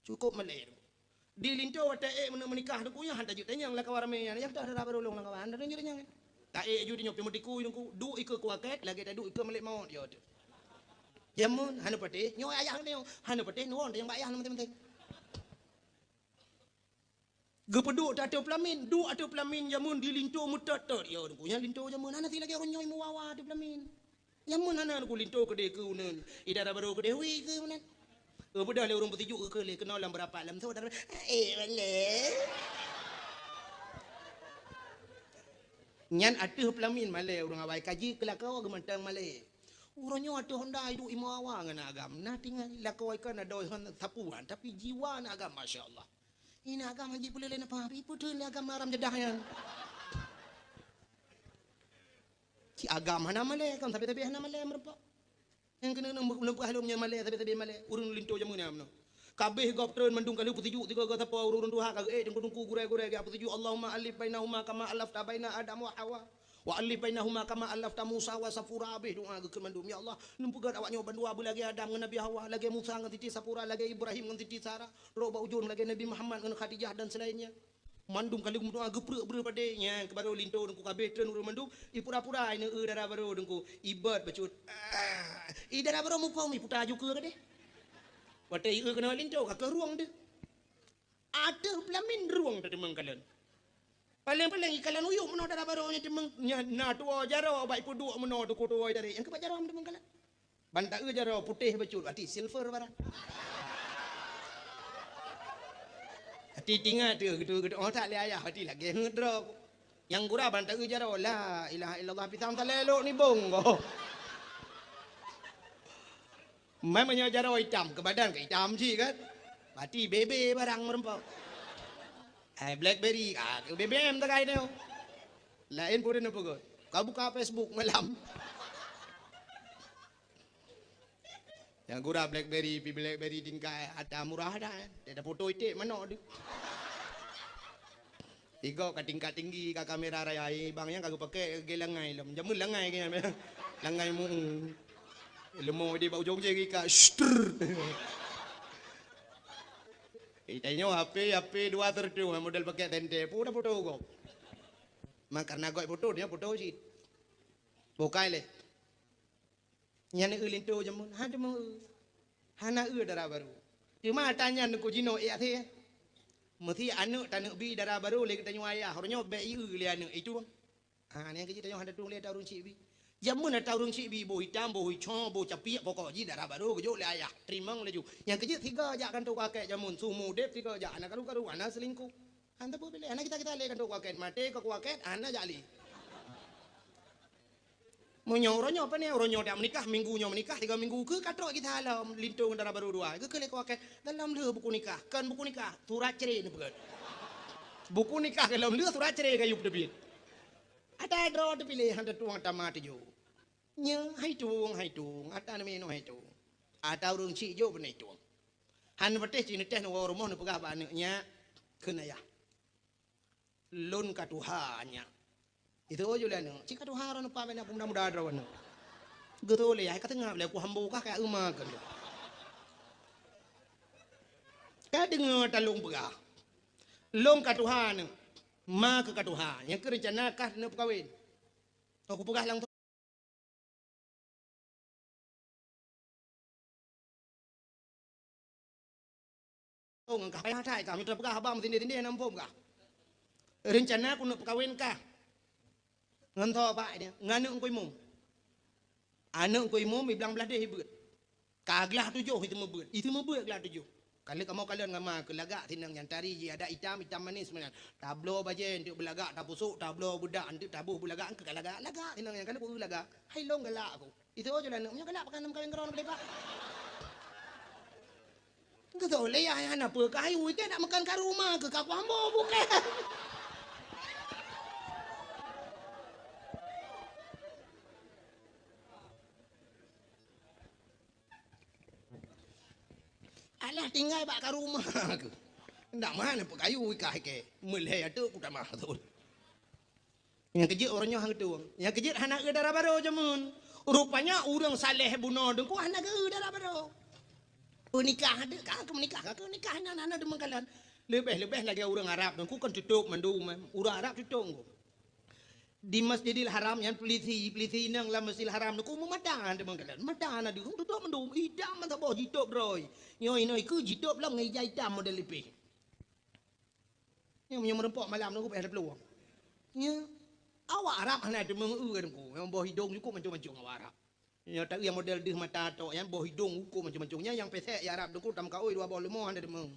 Cukôp malèe. Di linto watèe ék meunikah teungku nyan han tajeuet tanyong lakoe ramè nyan. Nyang teuh dara barô lôn lakoe han tajeuet tanyong. Ta ék ju di nyoe pih meutikui teungku. Duek ikeue kuakèt lagèe taduek ikeue malèk mawöt yo teuh. Jameun hana patéh, nyoe ayah nyoe hana patéh nuwon tanyong bak ayah nyoe penting-penting. Geupeuduek ateueh peulamin, duek ateueh peulamin jameun di linto meutot-tot. Ya, teungku, nyan linto jameun hana si lagèe uroe nyoe meuwawa ateueh peulamin. Jameun hana teungku linto keudeh keu uneun. I dara barô keudeh wi keu uneun. Eh, beudôh lé ureueng peusijuek keu lé keunoe lam beurapat lam sot. Eh, malèe. Nyan ateueh peulamin malèe ureueng awai kaji keu lakoe geumantong malèe. Uroe nyoe ateueh honda iduek i meuwawa ngon agam. Na tinggai lakoe ikan adoe hon sapuan, tapi jiwa na agam, masya Allah. Inan agam haji peuleueh lé napa, ipeuteun lé agam haram jadah nyan. Ci agam hana malèe, agam sabe-sabe hana malèe meurumpok. Nyang keuneuk lôn peugah lôn nyan malèe, sabe-sabe malèe. Ureueng linto jameun nyan meunoe. Kabéh gob treun mandum ka lheueh peusijuek tiga-tiga sapo ureueng tuha ka geuék teungku-teungku gurèe-gurèe ka peusijuek, Allahumma allif bainahuma kama allafta baina Adam wa Hawa. Wa allif bainahuma kama allafta Musa wa Safura, abéh doa geukheun mandum, "Ya Allah, neupeugöt awak nyoe bandua beulagèe Adam ngon Nabi Hawa, lagèe Musa ngon Siti Safura, lagèe Ibrahim ngon Siti Sarah, trok bak ujông lagèe Nabi Muhammad ngon Khadijah dan selainnya." Mandum ka lheueh meudoa geupreuek breueh padé, nyan keuh barô linto teungku kabéh treun ureueng mandum, ipura-pura ineuk dara barô teungku, ibot bacut. Ah, i dara barô muphom iputa ju keue kadeh. Watèe ieu keunoe linto ka keuh rueng deuh. Ateueh peulamin rueng teuteumèe kalon. Paleng-paleng ikalon uyueb meunoe dara barô nyan teumeung, nyan na tuwoe jaroe bak ipeuduek meunoe teungku tuwoe tadi. Nyang keuh bak jaroe teumeung kalon. Ban taeu jaroe putéh bacut, até silver barang. Até tingat teuh gitu-gitu. Oh, tak lé ayah, até lagèe ngeut droe. Nyang gura ban taeu jaroe, la ilaha illallah, pisang talé lok nibong ko. Mai meunyoe jaroe itam, keu badan ka itam cit kan. Berarti B B barang meureumpok. Hai, BlackBerry, ah, B B M takai tu. Laén pun neupeugah. Ka buka Facebook malam. Nyang gura BlackBerry, pi BlackBerry tingkai ata murah dah. Dia dah foto iték manok tu. Tiga ka tingkat tinggi, ka kamera raya, eh, bang nyang ka geupakai lagèe langai lom. Jameun langai keu nyan. Langai mu. Leumo di bak ujong jih ka. Shtr. Eh, tanyoe H P, H P dua tertu, model pakai tente. Pun dah foto kok. Mak karena gok foto, dia foto cit. Bukai lé. Nyan eu linto jameun, han teumeu eu. Hana eu dara barô. Teuma tanyan keu jinoe ék até. Meusi aneuk taneuk bi dara barô lé geutanyoe ayah, uroe nyoe bèk ieu lé aneuk, itueng. Ha, nyan keuh jih tanyoe hana tueng lé ata ureueng chik bi. Jameun ata ureueng chik bi, boh itam, boh ico, boh capiek, pokok jih dara barô geujok lé ayah. Teurimong laju. Nyan keuh jih sigo jak kantô keu akét jameun, su meu udép sigo jak, hana karu-karu, hana seulingkoh. Han teupeu piléh, hana kita-kita lé kantô keu akét, maté ka keu akét, hana jak lé. Meunyoe uroe nyoe, pane uroe nyoe dak meunikah, minggu nyoe meunikah, tiga minggu keu ka trok kisah lom, linto ngon dara barô dua. Geukheun lé keu akét, dalam lheueh buku nikah, kon buku nikah, surat cre neupeugöt. Buku nikah ka lom lheueh, surat cre ka yub teubiet. Ata droe teupiléh, han teutueng ata ma teuh jok. Nyoe hai tueng, hai tueng, ata neuminoe hai tueng. Ata ureueng chik jok beunai tueng. Han patéh cit neuteh neuwoe rumoh neupeugah bak aneuk, "Nyak," kheun ayah. "Lôn ka tuha, nyak." Itu jih lé aneuk, "Cit ka tuha droeneuh, Pak, bèk na peumuda-muda droeneuh." Geutôi lé, "Hai ka teungab lé, ku hambo kah ka euma," kheun lé. Ka deungoe talông peugah, "Lôn ka tuha, aneuk. Ma keuh ka tuha, nyang keuh reuncana kah neupeukawen." Oh, kupeugah langsông. Oh, ngon kah payah that, kah meuteupeu kah haba meutindeh-tindeh na muphom kah. Reuncana keuneuk peukawen kah. Ngon soe, Pak, dia? Ngon aneuk Teungku Imum. Aneuk Teungku Imum, i blang blaih deh ibeuet. Ka glah tujoh itu meubeuet. Itu meubeuet glah tujoh. Ka lheueh kamoe kalon ngon ma keuh lagak sinong nyan, tari jih adat itam, itam manis meunan. Tabloe bajèe eunteuk beulagak, tapusok, tabloe beudak eunteuk taboh beulagak, keu ka lagak, lagak sinong nyan, ka lheueh ku lagak. Hai lôn galak aku. Itu jih lé aneuk, meunyoe galak pakon meukawen keudroe leubeh, Pak. Geutôi lé yah, hana peue kah, hai wui kèe nak meukan karu ma keuh, ka kuambo bukée. Alah tinggai bak karu ma keuh. Ndak meuhan peukayu ikah ikée. Meulhèe ateueh kutamah thon. Nyang keujeuet uroe nyoe han geutueng. Nyang keujeuet hana eu dara barô jameun. Rupanya ureueng saleh bunoe Teungku hana geu-eu dara barô. Peunikah deuh ka keu meunikah, ka keu nikah nyan hana deungon kalon. Leubeh-leubeh lagèe ureueng Arab Teungku kan tutôp mandum, ureueng Arab tutôp Teungku. Di Masjidil Haram nyan peulisi, peulisi inong lam Masjidil Haram Teungku meumata deungon kalon. Mata na deuh tutôp mandum, itam mantong boh jitôp droe. Nyoe inoe keuh jitôp lom ngon ija itam model lipeh. Nyoe meunyoe meureumpok malam Teungku payah taplueng. Nyoe awak Arab hana deungon eu Teungku. Nyoe boh idong cukôp mancong-mancong awak Arab. Nyoe taeu nyang model deuh mata tok nyan, boh idong cukôp mancong-mancong. Nyan nyang pesek i Arab Teungku tameukaôi dua boh leumo hana deungon.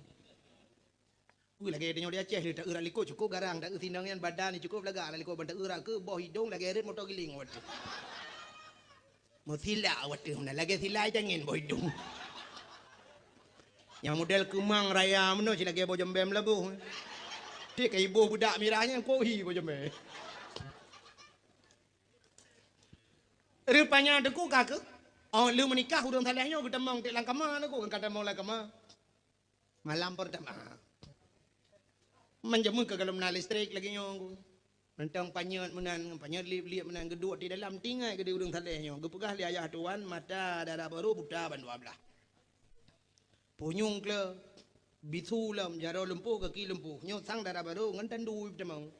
Ui, lagèe tanyoe di Aceh lé, taeu rak likot cukôp garang, taeu sinong nyan badan cukôp lagak, rak likot ban taeu rak keuh boh idong lagèe rot moto giling watèe. Meusilak watèe meunan, lagèe silai cangén boh idong. Nyang model keumang raya meunoe cit lagèe boh jembem laboh. Cit ka iboh beudak mirah nyan kohi boh jembem. Rupanya Teungku ka keuh, oh, lheueh meunikah ureueng saleh nyoe geutamong teuk lam kama Teungku, ka tamong lam kama. Malam pertama. Man jameun ka gohlom na listrik lagèe nyoe Teungku. Mantong panyöt meunan, panyöt liep-liep meunan geuduek di dalam, teuingat keu di ureueng saleh nyoe. Geupeugah lé ayah tuan, mata dara barô buta ban dua blaih. Punyueng kleu, bisu lom, jaroe lumpuh, gaki lumpuh. Nyoe sang dara barô ngon tandu tamong.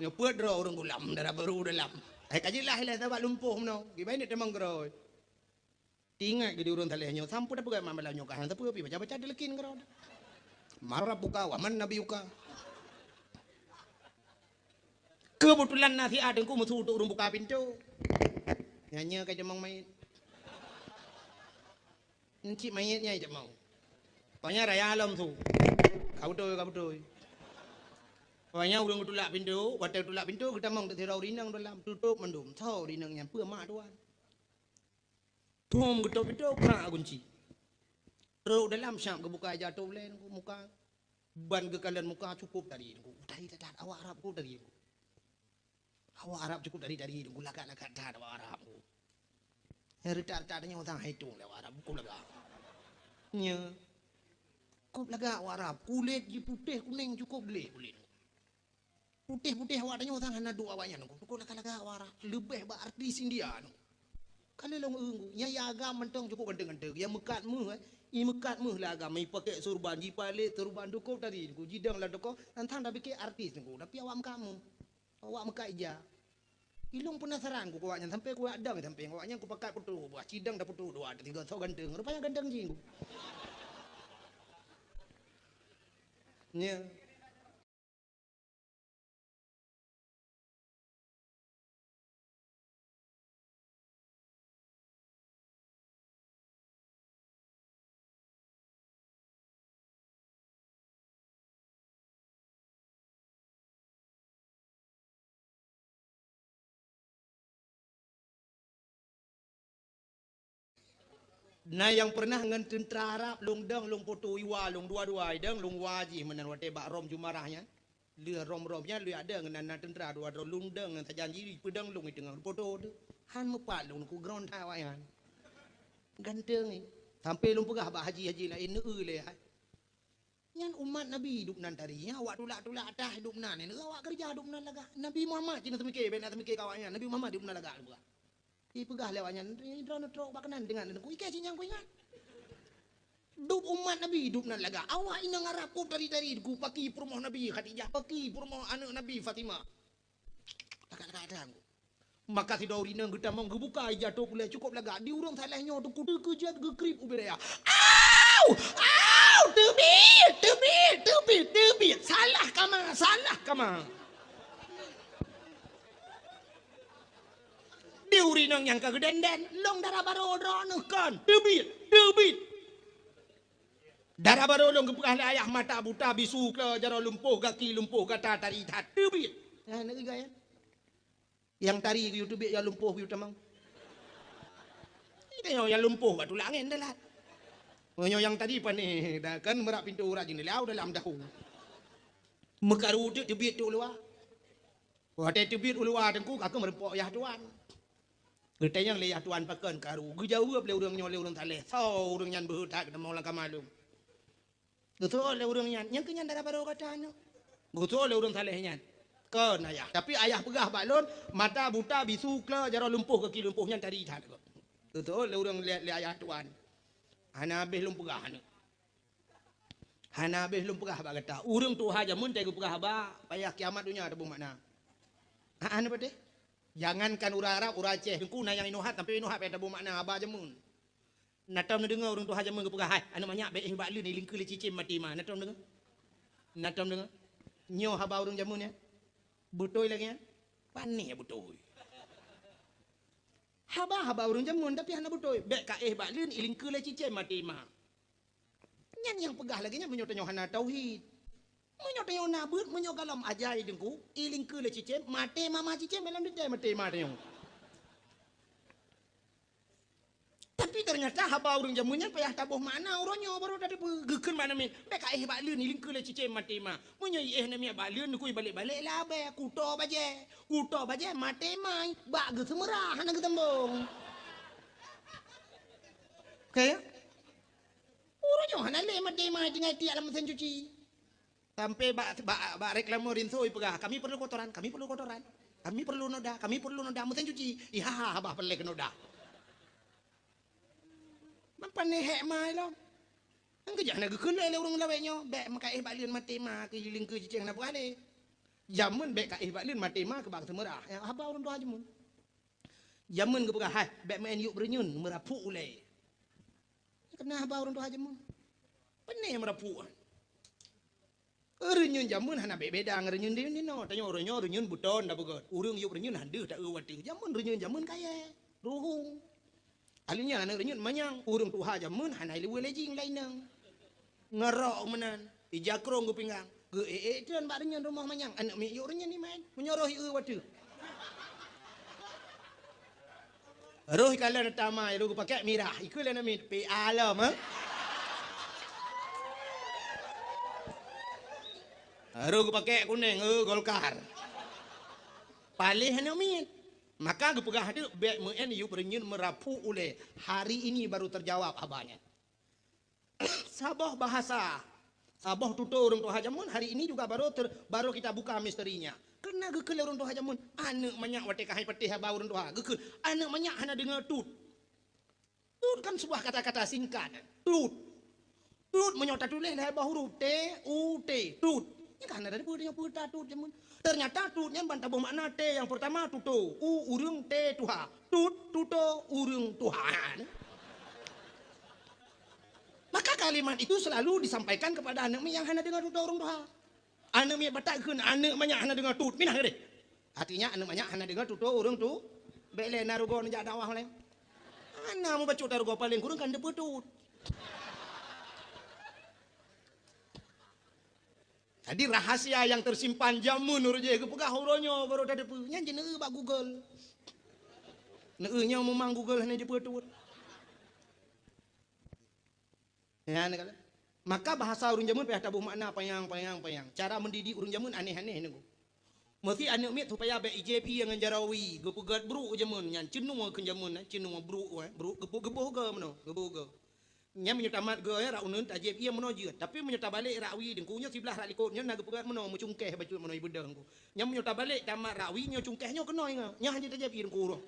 Nyoe peuet droe ureueng gulam, dara barô dalam. Hai ka jeulaih lé sabab lumpuh meunoe. Kiban neuk tamong keudroe. Teuingat keu di ureueng saleh nyoe, sampoe tapeugah malam nyoe ka hana sapeue pih baca-baca deuleukin keudroe. Man rabbuka wa man nabiyuka. Keubeutulan na siat Teungku meusu untuk ureueng buka pintoe. Nyan nyoe ka jamong manyét. Encik manyét nyan jamong. Panya raya lom su. Ka beutôi, ka beutôi. Panya ureueng geutulak pintoe, watèe geutulak pintoe geutamong teuk sidroe ureueng inong dalam, tutôp mandum. Soe ureueng inong nyan? Peue mak tuan. Thom geutôp pintoe, krak gunci. Trok dalam, siap geubuka ija tôp lé Teungku muka. Ban geukalon muka cukôp tari Teungku. Tari that-that, awak Arab cukôp tari Teungku. Awak Arab cukôp tari-tari Teungku, lagak-lagak that awak Arab Teungku. Nyang reutak-reutak nyoe sang hai tueng lé awak Arab, bukon lagak. Nyoe. Cukôp lagak awak Arab, kulét jih putéh kunéng cukôp gleh kulét. Putéh-putéh awak tanyoe tan hana duek awaknyan, cukôp lagak-lagak awak Arab, leubeh bak artis India nyoe. Ka lheueh lôn eu, nyan ya agam mantong cukôp ganteng-ganteng, ya meukat méuh, eh. I meukat méuh lé agam, i pakèk surban, jipalét surban cukôp tadi, jidong lam toko, tantang tapike artis, tapi awak meukat méuh. Awak meukat ija. Ilôn peunasaran ku awaknyan sampai kuadang sampai awaknyan kupakat putôh buah cidang dah putôh dua tiga soe ganteng. Rupanya ganteng jih. Nya. Na nyang pernah ngon teuntra Arab lôn dong lôn poto iwa lôn dua-dua idong lôn wa jih meunan watèe bak Rom Jumarah nyan. Lheueh Rom-Rom nyan lheueh ada ngon na teuntra dua droe lôn dong ngon sajan jih peudong lôn i teungoh poto teuh. Han meupat lôn ku gron that awaknyan. Ganteng, eh. Sampai lôn peugah bak haji-haji laén, neueu lé hai. Nyan umat Nabi dubnan tari, nyan awak tulak-tulak atah dubnan, nyan awak keureuja dubnan lagak. Nabi Muhammad cit na seumike, bèk na seumike keu awaknyan. Nabi Muhammad dubnan lagak lôn peugah. Ipeugah lé awaknyan, "Droeneuh trok bak keunan deungon lôn, ikei cit nyang kuingat." Dub umat Nabi dubnan lagak. Awak inong Arab ku tari-tari ku paki peurumoh Nabi Khadijah, paki peurumoh aneuk Nabi Fatimah. Lagak-lagak atah ku. Maka sidroe ureueng inong geutamong geubuka ija tôp ulèe cukôp lagak di ureueng saleh nyoe teungku teukeujot geukrieb ubit raya. Au! Au! Teubiet! Teubiet! Teubiet! Teubiet! Salah kama! Salah kama! Di ureueng inong nyang ka geudenden, lôn dara barô droeneuh kon. Teubiet! Teubiet! Dara barô lôn geupeugah lé ayah mata buta bisu klo jaroe lumpoh gaki lumpoh gata tari that. Teubiet! Nah, nak gaya. Nyang tari geuyue teubiet nyang lumpoh geuyue tamong. Tanyoe nyang lumpoh bak tulak angén dalat. Meunyoe nyang tari panéh, dah kan meurah pintoe urat jeuneulah dalam dahu. Meukaru teuk teubiet teuk luwa. Watèe teubiet u luwa teungku ka keuh meureumpok yah tuan. Geutanyong lé yah tuan pakon karu. Geujaweueb lé ureueng nyoe lé ureueng saleh. Soe ureueng nyan beuhe that geutamong lam kama lôn. Geuseuôt lé ureueng nyan, "Nyang keu nyan dara barô gata nyoe?" Geuseuôt lé ureueng saleh nyan, "Kon ayah, tapi ayah peugah bak lôn, mata buta bisu klo jaroe lumpoh gaki lumpoh nyan tari that." Geuseuôt lé ureueng lé, lé ayah tuan, "Hana habéh lôn peugah nyoe. Hana habéh lôn peugah bak gata. Ureueng tuha jameun teuh geupeugah haba, payah kiamat donya taboh makna." Hana patéh. Jangankan ureueng Arab, ureueng Aceh teungku na nyang inoe hat sampai inoe hat payah taboh makna haba jameun. Na tom neudeungoe ureueng tuha jameun geupeugah, "Hai, aneuk manyak bèk éh bak leuen, ilingkeue lé cicém maté ma." Na tom deungoe? Na tom deungoe? Nyoe haba ureueng jameun nyan? Beutôi lagèe nyan? Panéh beutôi. Haba-haba ureueng jameun tapi hana beutôi. "Bèk ka éh bak leuen, ilingkeue lé cicém maté ma." Nyan nyang peugah lagèe nyan meunyoe tanyoe hana tauhid. Meunyoe tanyoe na beuet, meunyoe gohlom aja i teungku, ilingkeue lé cicém, maté ma, ma cicém, lam detail maté ma tanyoe. Tapi ternyata haba ureueng jameun nyan payah taboh makna uroe nyoe baru tateupeue. Geukheun bak aneuk miet, "Bèk ka éh bak leuen, ilingkeue lé cicém maté ma." Meunyoe iéh aneuk miet bak leuen, neukui balek-balek labèe, kuto bajèe. Kuto bajèe maté ma, bak geuseumeurah hana geusambong. Oke, ya? Uroe nyoe hana lé maté ma tinggai tiek lam mesin cuci. Sampai bak, bak, bak reklame rinso ipeugah, "Kami perlu kotoran, kami perlu kotoran. Kami perlu noda, kami perlu noda mesin cuci." Iha, haba peureulèe keu noda. Meupanéh hék ma ilong. Nyang keujah na geukheun lé ureueng lawét nyoe, "Bèk meuka éh bak leuen maté ma keu ilingkeue cicém hana peugah lé." Jameun bèk ka éh bak leuen maté ma keu bak seumeurah. Nyang haba ureueng tuha jameun. Jameun geupeugah, "Hai, bèk meu'en yup reunyeun meurapuk ulèe." Keunong haba ureueng tuha jameun. Panéh meurapuk. Reunyeun jameun hana beda ngon reunyeun di, di noe. Tanyoe reunyeun, reunyeun beuton da beugöt. Ureueng yup reunyeun han deuh taeu watèe. Jameun reunyeun jameun kayèe. Ruhueng. Alèh nyan aneuk reunyeun manyang. Ureueng tuha jameun hana ileue lejing lainang. Ngerok meunan. Ija krông geupinggang. Geu-ék-ék treun bak reunyeun rumoh manyang. Aneuk miet yup reunyeun iman. Meunyoe roh ieu watèe. Roh ikalon tamai, roh geupakék mirah, ikheun lé aneuk miet, "P A lom, eh?" Roh geupakék kunéng, "Eh, Golkar." Paléh aneuk miet. Maka geupeugah teuk, "Bèk meu'en yup reunyeun meurapuk ulèe." Hari ini baru terjawab haba nyan. Saboh bahasa Saboh tutoe ureuëng tuha jameun, hari ini juga baru ter, baru kita buka misterinya. Keureuna geukheun lé ureuëng tuha jameun, aneuëk manyak watée ka hai patéh haba ureuëng tuha, geukheun, aneuëk manyak hana deungoe tut. Tut kan sebuah kata-kata singkat. Tut. Tut meunyoe tatuléh lhée boh huruf, T, U, T. Tut. Nyan ka hana teupeue nyoe peue ta tut jameun. Ternyata tut nyan ban taboh makna, T yang pertama tutoe, U ureuëng, T tuha. Tut, tutoe, ureuëng tuha. Maka kalimat itu selalu disampaikan kepada aneuëk miet nyang hana deungoe tutoe ureuëng tuha. Aneuëk miet Batak kheun, aneuëk manyak hana deungoe tut, minah deh. Artinya aneuëk manyak hana deungoe tutoe ureuëng tu, bék lé na rugoe neujak dakwah lé. Hana mubacut ta rugoe, paléng kureueng kan teupeue tut. Jadi rahasia nyang teusimpan jameun ureuëng jih geupeugah uroe nyoe baru tateupeue. Nyan jih neueu bak Google. Neueu nyoe memang Google hana jipeutuwot. Nyan kan. Maka bahasa ureuëng jameun payah taboh makna panyang, panyang, panyang. Cara mendidik ureuëng jameun aneh-aneh nunggu. Meusi aneuëk miet supaya bék ijép ié ngon jaroe wie, geupeugét brok jameun nyan, ceunua keu jameun, eh, ceunua brok, eh, brok geuboh, geuboh goe meunoe, geuboh goe. Nyan meunyoe tamat goe, eh, rak uneuen tajép ié meunoe jeuet. Tapi meunyoe tabalek rak wie teungku nyoe siblah rak likot nyoe na geupeugét meunoe, meucungkéh bacut meunoe ibeudôh teungku. Nyan meunyoe tabalek tamat rak wie nyoe cungkéh nyoe keunoe ingat. Nyan hana tajép ié teungku uroe.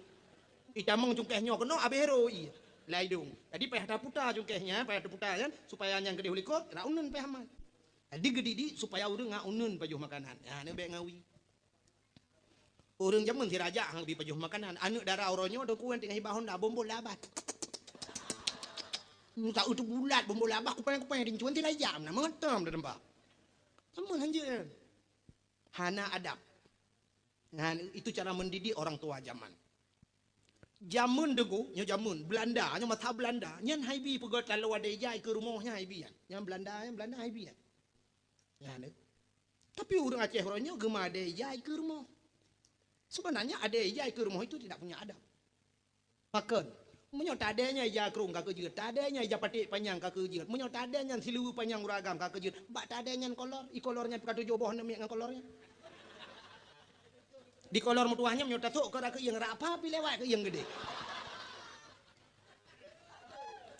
Itamong cungkéh nyoe keunoe abéh rô ié. Lam idong. Jadi payah taputa cungkéh nyan, payah taputa nyan supaya nyan keudeh u likot, rak uneuen payah mat. Jadi geudidik supaya ureuëng ngat uneuen pajoh makanan. Ha, neubek ngawi. Ureuëng jameun sirajak hang bi pajoh makanan. Aneuëk dara uroe nyoe dongkuan tinggai hibah honda bombol labat. Musa utu bulat bombol labat kupai-kupai rincuan tinggai jam na mengetam dah tempat. Jameun hanjeuet nyan. Hana adab. Nah, itu cara mendidik orang tua zaman. Jameun deugoe, nyoe jameun Belanda, nyoe masa Belanda, nyan haibi peugöt taloe adé ijai keu rumoh nyan haibi nyan. Nyan Belanda, nyan Belanda haibi nyan. Nyan, eh. Tapi ureuëng Aceh uroe nyoe geuma adé ijai keu rumoh. Sebenarnya adé ijai keu rumoh itu tidak punya adab. Pakon? Meunyoe tadé nyan ija krong ka keujeuet, tadé nyan ija paték panyang ka keujeuet, meunyoe tadé nyan siluweue panyang ureuëng agam ka keujeuet, bak tadé nyan kolor, i kolor nyan pih ka tujoh boh aneuk miet ngon kolor nyan. Di kolor meutuwah nyan meunyoe tasok keu rak keuieng, rak apa pih lewat keuieng geude.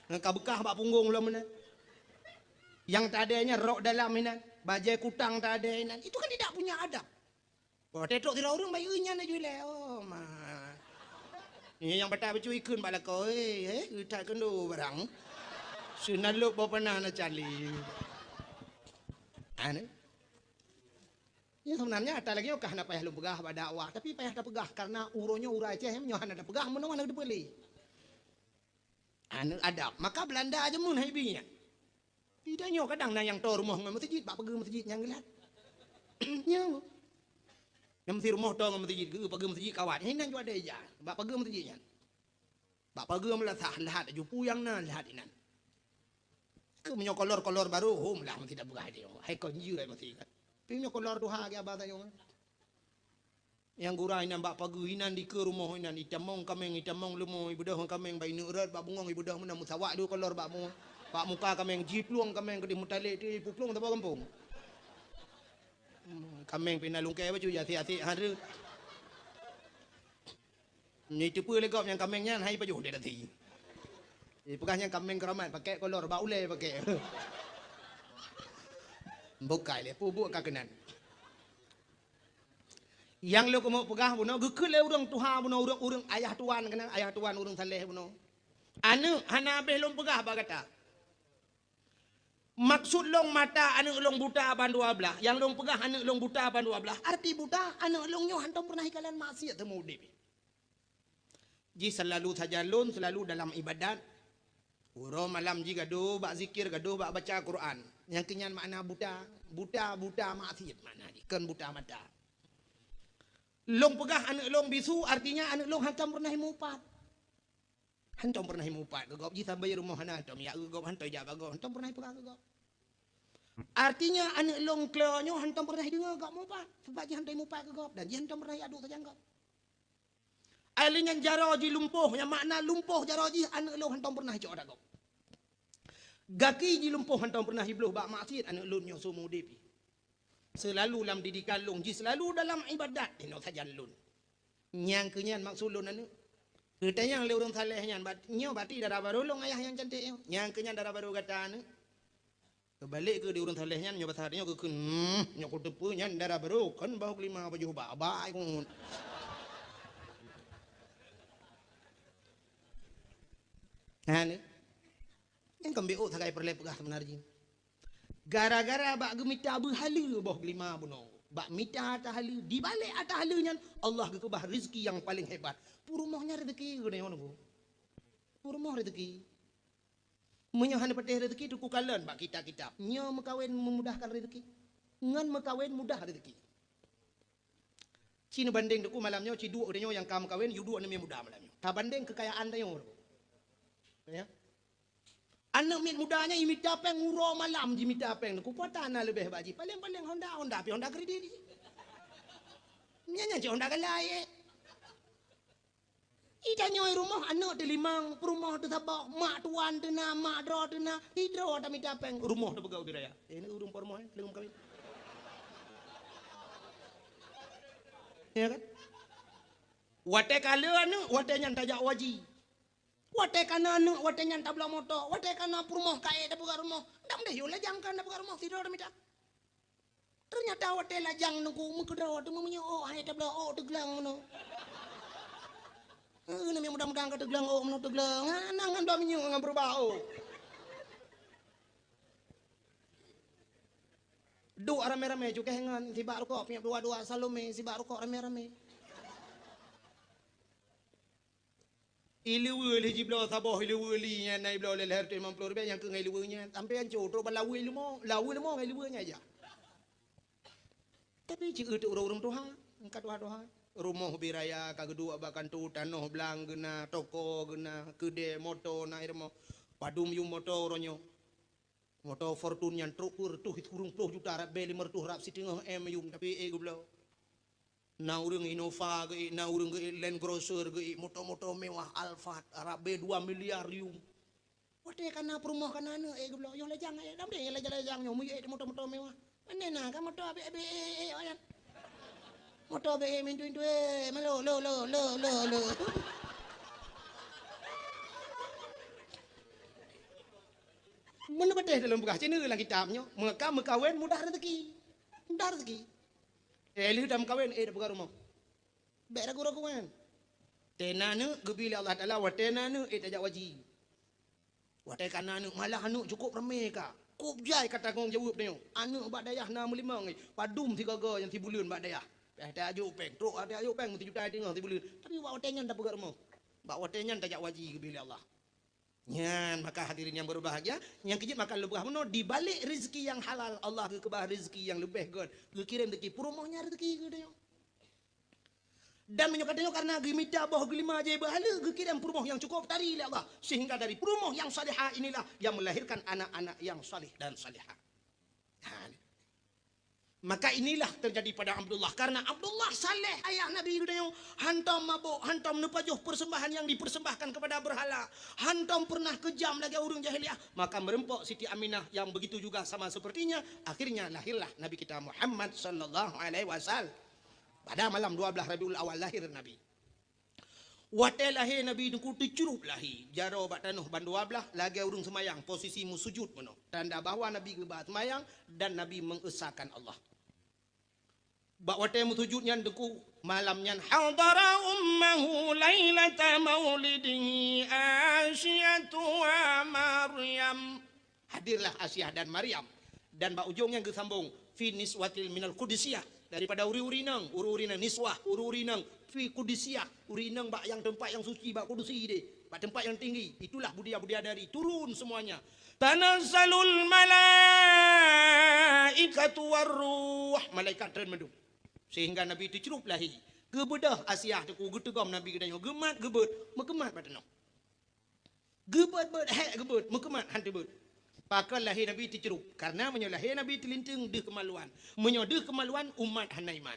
Ngon ka beukah bak punggong lom meunan. Nyang tadé nyan rok dalam inan, bajée kutang tadé inan. Itu kan tidak punya adab. Oh, tetok sidroe ureuëng bayeue nyan laju ilée. Oh, ma. Nyan nyang batai bacut ikheun bak lakoe, "Eh, eh, that keunoe barang. Seunalop boh panah na cali." Anu. Ya, sebenarnya ata lagée nyoe ka hana payah lôn peugah bak dakwah, tapi payah tapeugah karena uroe nyoe ureuëng Aceh nyoe hana tapeugah meunoe hana teupeue lé. Anu adab. Maka Belanda jameun hai bi nyan. Di tanyoe kadang na nyang toe rumoh ngon meuseujid, bak pageue meuseujid nyang geulat. Nyoe. Nyang meusi rumoh toe ngon meuseujid, geu pageue meuseujid kawat. Nyan jua daya. Bak pageue meuseujid nyan. Bak pageue meulasah, lahat laju peue nyang na, lahat inan. Keu meunyoe kolor-kolor barô, hom lah meusi tapeugah lé. Hai kon jeuet meusi kan. Tapi meunyoe kolor tuha lagée abah tanyoe. Nyang gura inan bak pageue inan dikeue rumoh inan, itamong kaméng, itamong leumo, ibeudôh ngon kaméng, bak ineuk rot bak bungöng, ibeudôh meunan meusawak dua kolor bak mu-, bak muka kaméng, jiplueng kaméng keudeh meutalek ti puplueng saboh gampông. Hmm, kaméng pih na lungkée bacut, asek-asek han reuet. Nyoe teupeue lé gob nyang kaméng nyan hai pajoh deh tadi. Ipeugah nyang kaméng keuramat, pakék kolor, bak ulée pakék. Bukai lé, pubuk ka keunan. Nyang lôn keumeung peugah bunoe, geukheun lé ureuëng tuha bunoe, ureuëng, ureuëng ayah tuan keunan, ayah tuan ureuëng saleh bunoe. Aneuëk, hana habéh lôn peugah bak gata. Maksud lôn mata aneuëk lôn buta ban dua blaih, nyang lôn peugah aneuëk lôn buta ban dua blaih, arti buta, aneuëk lôn nyoe hantom peureunah ikalon maksiat teuma udeb. Jih seulalu sajan lôn, seulalu dalam iébadat. Uroe malam jih gadôh bak zikir, gadôh bak baca Quran. Nyang keu nyan makna buta, buta, buta maksiat makna jih, kon buta mata. Lôn peugah aneuëk lôn bisu, artinya aneuëk lôn hantom peureunah imupat. Hantom peureunah imupat keu gob, jih sabe rumoh hana hantom jak keu gob, hantom jak bak gob, hantom peureunah ipeugah keu gob. Artinya aneuëk lôn klo nyoe hantom peureunah ideungoe gob mupat, sabab jih hantom imupat keu gob dan jih hantom peureunah iadu sajan gob. Ai lheueh nyan jaroe jih lumpoh, nyang makna lumpoh jaroe jih aneuëk lôn hantom peureunah icok atra gob. Gaki jih lumpoh hantom peureunah ibloh bak maksiat aneuëk lôn nyoe seumeu udeb jih. Seulalu lam didikan lôn jih seulalu dalam iébadat inoe sajan lôn. Nyang keu nyan maksud lôn aneuëk. Geutanyong lé ureuëng saleh nyan, bat-, nyoe bati dara barô lôn ayah nyang cantik nyoe. Nyang keu nyan dara barô gata aneuëk. Keubalek keu di ureuëng saleh nyan, nyoe basa nyoe geukheun, hmm, nyoe kuteupeue nyan dara barô, kon bahu keulima pajoh bak-bak ai keuneuk. Nah, ni. Nyan kon B O sagai peureulée peugah seubeuna jih. Gara-gara bak geumita beuhaleue boh keulima bunoe. Bak mita ata haleue, dibalek ata haleue nyan, Allah geukeubah rezeki nyang paleng hebat. Peurumoh nyan rezeki geuneuk nyoe. Peurumoh rezeki. Meunyoe hana patéh rezeki, teuku kalon bak kitab-kitab. Nyoe meukawen memudahkan rezeki. Ngon meukawen mudah rezeki. Ci neubandeng teuku malam nyoe, ci duek tanyoe nyang ka meukawen, yue duek neumie muda malam nyoe. Tabandeng keukayaan tanyoe teuku. Ya. Aneuk miet muda nyan imita péng uroe malam jimita péng teuku. Peue ata na leubeh bak jih? Paleng-paleng Honda, Honda pi Honda kredit. Nyan, nyan cit Honda galai, eh. Ita nyoe rumoh aneuk teulimong, peurumoh teusaboh, mak tuan teuna, mak droe teuna, sidroe tamita péng, rumoh tapeugah ubit raya. Eh, ni ureuëng peurumoh, eh, leungem kawin. Ya kan? Watée ka le aneuk, watée nyan tajak waji. Watée ka na aneuk, watée nyan tabloe moto, watée ka na peurumoh ka ék tapeugah rumoh. Dam deh, yo lajang ka tapeugah rumoh, sidroe tamita. Teunyata watée lajang nungku meukeudroe teuma meunyoe ôk hai tabloe ôk teuglang meunoe. Eh, nami mudah-mudahan ka teuglang ôk meunoe teuglang. Ngan, ngan, ngan dua minyeuk ngan beurubah ôk. Duek ramé-ramé cukéh ngon sibak rukok, piep dua-dua Salome sibak rukok ramé-ramé. Ileue lé jibloe saboh ileue li nyan na ibloe lé lhèe reutôh limong ploh ribèe nyang keu ngon ileue nyan. Sampoe ancô trok bak laweue leumo, laweue leumo ngon ileue nyan jak. Tapi ci eu teu ureuëng tuha, ka tuha-tuha. Rumoh ubit raya ka geuduek bak kantô, tanoh blang geuna, toko geuna, keudè, moto na i rumoh. Padum yum moto uroe nyoe. Moto Fortuner nyan trok keu reutôh, kureueng ploh juta, rab bèe limong reutôh, rab siteungoh M yum, tapi ék geubloe. Na ureuëng Innova geuék, na ureuëng geuék Land Cruiser geuék, moto-moto mewah Alphard, rab bèe dua miliar yum. Watée ka na peurumoh ka na aneuk ék geubloe, yoh lajang ék, dam deh lajang-lajang nyoe, meuyueb ék moto-moto mewah. Pane na ka moto abéh-abéh ék, ék, ék, nyan. Moto abéh ék mintu-mintu ék, malo, lo, lo, lo, lo, lo. Meuneupatéh dalam peugah cina lam kitab nyoe, meuka meukawen mudah rezeki. Mudah rezeki. Eh, lheueh tameukawen, ék tapeugah rumoh. Bék ragu-ragu nyan. Watée na aneuk geubri lé Allah Taala, watée na aneuk ék tajak waji. Watée ka na aneuk, malah aneuk cukôp ramé ka. Kôp jai ka tanggong jaweueb tanyoe. Aneuk bak dayah na meulimong, padum sigoe-goe nyang sibuleuen bak dayah. Payah tajok péng, trok tajok péng, sijuta teungoh sibuleuen. Tapi bak watée nyan tapeugah rumoh. Bak watée nyan tajak waji geubri lé Allah. Nyan, maka hadirin yang berbahagia, nyang keujeuet maka lôn peugah bunoe, di balek rezeki nyang halal, Allah geukeubah rezeki nyang leubeh gét, geukirém rezeki peurumoh nyan rezeki geutanyoe. Dan meunyoe ka tanyoe kareuna geumita boh geulima jai beuhaleue, geukirém peurumoh nyang cukôp tari lé Allah, sehingga dari peurumoh nyang salihah inilah yang melahirkan anak-anak yang salih dan salihah. Ha, ni. Maka inilah terjadi pada Abdullah. Karena Abdullah saleh ayah Nabi geutanyoe, hantom mabök, hantom neupajoh persembahan yang dipersembahkan kepada berhala, hantom pernah kejam lagée ureuëng jahiliyah, maka meureumpok Siti Aminah yang begitu juga sama sepertinya, akhirnya lahirlah Nabi kita Muhammad sallallahu alaihi wasallam. Pada malam dua belas Rabiul Awal lahir Nabi. Watée lahé Nabi Teungku teucrup lahé, jaroe bak tanoh bandua blaih lagée ureuëng seumayang, posisi meusujut meunoe, tanda bahwa Nabi geuba seumayang dan Nabi mengesahkan Allah. Bak watée meusujut nyan Teungku, malam nyan hadara ummahu lailata maulidihi Asyatu wa Maryam. Hadirlah Asiah dan Maryam. Dan bak ujong nyan geusambong, fi niswatil minal qudusiyah, daripada uri-uri inong, uri-uri inong niswah, uri-uri inong fi qudusiyah, uri inong bak nyang teumpat nyang suci, bak kudusi deh, bak teumpat nyang tinggi. Itulah budia-budia dari turun semuanya. Tanazzalul malaikatu warruh, malaikat treun mandum. Sehingga Nabi teucrup lahé. Geubeudôh Asiah Teungku, geuteugom Nabi geutanyoe, geumat geubeuet, meukeumat bak tanoh. Geubeuet-beuet, hék geubeuet, meukeumat han teubeuet. Pakon lahé Nabi teucrup? Karena meunyoe lahé Nabi teulinteung deuh keumaluan. Meunyoe deuh keumaluan, umat hana iman.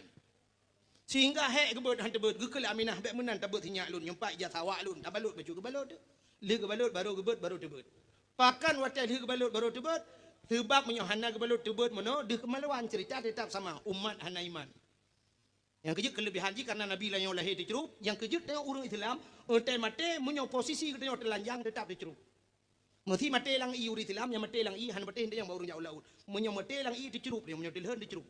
Sehingga hék geubeuet han teubeuet, geukheun lé Aminah, bék meunan tabeuet sinyak lôn, nyoe pat ija sawak lôn, tabalot baju geubalot teuh. Lheueh geubalot, barô geubeuet, barô teubeuet. Pakon watée lheueh geubalot, barô teubeuet? Seubab meunyoe hana geubalot teubeuet meunoe, deuh keumaluan, cerita tetap sama, umat hana iman. Nyang keujeuet keuleubihan jih karena Nabi tanyoe lahé teucrup, nyang keujeuet tanyoe ureuëng Islam, watée maté meunyoe posisi geutanyoe teulanjang teutap teucrup. Meusi maté lam ié ureuëng Islam, nyang maté lam ié hana patéh nyang bak ureuëng jak u laôt. Meunyoe maté lam ié teucrup dia, meunyoe teulheueh teucrup.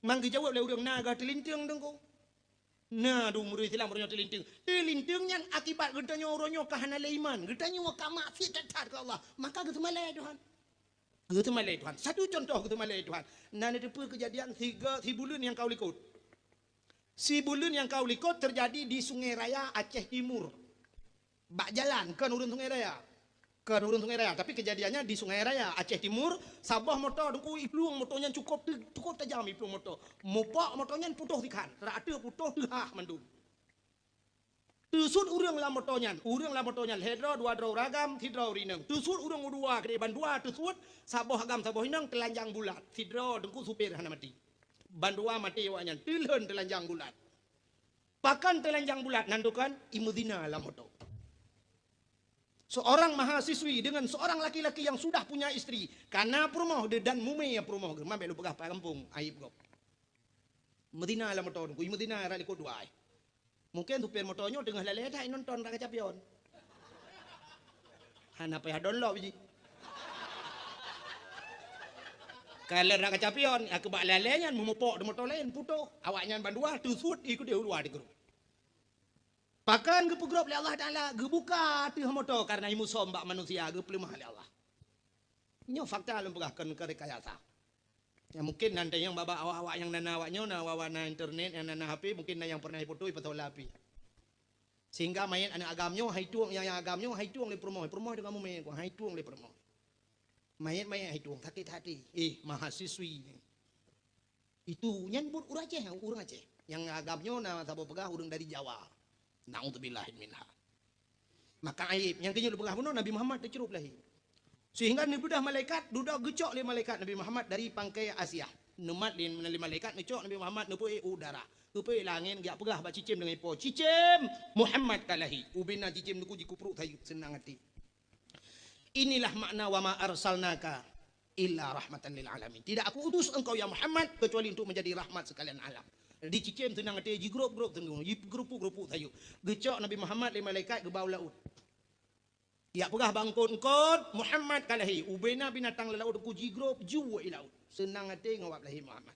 Mang geujaweueb lé ureuëng na geuh teulinteung teungku. Na dum ureuëng Islam ureuëng nyoe teulinteung. Teulinteung nyan akibat geutanyoe uroe nyoe ka hana lé iman, geutanyoe ka maksiat that-that keu Allah, maka geuseumalée Tuhan. Geuseumalée Tuhan. Satu contoh geuseumalée Tuhan. Na neuteupeue keujadian siga sibuleuen nyang ka u likot. Sibuleuen nyang ka u likot teujadi di Sungai Raya, Aceh Timur. Bak jalan, kon ureuëng Sungai Raya. Kon ureuëng Sungai Raya, tapi keujadiannya di Sungai Raya, Aceh Timur, saboh moto teungku iplueng moto nyan cukôp teu-, cukôp tajam iplueng moto. Mupok moto nyan putôh sikhan, rata putôh teuhah mandum. Teusuet ureuëng lam moto nyan, ureuëng lam moto nyan lhée droe dua droe ureuëng agam, sidroe ureuëng inong. Teusuet ureuëng u dua keudeh bandua teusuet, saboh agam saboh inong teulanjang bulat, sidroe teungku supir hana maté. Bandua maté awak nyan, teulheueh teulanjang bulat. Pakon teulanjang bulat nan tukon imeuzina lam moto. Seorang mahasiswi dengan seorang laki-laki yang sudah punya istri, kana peurumoh dia dan mumé peurumoh geuh, mabek lu peugah pak gampông, aib gob. Meuzina lam moto, kui meuzina rot likot dua ai. Mungkin supir moto nyoe teungoh lalée that nonton raka capion. Hana payah download ji. Kalau raka capion, aku bak lalée nyan meumupok di moto laén putôh. Awak nyan bandua teusuet ikut di luwa di grup. Pakon geupeugrôp lé Allah Taala geubuka ateueh moto karena imusom bak manusia geupeuleumah lé Allah. Nyoe fakta lôn peugah kon keu rekayasa. Ya, mungkin nan tanyong bak-bak awak-awak nyang na, na awak nyoe, na awak-awak na internet, nyang na, na H P, mungkin na nyang pernah ipotoe ipathoe lam H P. Sehingga manyét aneuk agam nyoe hai tueng, nyang, nyang agam nyoe hai tueng lé peurumoh, peurumoh dengan mumé hai tueng lé peurumoh. Manyét-manyét hai tueng sakét hati. Eh, mahasiswi. Itu nyan buet ureuëng Aceh, ureuëng Aceh. Nyang agam nyoe na saboh peugah ureuëng dari Jawa. Naudzubillah minha. Maka aib nyang keuneuk peugah bunoe Nabi Muhammad teucrup lahé. Sehingga neubeudoh malaikat, dudoe geucok lé malaikat Nabi Muhammad dari pangkai Asia. Neumat lé, lé malaikat neucok Nabi Muhammad neupeuék u udara. Neupeuék langét geujak peugah bak cicém deungon ipo, "Cicém, Muhammad ka lahé." Ubena cicém teungku jikupruek sayeuep seunang até. Inilah makna wa ma arsalnaka illa rahmatan lil alamin. Tidak aku utus engkau ya Muhammad kecuali untuk menjadi rahmat sekalian alam. Di cicém seunang até jigrôp-grôp teungku, jigeurupuk-rupuk sayeuep. Geucok Nabi Muhammad lé malaikat geuba u laôt. Yak peugah bak eungkôt-eungkôt, Muhammad ka lahé. Ubena binatang lam laôt teungku jigrôp ju i laôt. Seunang até ngon wab lahé Muhammad.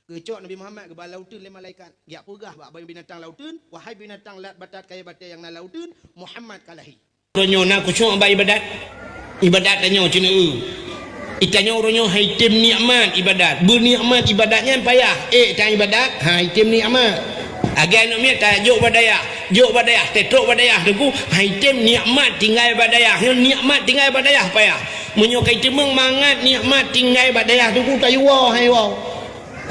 Geucok Nabi Muhammad geuba lauteun lé malaikat. Yak peugah bak binatang lauteun, "Wahai binatang lat batat kayée batée nyang na lauteun, Muhammad ka lahé." Uroe nyoe na khusyuk bak ibadat. Ibadat tanyoe ceuneue. Itanyoe uroe nyoe hai tem nikmat ibadat. Beunikmat ibadat nyan payah. Ék tan ibadat, hai tem nikmat. Agai aneuk miet tajok bak dayah, jok bak dayah, tetrok bak dayah teungku, hai tem nikmat tinggai bak dayah. Nyoe nikmat tinggai bak dayah payah. Meunyoe kai teumeung mangat nikmat tinggai bak dayah teungku tayue woe hai woe.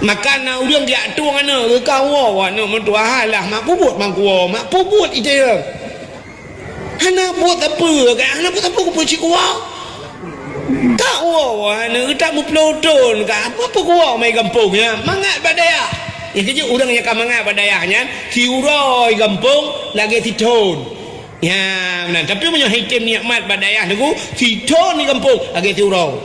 Maka na ureuëng geujak tueng aneuk, geuka woe aneuk meutuah alah mak pubuet mangkuwoe, mak pubuet iteueng. Hana buet sapeue ka, hana buet sapeue keupeue cit woe. Ka woe aneuk geutak meuploe thon ka, apa-apa kuwoe mai gampông nyan, mangat bak dayah. Nyang keujeuet ureuëng nyang ka mangat bak dayah nyan, siuroe gampông lagée sithon. Ya, meunan. Tapi meunyoe hai tem nikmat bak dayah teungku, sithon di gampông lagée siuroe.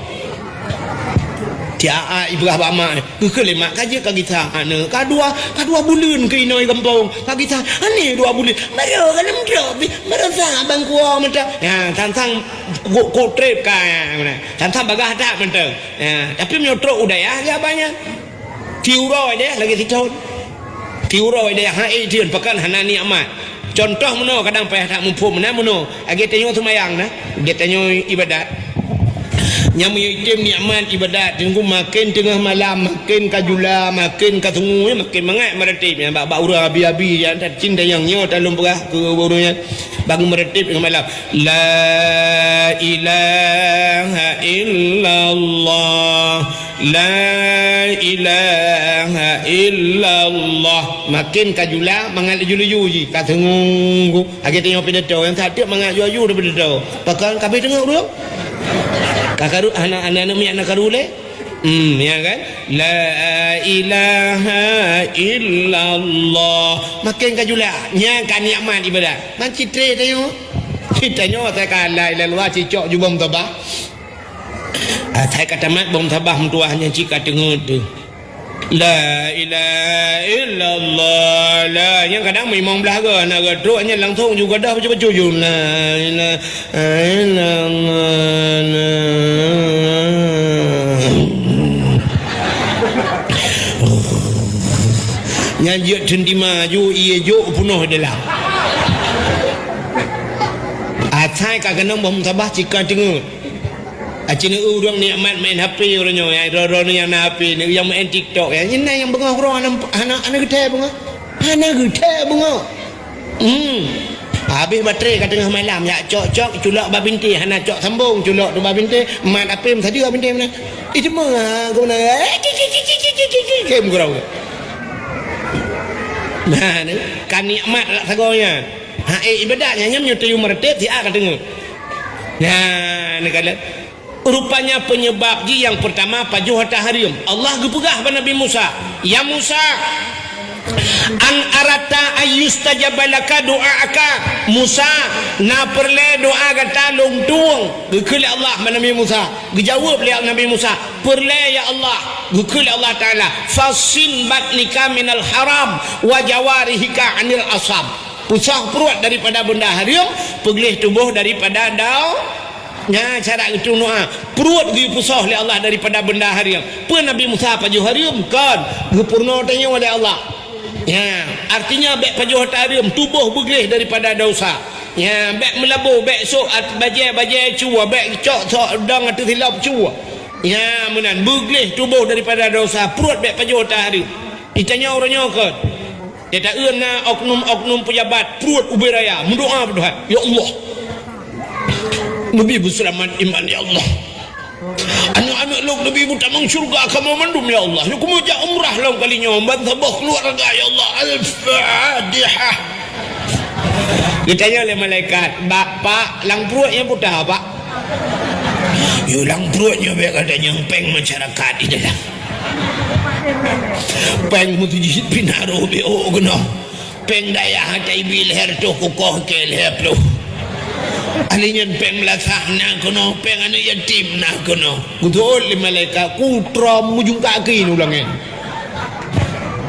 Tiap ipeugah bak mak, keu lé mak ka jeuet ka gisa aneuk, ka dua, ka dua buleuen keu inoe di gampông. Ka gisa, aneh dua buleuen. Baru ka lom trok, baru sa bangkuwoe mantong. Ya, sang-sang gok, gok treb ka, ya, meunan. Sang-sang bagah that mantong. Ya, tapi meunyoe trok u dayah, ya banyak. Siuroe deh lagée sithon. Siuroe deh hai thon pakon hana nikmat. Contoh meunoe kadang payah that muphom meunan meunoe. Lagée tanyoe seumayang na, lagée tanyoe ibadat. Nyang meunyoe item nikmat ibadat, teungku maken teungoh malam, maken ka jula, maken ka sungu, maken mangat meuratéb. Nyang bak, bak ureuëng abi-abi nyan, cit nyang nyoe talôn peugah keu ureuëng nyan. Bangun meuratéb teungoh malam. La ilaha illallah. La ilaha illallah. Maken ka jula, mangat laju-laju jih. Ka seunggu. Lagée tanyoe pidato, nyang sateuk mangat laju-laju pidato. Pakon ka pi teungoh ureuëng? Ka karu, aneuk-aneuk miet na karu lé? Hmm, ya kan? La ilaha illallah. Maken ka jula. Nyan ka nikmat ibadat. Man citré tanyoe. Tanyoe asai ka la ilaha illallah, cicok jubah musabah. Asai ka tamat bak musabah meutuwah nyan cit ka teungeut teuh. La ilaha illallah. La, nyang kadang meuimong blah goe, na goe trok nyan langsung ju gadoh bacut-bacut ju. La ilaha illallah. Nyan jeuet teuntima ju, ié jok punoh dalam. Asai ka keunong boh musabah cit ka teungeut. Aci neu ureueng nikmat main H P uroe nyoe, ya, droe-droe nyang na H P, nyang main TikTok, ya. Nyan na nyang beungoh uroe hana, hana, hana geuthèe beungoh. Hana geuthèe beungoh. Hmm. Habéh baterai ka teungoh malam, ya, cok-cok, culok bak bintéh, hana cok sambong, culok tu bak bintéh, mat H P meusadeue bak bintéh meunan. Itu mah, aku meunan, eh, ki, ki, ki. Nah, ni, kan nikmat lah sagoe nyan. Ha, eh, ibadat nyan, nyan meunyoe tayue meureutéb, siat ka teungoh. Nah, ni kalon. Rupanya penyebab jih nyang pertama pajoh hareuem. Allah geupeugah bak Nabi Musa, "Ya Musa, an aratta ayyustajaba laka du'aaka." Musa, na peureulèe doa gata lôn tueng. Geukheun lé Allah bak Nabi Musa. Geujaweueb lé Nabi Musa, "Peureulèe ya Allah." Geukheun lé Allah Taala, "Fassin batnika minal haram wa jawarihika anil asam." Peusoh pruet daripada benda hareuem, peugleh tuboh daripada dau-, Nyan cara geutueng doa. Pruet geupeusoh lé Allah daripada benda hareuem. Peue Nabi Musa pajoh hareuem? Kon, geupeurunoe tanyoe lé Allah. Ya, artinya bèk pajoh hareuem, tuboh beugleh daripada desya. Ya, bèk meulaboh, bèk sôk at-, bajèe-bajèe cue, bèk cok sôk dong ateueh silop cue. Ya, meunan, beugleh tuboh daripada desya, pruet bèk pajoh hareuem. Itanyoe uroe nyoe kon. Teuta-eu na oknum-oknum peujabat pruet ubé raya, meudoa bak Tuhan, "Ya Allah, neubi beuseulamat iman, ya Allah. Aneuk-aneuk lôn neubi meutamong syeuruga kamoe mandum, ya Allah. Lôn keumeujak umrah lôn kali nyoe ban saboh keuluwarga, ya Allah." Al-Fatihah. Geutanyong lé malaikat, "Bak, Pak, lam pruet nyang peue, Pak?" "Yo, lam pruet nyoe bèk gata nyang pèng masyarakat di dalam." Pèng meuseujid pih na rôh B O keunoe. Pèng dayah ata ibi lhèe reutôh kukoh keu lhèe ploh. Ahli nyan pèng meulasah na keunoe, pèng aneuk yatim na keunoe. Geuteuôt lé malaikat, "Ku trom meujungkak keu ureueng nyan."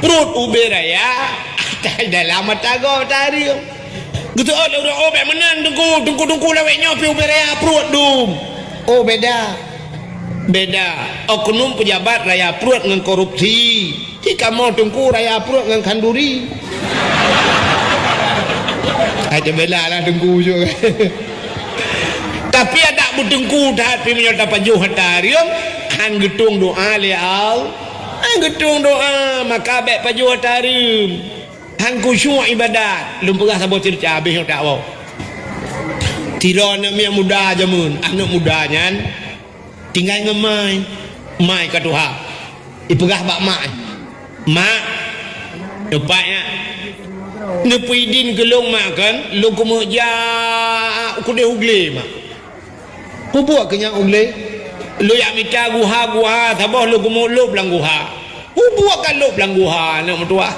Pruet ubé raya, ata dalam mata gob, ata hareuem. Geuteuôt lé ureueng, "Oh, bèk meunan, Teungku, Teungku, Teungku, lawét nyoe pih ubé raya pruet dum." "Oh, beda." Beda. Oknum peujabat raya pruet ngon korupsi. Ci kamoe Teungku raya pruet ngon khanduri. Hai teubela lah Teungku jok. Tapi adak beuteungku that pih meunyoe tapajoh ata hareuem, han geutueng doa lé Allah. Han geutueng doa, maka bèk pajoh ata hareuem. Han khusyuk ibadat. Lôn peugah saboh ceurita habéh nyoe tawoe. Sidroe aneuk miet muda jameun, aneuk muda nyan tinggai ngon mai. Mai ka tuha. Ipeugah bak mak, "Mak, neupat nyak. Neupeuidin keu lôn, Mak, kon, lôn keumeujak u keudeh u glé, Mak." "Peue buet keu nyak u glé?" "Lôn jak mita guha-guha saboh lôn keumeulôb lam guha." "Peue buet kalôb lam guha, aneuk meutuwah?"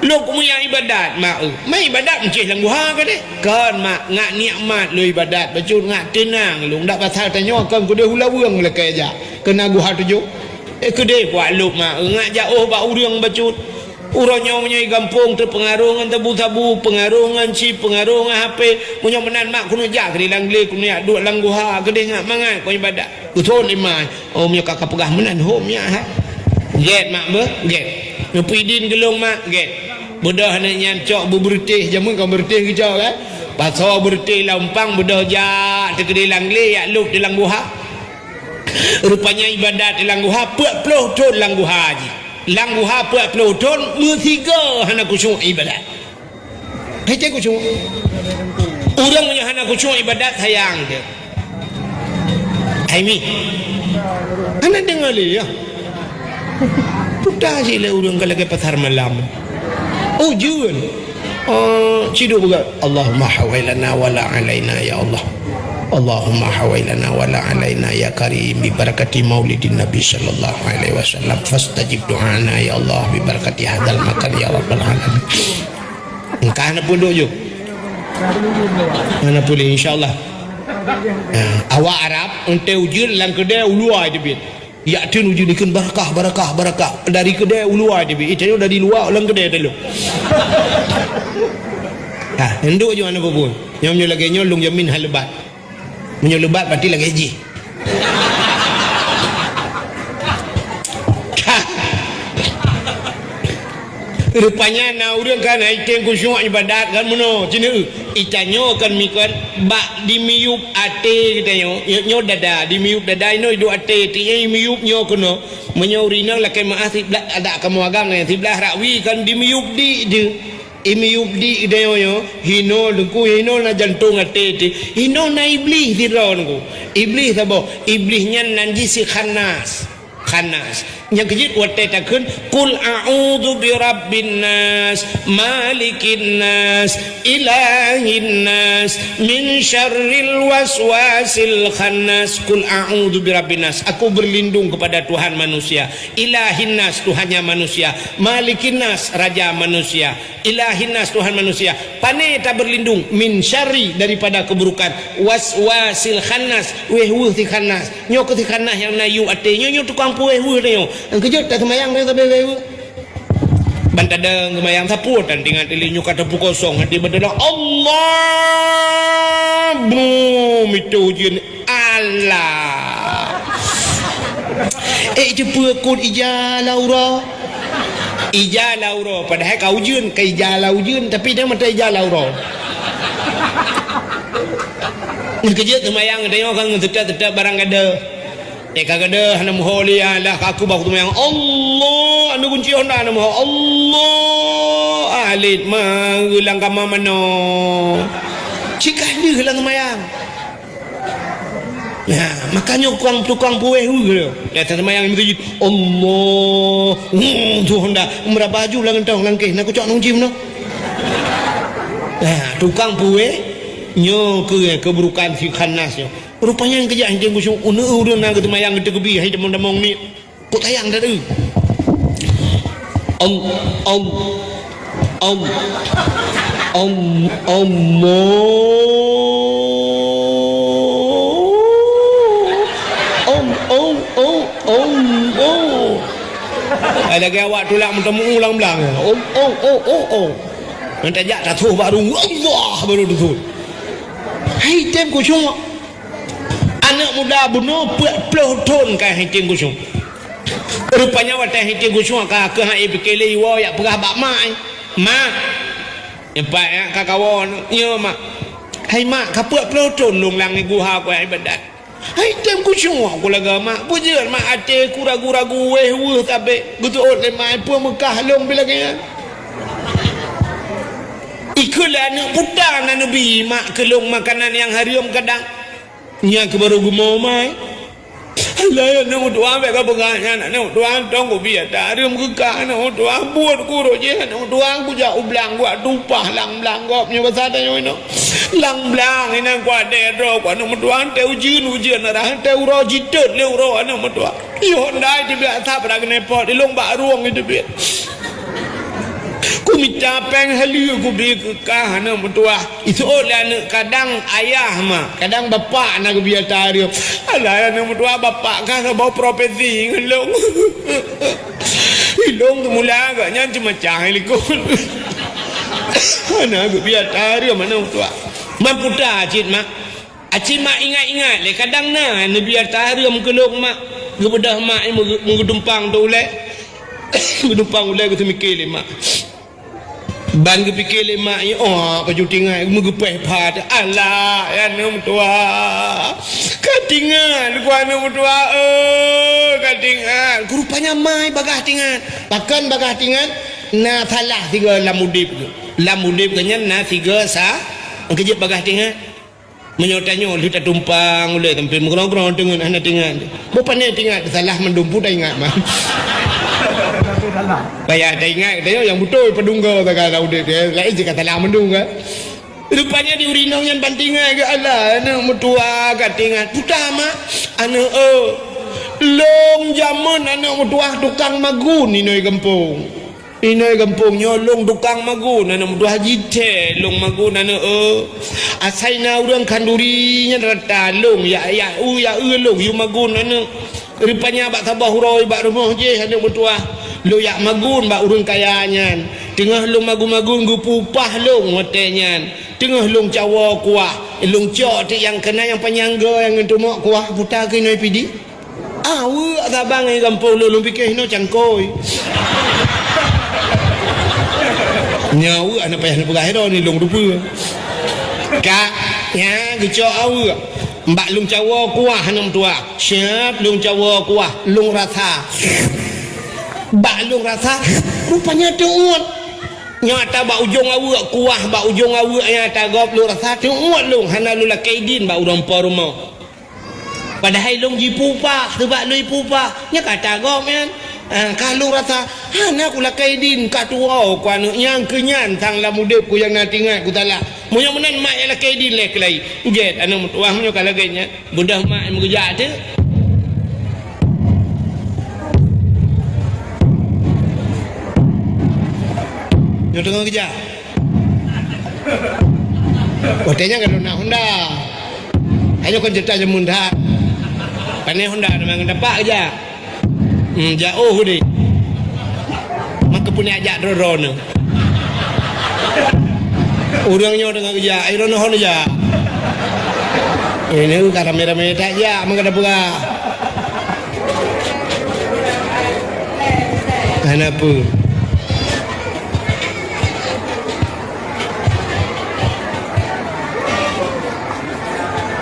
"Lôn keumeujak ibadat, Mak, eu." "Ma ibadat meucéh lam guha keudeh?" "Kon, Mak, ngat nikmat lôn ibadat bacut, ngat teunang lôn. Dak pasal tanyoe kon keudeh u laweueng lakèe jak, keu na guha tujoh." "Eh, keudeh kuat lôb, Mak, eu, ngat jak ôh bak ureueng bacut." Uroe nyoe meunyoe i gampông teupeungaroh ngon sabu-sabu, peungaroh ngon chip, peungaroh ngon H P. Meunyoe meunan, Mak, keuneuk jak keudeh lam glé, keuneuk jak duek lam guha, keudeh ngat mangat kon ibadat. Geuteuôt lé mai, "Oh, meunyoe ka kapeugah meunan, hom nyak hai." "Gèt, Mak, beuh, gèt. Neupeuidin keu lôn, Mak, gèt." Beudôh aneuk nyan cok beubeureutéh, jameun kon beureutéh geucok, kan? Pasoe beureutéh lam umpang, beudôh jak teukeudeh lam glé, jak lôb di lam guha. Rupanya ibadat di lam guha, peuet ploh thôn lam guha jih. Lam guha peuet ploh thôn, meusigoe hana khusyuk ibadat. Hai cit khusyuk. Ureueng nyang hana khusyuk ibadat sayang teuh. Hai mi. Hana deungoe lé, ya. Puta cit lé ureueng ka lagèe pasar malam. Ujeuen. Oh, ciduk beugöt. Allahumma hawailana wala alaina, ya Allah. Allahumma hawailana wala alaina, ya Karim, bi barakati maulidin Nabi sallallahu alaihi wasallam. Fastajib du'ana, ya Allah, bi barakati hadzal makan, ya Rabbal alamin. Engkah na punduk ju. Mana pulih, insyaallah. Ha, awak Arab, enteuk ujeuen lam keudè u luwa teubiet. Jak teun ujeuen dikheun barakah, barakah, barakah. Dari keudè u luwa teubiet. Eh, tanyoe dari luwa lam keudè teuh lôn. Ha, ndok jih hana peue-peue. Nyoe meunyoe lagèe nyoe lôn jamin han lebat. Meunyoe lebat berarti lagèe jih. Rupanya na ureueng kan hai tem khusyuk ibadat kan meunoe. Cina, eh, itanyoe kan mikot bak dimiyueb até geutanyoe. Nyoe, nyoe dada, dimiyueb dada inoe iduek até, tiep imiyueb nyoe keunoe. Meunyoe ureueng inong lakèe meu'ah siblah, adak kamoe agam nyan siblah rakwi kan dimiyueb di deuh. Imiyueb di geutanyoe nyoe, hinoe teungku, hinoe na jantong até teuh. Hinoe na Iblih sidroe teungku. Iblih saboh? Iblih nyan nan jih si Khannas. Khannas. Nyang keujeuet watèe takheun, "Qul a'udzu birabbin nas, malikin nas, ilahin nas, min syarril waswasil khannas. Qul a'udzu birabbin nas." Aku berlindung kepada Tuhan manusia. Ilahin nas, Tuhannya manusia. Malikin nas, raja manusia. Ilahin nas, Tuhan manusia. Pané taberlindung, min syarri, daripada keburukan, waswasil khannas, wéh-weuh si Khannas. Nyoe keuh si Khannas nyang na yub até. Nyoe, nyoe tukang puwéh-weuh nyoe. Nyang keujeuet taseumayang nyoe sabe wéh-weuh. Ban tadong seumayang sapeue tan teuingat lé nyoe ka teupeu kosong até beutôi. Allah! Bum! Itu ujeuen. Alah. Eh, jeupeue kon ija lam uroe. Ija lam uroe, padahai ka ujeuen, ka ija lam ujeuen, tapi dia mata ija lam uroe. Nyang keujeuet seumayang, tanyoe ka ngon seutôt-seutôt barang gadoh. Eh, ka gadoh, hana meuho lé, alah, ka aku bak seumayang. Allah, anu kunci honda, hana meuho. Allah, alit, ma, geulang kama manoe. Cit ka deuh lam seumayang. Nah, makanya tukang, tukang puwéh-weuh tu. Dah taseumayang di meuseujid. Allah. Hmm, tu honda. Meuraba aju lam gantong, lam kéh. Nak kucok nong jim noh. Nah, tukang puwéh, nyoe keuh keburukan si Khannas nyoe. Rupanya nyang keujak hai tem khusyuk, uneuk ureueng na geuseumayang geuteukeubi, hai tamong-tamong ni. Kok tayang dah tu? Al-, al-, al-, al-, Allah. Al-, al-, al-, al-, al-, Ai lagèe awak tulak meuteumeu ulang blang. Al-, al-, al-, al-, al-, Nyan tajak tatuh baru, Allah baru tatuh. Hai tem khusyuk. Aneuk muda bunoe peuet ploh thon ka hai tem khusyuk. Rupanya watèe hai tem khusyuk ka keuh hai pike lé iwoe jak peugah bak mak, eh. Mak, nyoe pat jak ka kawoe nyoe, mak. Hai mak, ka peuet ploh thon lôn lam guha ku ibadat. Hai tem khusyuk ku lagèe mak. Peue jeuet mak até ku ragu-ragu wéh-weuh sabe. Geuseuôt lé mak, peue meukah lôn pih lagèe nyan. Ikheun lé aneuk puta na neubi mak keu lôn makanan nyang hareuem kadang. Nyan keuh baru geumoe mai. Alah, aneuk meutuah, bèk kapeugah nyan, aneuk meutuah, tong kubi ata hareuem keu kah, aneuk meutuah, buet kurok jih, aneuk meutuah, kujak u blang, kuat tupah lam blang gob nyoe basa tanyoe inoe. Lam blang inan kuat dèe droe, ku aneuk meutuah, teuh ujeuen, ujeuen arah, teuh uroe jitot lé uroe aneuk meutuah. Yoh ndai teubiet asap rak keuneupot, ilong bak rueng teubiet. Kumita péng haleue kubi keu kah aneuk meutuah. Iseuôt lé aneuk kadang ayah mak, kadang bapak na geubi ata hareuem. Alah aneuk meutuah, bapak kah saboh profesi ngon lôn. Ilong teumula agak nyan ceumacah likot. Hana geubi ata hareuem aneuk meutuah. Man puta cit mak. Aci mak ingat-ingat lé, kadang na neubi ata hareuem keu lôn mak. Geubeudôh mak nyan meugeu-, meugeudumpang teuh ulèe. Geudumpang ulèe geuseumiké lé mak. Ban geupike lé mak nyan, oh, baju tingat, meugeupéh pha teuh. Alah, ya aneuk meutuah. Ka tingat, ku aneuk meutuah, eh, ka tingat. Ku rupanya mai bagah tingat. Pakon bagah tingat? Na salah sigoe lam udép geuh. Lam udép geuh nyan na sigoe sa-, nyang keujeuet bagah tingat. Meunyoe tanyoe lheueh tatumpang ulèe sampoe meugroe-groe teungeut hana tingat. Boh pané tingat salah mandum peue taingat mah. Payah taingat tanyoe nyang beutôi padum goe sagai lam udép, eh, laén cit ka salah mandum kan. Rupanya di ureueng inong nyan ban tingat geuh, alah aneuk meutuah ka tingat. Puta mak, aneuk, eh, lôn jameun aneuk meutuah tukang magun inoe gampông. Inoe gampông nyoe lôn tukang magun aneuk meutuah, jithèe lôn magun aneuk, eh. Asai na ureueng khanduri nyan rata lôn, ya, ya, u, ya, eu lôn yue magun aneuk. Rupanya bak saboh uroe bak rumoh jih aneuk meutuwah, lôn jak magun bak ureuëng kaya nyan. Teungoh lôn magun-magun geupeu upah lôn watée nyan. Teungoh lôn cawoe kuah, lôn cok teuk nyang keunan nyang panyang goe nyang ngon teumok kuah puta keunoe pidi. Ah, weuek saban ngon gampông lôn, lôn pike hinoe cangkôi. Nyoe weuek hana payah neupeugah droe ni lôn rupeue. Ka, nya geucok aweuek. Bak lôn cawoe kuah aneuk meutuwah. Siap lôn cawoe kuah, lôn rasa. Bak lôn rasa, rupanya teuôt. Nyata bak ujong aweuek kuah, bak ujong aweuek nyata gob lôn rasa teuôt lôn hana lôn lakée idin bak ureuëng po rumoh. Padahai lôn jipeupah, seubab lôn jipeupah. Nyan kata gob nyan. Ah, ka lôn rasa, hana kulakée idin, ka tuwoe ku aneuk nyan, keu nyan sang lam udeb ku nyang na teuingat ku salah. Meunyoe meunan mak nyang lakée idin lé keulai. Gét aneuk meutuwah meunyoe ka lagée nyan. Beudôh mak nyang meugeujak teuk. Nyoe teungoh geujak. Watée nyan ka lôn na honda. Ayo kon ceurita jameun that. Pané honda teuma ngon tapak geujak. Hmm, jak oh deh. Maka pun jak droe-droe nyoe. Ureuëng nyoe teungoh geujak, ai droe nyoe hon jak. Ini ka ramé-ramé tak jak maka tapeugah. Hana peue.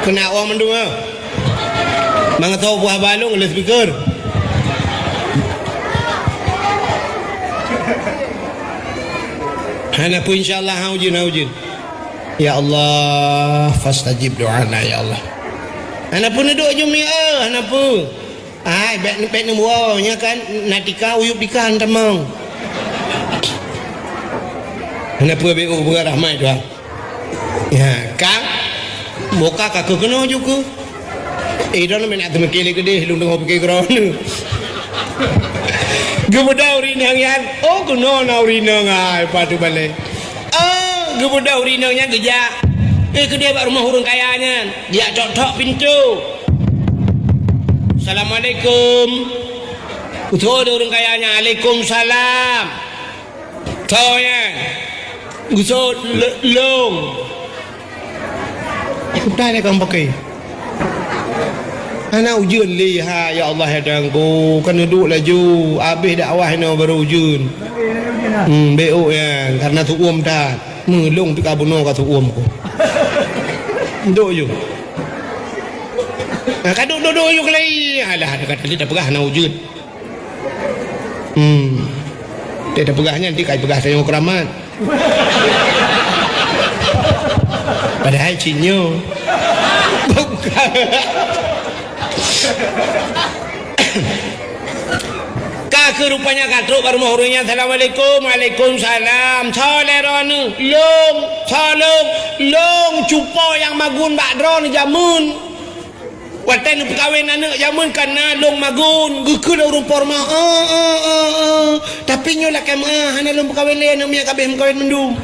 Keuneuk awak mandum ah. Mangat tau buah balong lé speaker. Hana peue, insya Allah, ha ujeuen, ha ujeuen. Ya Allah, fastajib doana, ya Allah. Hana peue, neuduek jumi, eh, hana peue. Ai, bék, bék neuwoe, nyan kan na tika, uyueb tika han tamong. Hana peue, bék ubeurah rahmat Tuhan. Ya, kang, boka ka keuh keunoe ju keuh. Eh, droeneuh meunan teumeukilék keudeh, lôn teungoh pike keudroe. Geubeudôh ureuëng inong nyan, oh, keunoe na ureuëng inong, ai, patu balée. Oh, geubeudôh ureuëng inong nyan geujak. Eh, keudeh bak rumoh ureuëng kaya nyan. Geujak tok-tok pintoe. "Assalamualaikum." Geutoe lé ureuëng kaya nyan, "Alaikumsalam." Toh nyan. Geusot le-, lôn. Utai lé kang pakai. Hana ujeuen lé ha, ya Allah ya Tuhanku, kan duek laju, habéh dakwah inoe baru ujeuen. Hmm, bék nyan, karena tuom that. Meulông pih ka bunoe ka tuom ku. Duek ju. Nah, ka duek-duek ju keulai. Alah, ada kata dia dah peugah hana ujeuen. Hmm. Dia dah peugah nyan, dia ka peugah tanya keramat. Padahai cit nyoe. Bukan. Ka keuh rupanya ka trok bak rumoh ureuëng nyan, "Assalamualaikum." "Waalaikumsalam." "Soe lé droeneuh?" "Lôn." "Soe lôn?" "Lôn cupo nyang magun bak droeneuh jameun." Watée neupeukawen aneuëk jameun ka na lôn magun, geukheun lé ureuëng po rumoh, "Eh, eh, eh, eh. Tapi nyoe lakée meuah, hana lôn peukawen lé, aneuëk miet ka habéh meukawen mandum."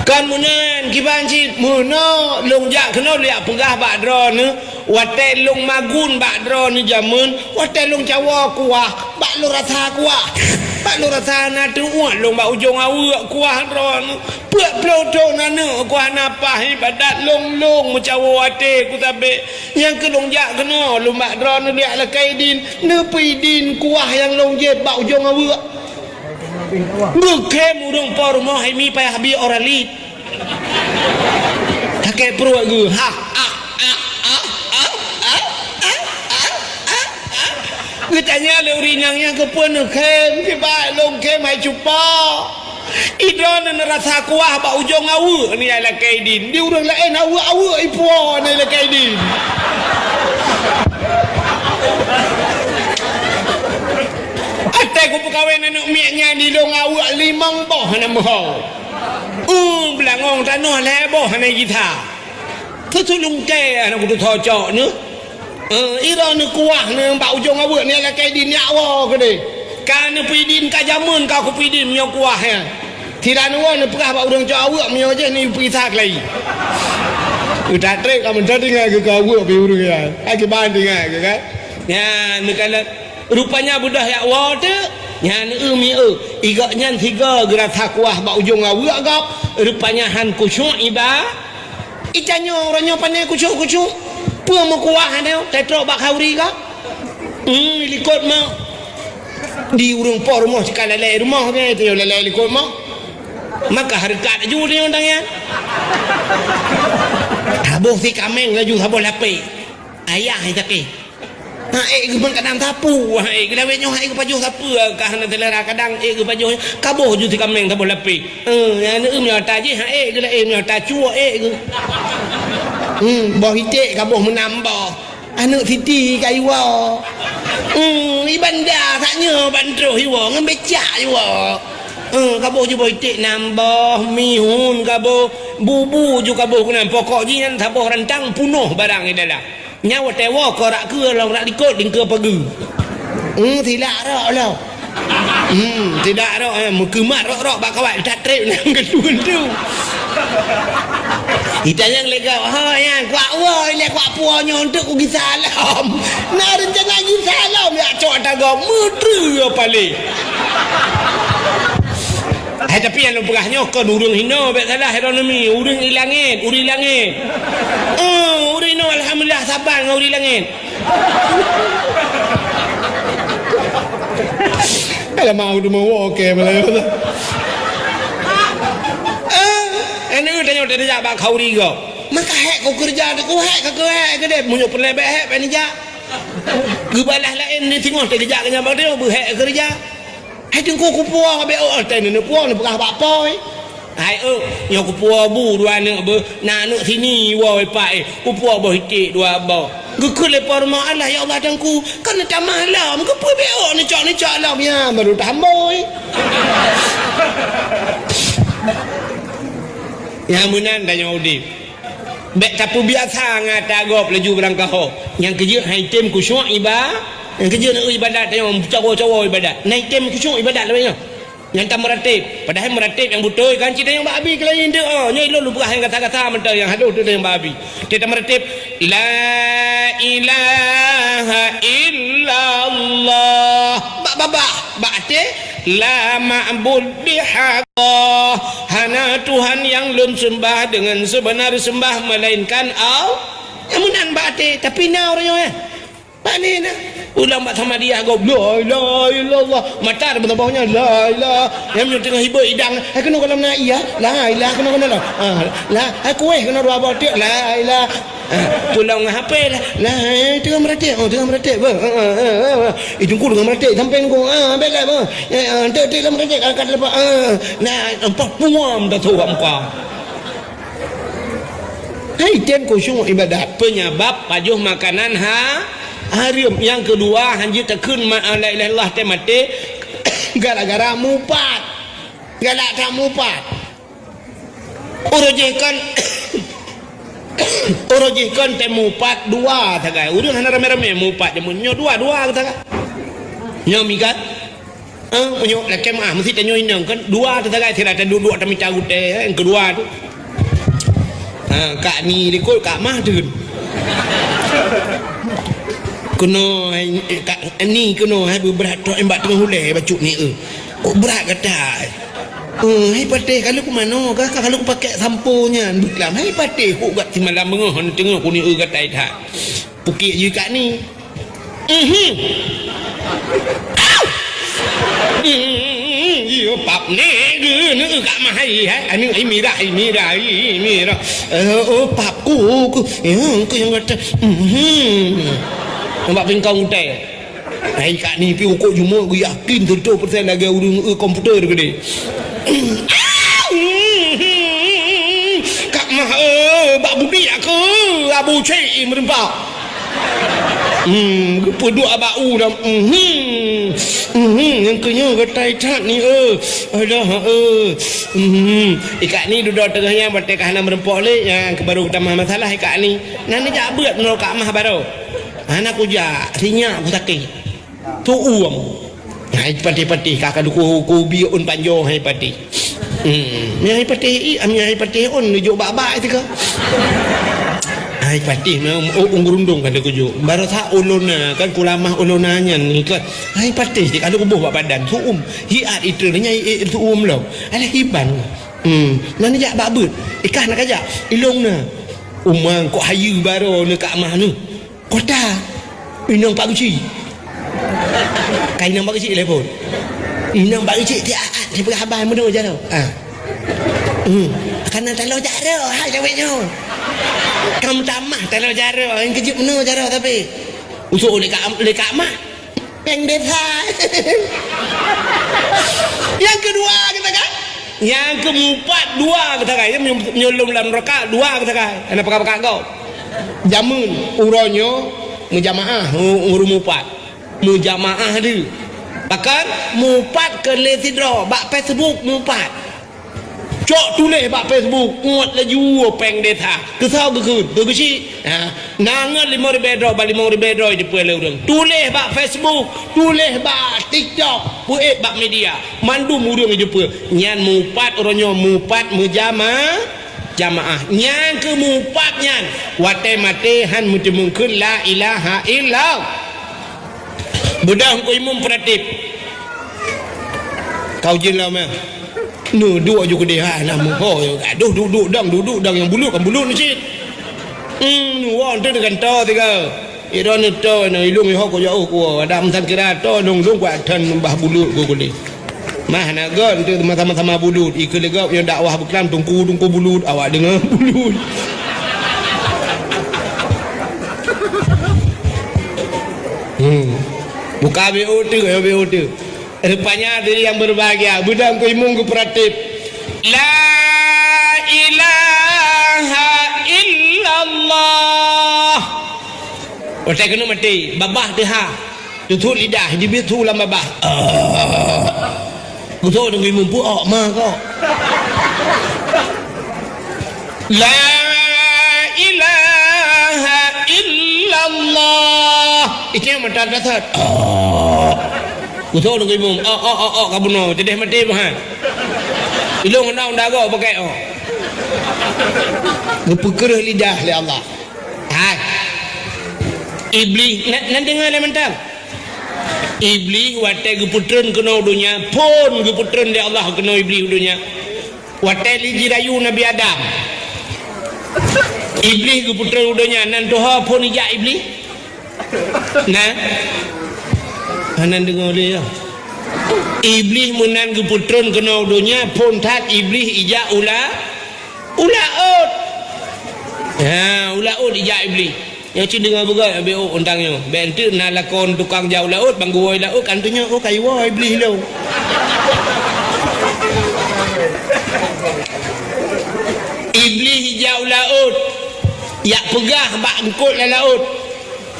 Kon meunan, kiban cit, meunoe lôn jak keunoe lôn jak peugah bak droeneuh, watée lôn magun bak droeneuh jameun, watée lôn cawoe kuah, bak lôn rasa kuah. Bak lôn rasa na teuôt lôn bak ujong aweuek kuah droeneuh. Peuet ploh thon aneuëk ku hana paih ibadat lôn-lôn meucawoe até ku sabé. Nyang keu lôn jak keunoe lôn bak droeneuh jak lakée idin, neupeuidin kuah nyang lôn jép bak ujong aweuek. Beukhém ureuëng po rumoh hai mi payah bi Oralit. Sakét pruet geuh. Ha, ha, ha, ha. Geutanya lé ureuëng inong nyan keupeue neukhém, kiban lôn khém hai cupa. Idroeneuh neurasa kuah bak ujong aweuek nyan lakée idin. Di ureuëng laén aweuek-aweuek ipuwoe nyan lakée idin. Até kupeukawen aneuëk miet nyan di lôn aweuek limong boh hana meuho. Uh, beulangong tanoh lhée boh hana jitha. Keu tulungkée hana kututoe cok neuh. Eh, idroeneuh kuah neuh bak ujong aweuek nyan lakée idin nyak woe keudeh. Ka neupeuidin ka jameun ka kupeuidin meunyoe kuah nyan. Sira neuwoe neupeugah bak ureuëng cok aweuek meunyoe jih neupeugisa keulayi. Utak trek ka meuntang tinggai keu aweuek pi ureuëng nyan. Akiban tinggai keu kan. Nyan, neukalon. Rupanya beudôh jak woe teuk. Nyan, eu mi eu. Igok nyan sigo geurasa kuah bak ujong aweuek gob. Rupanya han khusyuk iba-, Itanyoe uroe nyoe pane khusyuk-khusyuk. Peue meukuah nyoe, tetrok bak khauri ka? Hmm, likot mak. Di ureueng po rumoh sikalalai rumoh nyan, tanyoe lalai likot mak. Maka hareukat laju tanyoe tangian. Taboh si kaméng laju saboh lapéh. Ayah nyang sakét. Ha, ék geuh ban kadang sapu, ha, ék geuh lawét nyoe, ha, ék geuh pajoh sapeue, ka hana seulera kadang, ék geuh pajoh, kaboh ju si kaméng saboh lapéh. Eh, nyan, eh, meunyoe ata jih, ha, ék geuh laén, meunyoe ata cue, ék geuh. Hmm, boh iték kaboh meunam boh. Aneuk siti ka iwoe. Hmm, i banda sak nyoe ban troh iwoe, ngon becak iwoe. Eh, kaboh ju boh iték nam boh, mihun kaboh, bubu ju kaboh keunan. Pokok jih nyan saboh rantang punoh barang di dalam. Nyan watèe woe keu rak keue lom rak likot lingkeue pageue. Hmm, silak rok lom. Hmm, silak rok, eh, meukeumat rok-rok bak kawat, that trép nyan geundu-geundu. Itanyong lé gob, "Ho nyan, kuak woe ilèe kuak puwoe nyoe eunteuk kugisa lom." Na reuncana gisa lom, jak cok ata gob, meutreue paleng. Hai, tapi nyang lôn peugah nyoe kon ureueng hinoe, bèk salah ironomi. Ureueng i langét, ureueng i langét. Oh, ureueng hinoe alhamdulillah saban ngon ureueng i langét. Alah, mau tu mau, oke, boleh. Eh, anu tanyoe tadi jak bak khauri gob. Maka hék ku keureuja, ku hék ka keu hék keudéh. Meunyoe peureulèe bèk hék, bèk neujak. Geubalah laén ni singoh teugeujak keu nyan bak tanyoe, beuhék keureuja. Hai teungku kupuwoe bèk, oh, teuh neupuwoe neupeugah bak po. Hai, eh, nyoe kupuwoe bu dua aneuk beuh, na aneuk sini woe pat, eh, kupuwoe boh iték dua boh. Geukheun lé po rumoh, "Allah, ya Allah, teungku, kan neutamah lom, keupeue bèk, oh, neucok-neucok lom, ya, baru tambôi." Nyang meunan tanyoe udép. Bèk tapeubiasa ngon ata gob laju beurangkaho. Nyang keujeuet han item khusyuk iba-, nyang keujeuet na ibadat tanyoe, cawo-cawo ibadat. Na item khusyuk ibadat lagèe nyoe. Nyang tameuratéb, padahai meuratéb nyang beutôi kan cit nyang bak abi keulayi deuh, oh, nyoe ilôn lôn peugah nyang gata-gata mantong nyang hadôh teuh nyang bak abi. Teuh tameuratéb, "La ilaha illallah." Bak babah, bak até, "La ma'bud bihaq." Hana Tuhan nyang lôn seumbah deungon seubeuna seumbah meulainkan Allah. Nyang meunan bak até, tapi na uroe nyoe, eh. Pane na? Ulang bak samadiyah gob, "La ilaha illallah." Mata dah beutambah nyan, "La ilaha." Nyang meunyoe teungoh hibeu idang, "Hai keunoe gohlom na iya, la ilaha keunoe keunoe la." Ah, la, hai kueh keunoe dua boh tiek, "La ilaha." Ah, pulang ngon H P lah. "La, hai teungoh meuratéb, oh teungoh meuratéb." Bah, ah, ah, ah, ah. Itu ku teungoh meuratéb, sampai nunggu. Ah, bèk lah, bah. Ya, ah, tek tek lam meuratéb, angkat lepas. Ah, nah, empat puam dah tu hampa. Hai tem khusyuk ibadat. Penyebab pajoh makanan ha-, haram. Nyang keudua, hanjeuet takheun ma-, la ilaha illallah teuh maté gara-gara mupat. Galak that mupat. Uroe jih kon, uroe jih kon tem mupat dua sagai. Ureueng hana ramé-ramé mupat jameun. Nyoe dua-dua sagai. Nyoe migat. Ah, meunyoe lakèe meu'ah, meusti tanyoe inong kan, dua teusagai sira taduek-duek tamita gutèe, eh, nyang keudua tu. Ha, Kak Ni likot, Kak Mah teun. Keunoe, eh, Kak Ni keunoe, hai, beubrat trok, eh, bak teungoh ulèe bacut ni, eh. Kok brat gata, eh? Eh, hai patéh, ka lheueh kumanoe, ka, ka lheueh kupakèk sampo nyan, beuklam. Hai patéh, kok gat simalam beungoh, teungoh kuni, eh, gata that. Pukik jih Kak Ni. Mhm. Au! Mhm. Iyo, pap ni, geuneuk Kak Mah hai, hai. Anu, ai mirah, ai mirah, ai mirah. Eh, oh, pap ku, ku. Ya, ku nyang kata. Mhm. Nampak pingkong utai. Hai Kak Ni, pi ukok jumuk, ku yakin seratus persen lagèe ureueng, eh, komputer geude. Kak Mah, eh, bak budi aku, Abu Cik meureumpok. Hmm, geupeuduek bak u lam. Mhm. Mhm, nyang keunyoe geutai that ni, eh. Alah, eh. Mhm. Ikak ni dudoe teungoh nyan batèe ka hana meureumpok lé, nyang keuh baru geutamah masalah ikak ni. Nah, neujak beuet meunurot Kak Mah baroe. Hana kujak, sinyak kusakét. Tu'ueng. Hai patéh-patéh ka, ka duku kubi ôn panjoe hai patéh. Hmm, mi hai patéh i, mi hai patéh ôn neujok bak-bak itu ka. Hai patéh meunan, oh, ureueng geurundong ka teukeujot. Baroesa ulôn na, kan kulamah ulôn na nyan, kan. Hai patéh, cit ka lôn kuboh bak badan. Su'um, hiat itrön, nyan i, i, su'um lom. Alah hiban. Hmm, na neujak bak beuet. Ikah na kajak, ilôn na. Uma, kok hayeue baroe neuka mah nyoe. Kota. Inong Pak Geuchik. Ka inong Pak Geuchik telepon. Inong Pak Geuchik tiep, tiep haba meunoe jaroe. Ah. Hmm. Kana taloe jaroe, hai, jaweueb nyoe. Kam tamah taloe jaroe, nyang keujeuet meunoe jaroe tapi. Usôk lé ka, lé ka mah. Péng desa. Nyang keudua geutanyoe kan? Nyang keumupat dua geutanyoe. Nyoe lom lam neuraka dua geutanyoe. Hana pakai-pakai gob. Jameun uroe nyoe meujamaah u-, ureueng mupat. Meujamaah deuh. Bahkan mupat keu lé sidroe bak Facebook mupat. Cok tuléh bak Facebook, uet laju péng desa. Keusoe geukheun, keu geuchik. Ha, na ngon limong ribèe droe, bak limong ribèe droe jipeu lé ureueng. Tuléh bak Facebook, tuléh bak TikTok, peuék bak media. Mandum ureueng jipeu. Nyan mupat uroe nyoe, mupat meujama-, jamaah. Nyang keumupat nyan, watèe maté han meuteumeung kheun la ilaha illallah. Beudôh keu imum peuratif. Kau jin lom, eh. Nu duek ju keudeh, ha, na meuho. Aduh, duek-duek dang, duek-duek dang nyang bulut, kan bulut ni cit. Hmm, nu woe tu dengan to tiga. Iro ni to, na ilung iho ko jauh ko. Ada meusan kira to, dong-dong kuat tan bah bulut ko kulih. Mah na gon tu sama-sama bulut. Ikeue lé gob nyang dakwah beuklam tungku-tungku bulut, awak deungoe bulut. Hmm. Buka B O tu, ya, B O tu. Rupanya diri yang berbahagia, beudôh keu imum geupeuratif. La ilaha illallah. Watèe keuneuk maté, babah teuhah. Tutup lidah, dibiet su lam babah. Ah. Geutanyoe deungon imum peuok ma kok. La ilaha illallah. Itu yang mata dasar. Ah. Geutanyoe deungon imum. Oh, oh, oh, oh, ka bunoe. Teuh maté meuhan. Ilong undang-undang agak pakai, oh. Geupeukreuh lidah lé Allah. Hai. Iblih, na, na deungoe lé mantong. Iblih watèe geupeutreun keunoe donya, phon geupeutreun lé Allah keunoe Iblih u donya. Watèe lé jirayu Nabi Adam. Iblih geupeutreun u donya, nan tuha phon ijak Iblih? Nah. Hana deungoe lé, ya. Iblih meunan geupeutreun keunoe u donya, phon that Iblih ijak u la-, u laôt. Ha, u laôt ijak Iblih. Nyoe cit deungoe beugöt, bèk ôk untang nyoe. Bèk enteuk na lakon tukang jak u laôt, bang geuwoe laôt, kan tunyok, oh, ka iwoe Iblih lom. Iblih ijak u laôt, jak peugah bak eungkôt lam laôt.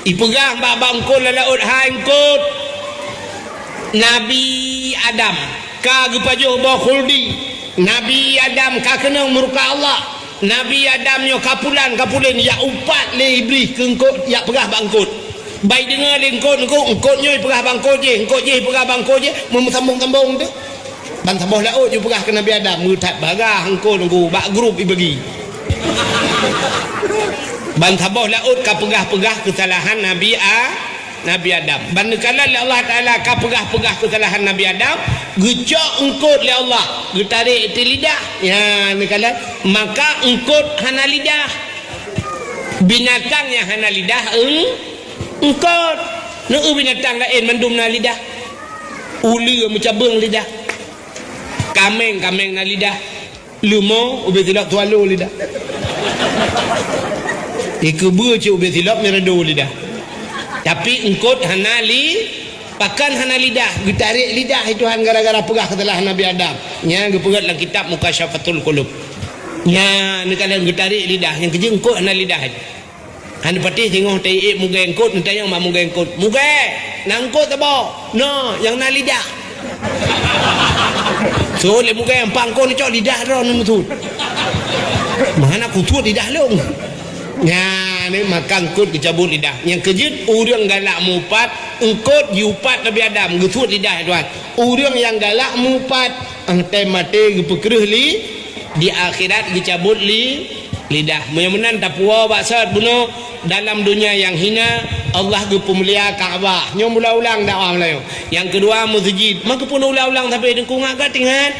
Ipeugah bak, bak eungkôt lam laôt, "Hai eungkôt, Nabi Adam ka geupajoh boh khuldi. Nabi Adam ka keunong murka Allah. Nabi Adam nyoe ka pulan, ka pulen, jak upat lé Iblih keu eungkôt, jak peugah bak eungkôt." Bai deungoe lé eungkôt, eungkôt, eungkôt nyoe ipeugah bak eungkôt jéh, eungkôt jéh ipeugah bak eungkôt jéh, meumeusambông-sambông teuh. Ban saboh laôt jipeugah keu Nabi Adam, meuthat bagah eungkôt nunggu bak grup ibagi. Ban saboh laôt ka peugah-peugah keusalahan Nabi A-, Nabi Adam. Ban neukalon lé Allah Taala ka peugah-peugah keusalahan Nabi Adam, geucok eungkôt lé Allah, geutarek teuh lidah. Ya, neukalon, maka eungkôt hana lidah. Binatang nyang hana lidah eung-, eungkôt. Neu binatang laén mandum na lidah. Uleue meucabeueng lidah. Kaméng, kaméng na lidah. Leumo ubé silop swallow lidah. Ikeubeue cit ubé silop meurado lidah. Tapi eungkôt hana li-, pakon hana lidah, geutarek lidah lé Tuhan gara-gara peugah keusalahan Nabi Adam. Nyan geupeugét lam kitab Mukasyafatul Qulub. Nyan neukalon geutarek lidah, nyang keujeuet eungkôt hana lidah. Hana patéh singoh taiék mugée eungkôt, neutanyong bak mugée eungkôt, "Mugée, na eungkôt saboh?" "Na, nyang na lidah." Seuôt lé mugée, "Empat eungkôt neucok lidah droeneuh meusuet." "Meuhana kusuet lidah lôn." Nyan, eh, maka eungkôt geucabot lidah. Nyang keujeuet ureuëng galak mupat, eungkôt jiupat Nabi Adam, geusuet lidah, tuan. Ureuëng nyang galak mupat, 'oh watée maté geupeukreueh li, di akhirat geucabot li, Lidah. Meunyoe meunan tapuwoe bak sot bunoe, dalam donya nyang hina, Allah geupeumulia Ka'bah. Nyoe ulang-ulang dakwah Meulayu. Nyang keudua, meuseujid. Maka pun ulang-ulang sampai teungku ngat ka teuingat.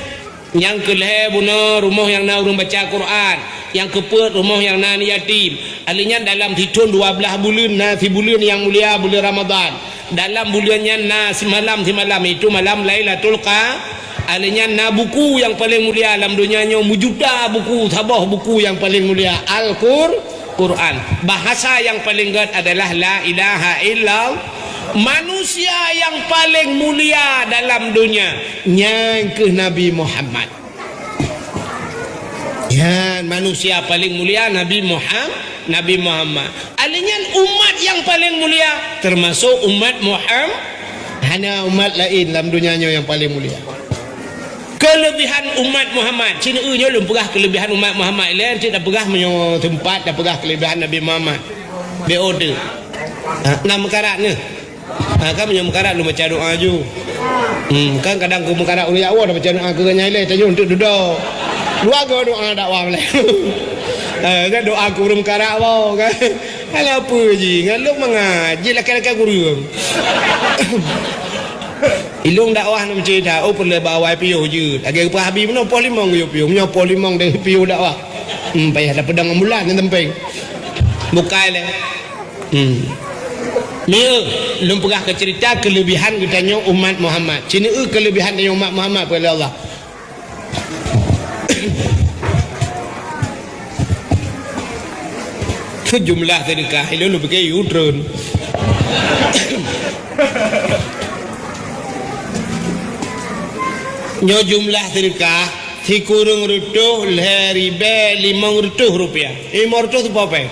Nyang keulhèe bunoe, rumoh nyang na ureueng baca Quran. Nyang keupeuet, rumoh nyang na aneuk yatim. Alèh nyan dalam sithon dua blaih buleuen, na sibuleuen nyang mulia, buleuen Ramadhan. Dalam buleuen nyan na simalam-simalam, itu malam Lailatul Qa-, alèh nyan na buku nyang paleng mulia lam donya nyoe, meujuta buku, saboh buku nyang paleng mulia, Al-Qur-, Quran. Bahasa nyang paleng gèt adalah la ilaha illallah. Manusia nyang paleng mulia dalam donya, nyan keuh Nabi Muhammad. Nyan manusia paleng mulia Nabi Muham-, Nabi Muhammad. Alèh nyan umat nyang paleng mulia, teumasok umat Muham-, hana umat laén lam donya nyoe nyang paleng mulia. Keuleubihan umat Muhammad, cit nyoe lôn peugah keuleubihan umat Muhammad, lé cit tapeugah meunyoe teumpat tapeugah keuleubihan Nabi Muhammad. B O T. Ha, na meukarat nyoe. Ha, kan meunyoe meukarat lôn baca doa ju. Hmm, kan kadang keu meukarat ureueng jak woe baca doa keu nyan ilèe tanyoe untuk dudoe. Luwa geuh doa dakwah lé. Ha, kan doa keu ureueng meukarat woe kan. Alah peue jih, ngon lôn mangat, jih lakèe-lakèe kureueng. Ilôn dakwah nyoe meucit that, oh peureulèe bak awai piôh jeuet. Lagèe geupeugah Abi bunoe poh limong geuyue piôh, meunyoe poh limong deh piôh dakwah. Hmm, payah tapeudong ambulan nyan teumpèng. Bukai lé. Hmm. Mieu, lôn peugah keu ceurita keuleubihan geutanyoe umat Muhammad. Cit nyoe keuleubihan tanyoe umat Muhammad peue lé Allah. Jumlah sedekah, ilôn lôn pike yue treun. Nyoe jumlah sedekah, sikureueng reutôh lhèe ribèe limong reutôh rupiah. Limong reutôh teupeu pèng.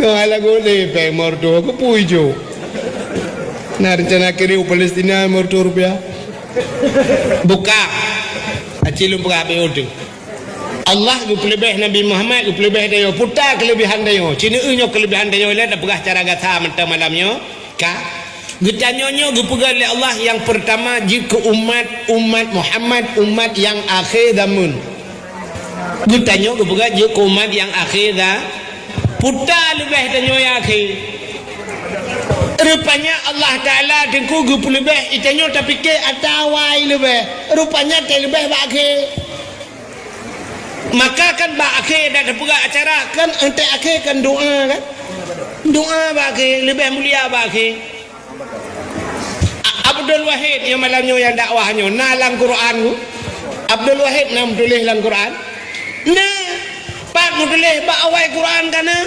Ngon lagu ni pèng limong reutôh, keupeue jok? Na rencana kirim u Palestina limong reutôh rupiah? Buka. Aci lôn peugah habéh uteuen. Allah geupeuleubeh Nabi Muhammad, geupeuleubeh tanyoe. Peue ta keuleubihan tanyoe? Cit nyoe keuleubihan tanyoe, lé tapeugah cara gata mantong malam nyoe. Ka. Geutanyoe nyoe geupeugah lé Allah nyang peurtama jeuet keu umat, umat Muhammad, umat nyang akhé zameun. Geutanyoe geupeugah jeuet keu umat nyang akhé za-, peue ta leubeh tanyoe nyang akhé. Rupanya Allah Taala teungku geupeuleubeh, geutanyoe tapike ata awai leubeh. Rupanya teuleubeh bak akhé. Maka kan bak akhé dak tapeugah acara kan, entek akhé kan doa kan. Doa bak akhé, leubeh mulia bak akhé. A-, Abdul Wahid nyang malam nyoe nyang dakwah nyoe na lam Quran ku? Abdul Wahid na meutuléh lam Quran? Na. Pat meutuléh bak awai Quran ka na?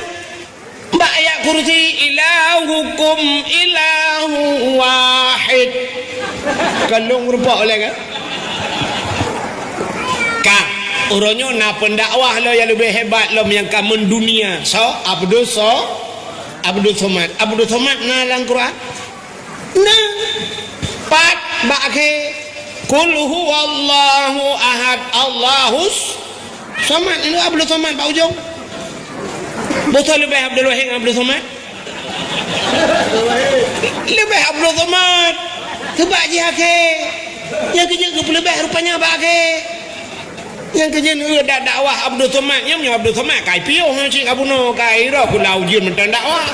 Bak ayat kursi, "Ilahukum ilahu wahid." Ka lôn rumpok lé kan? Ka, uroe nyoe na pendakwah lom nyang leubeh hebat lom nyang ka mendunia. So, Abdul So-, Abdul Somad. Abdul Somad na lam Quran? Nah, pat bak akhé, "Qul huwallahu ahad, Allahus samad." Ini Abdul Somad bak ujong. Boh soe leubeh Abdul Wahid ngon Abdul Somad? Leubeh Abdul Somad. Sebab jih akhé. Nyang keujeuet geupeuleubeh rupanya bak akhé. Nyang keujeuet dak dakwah Abdul Somad, nyan meunyoe Abdul Somad kai piôh, nyan cit ka bunoe, kai roh kula ujeuen mantong dakwah.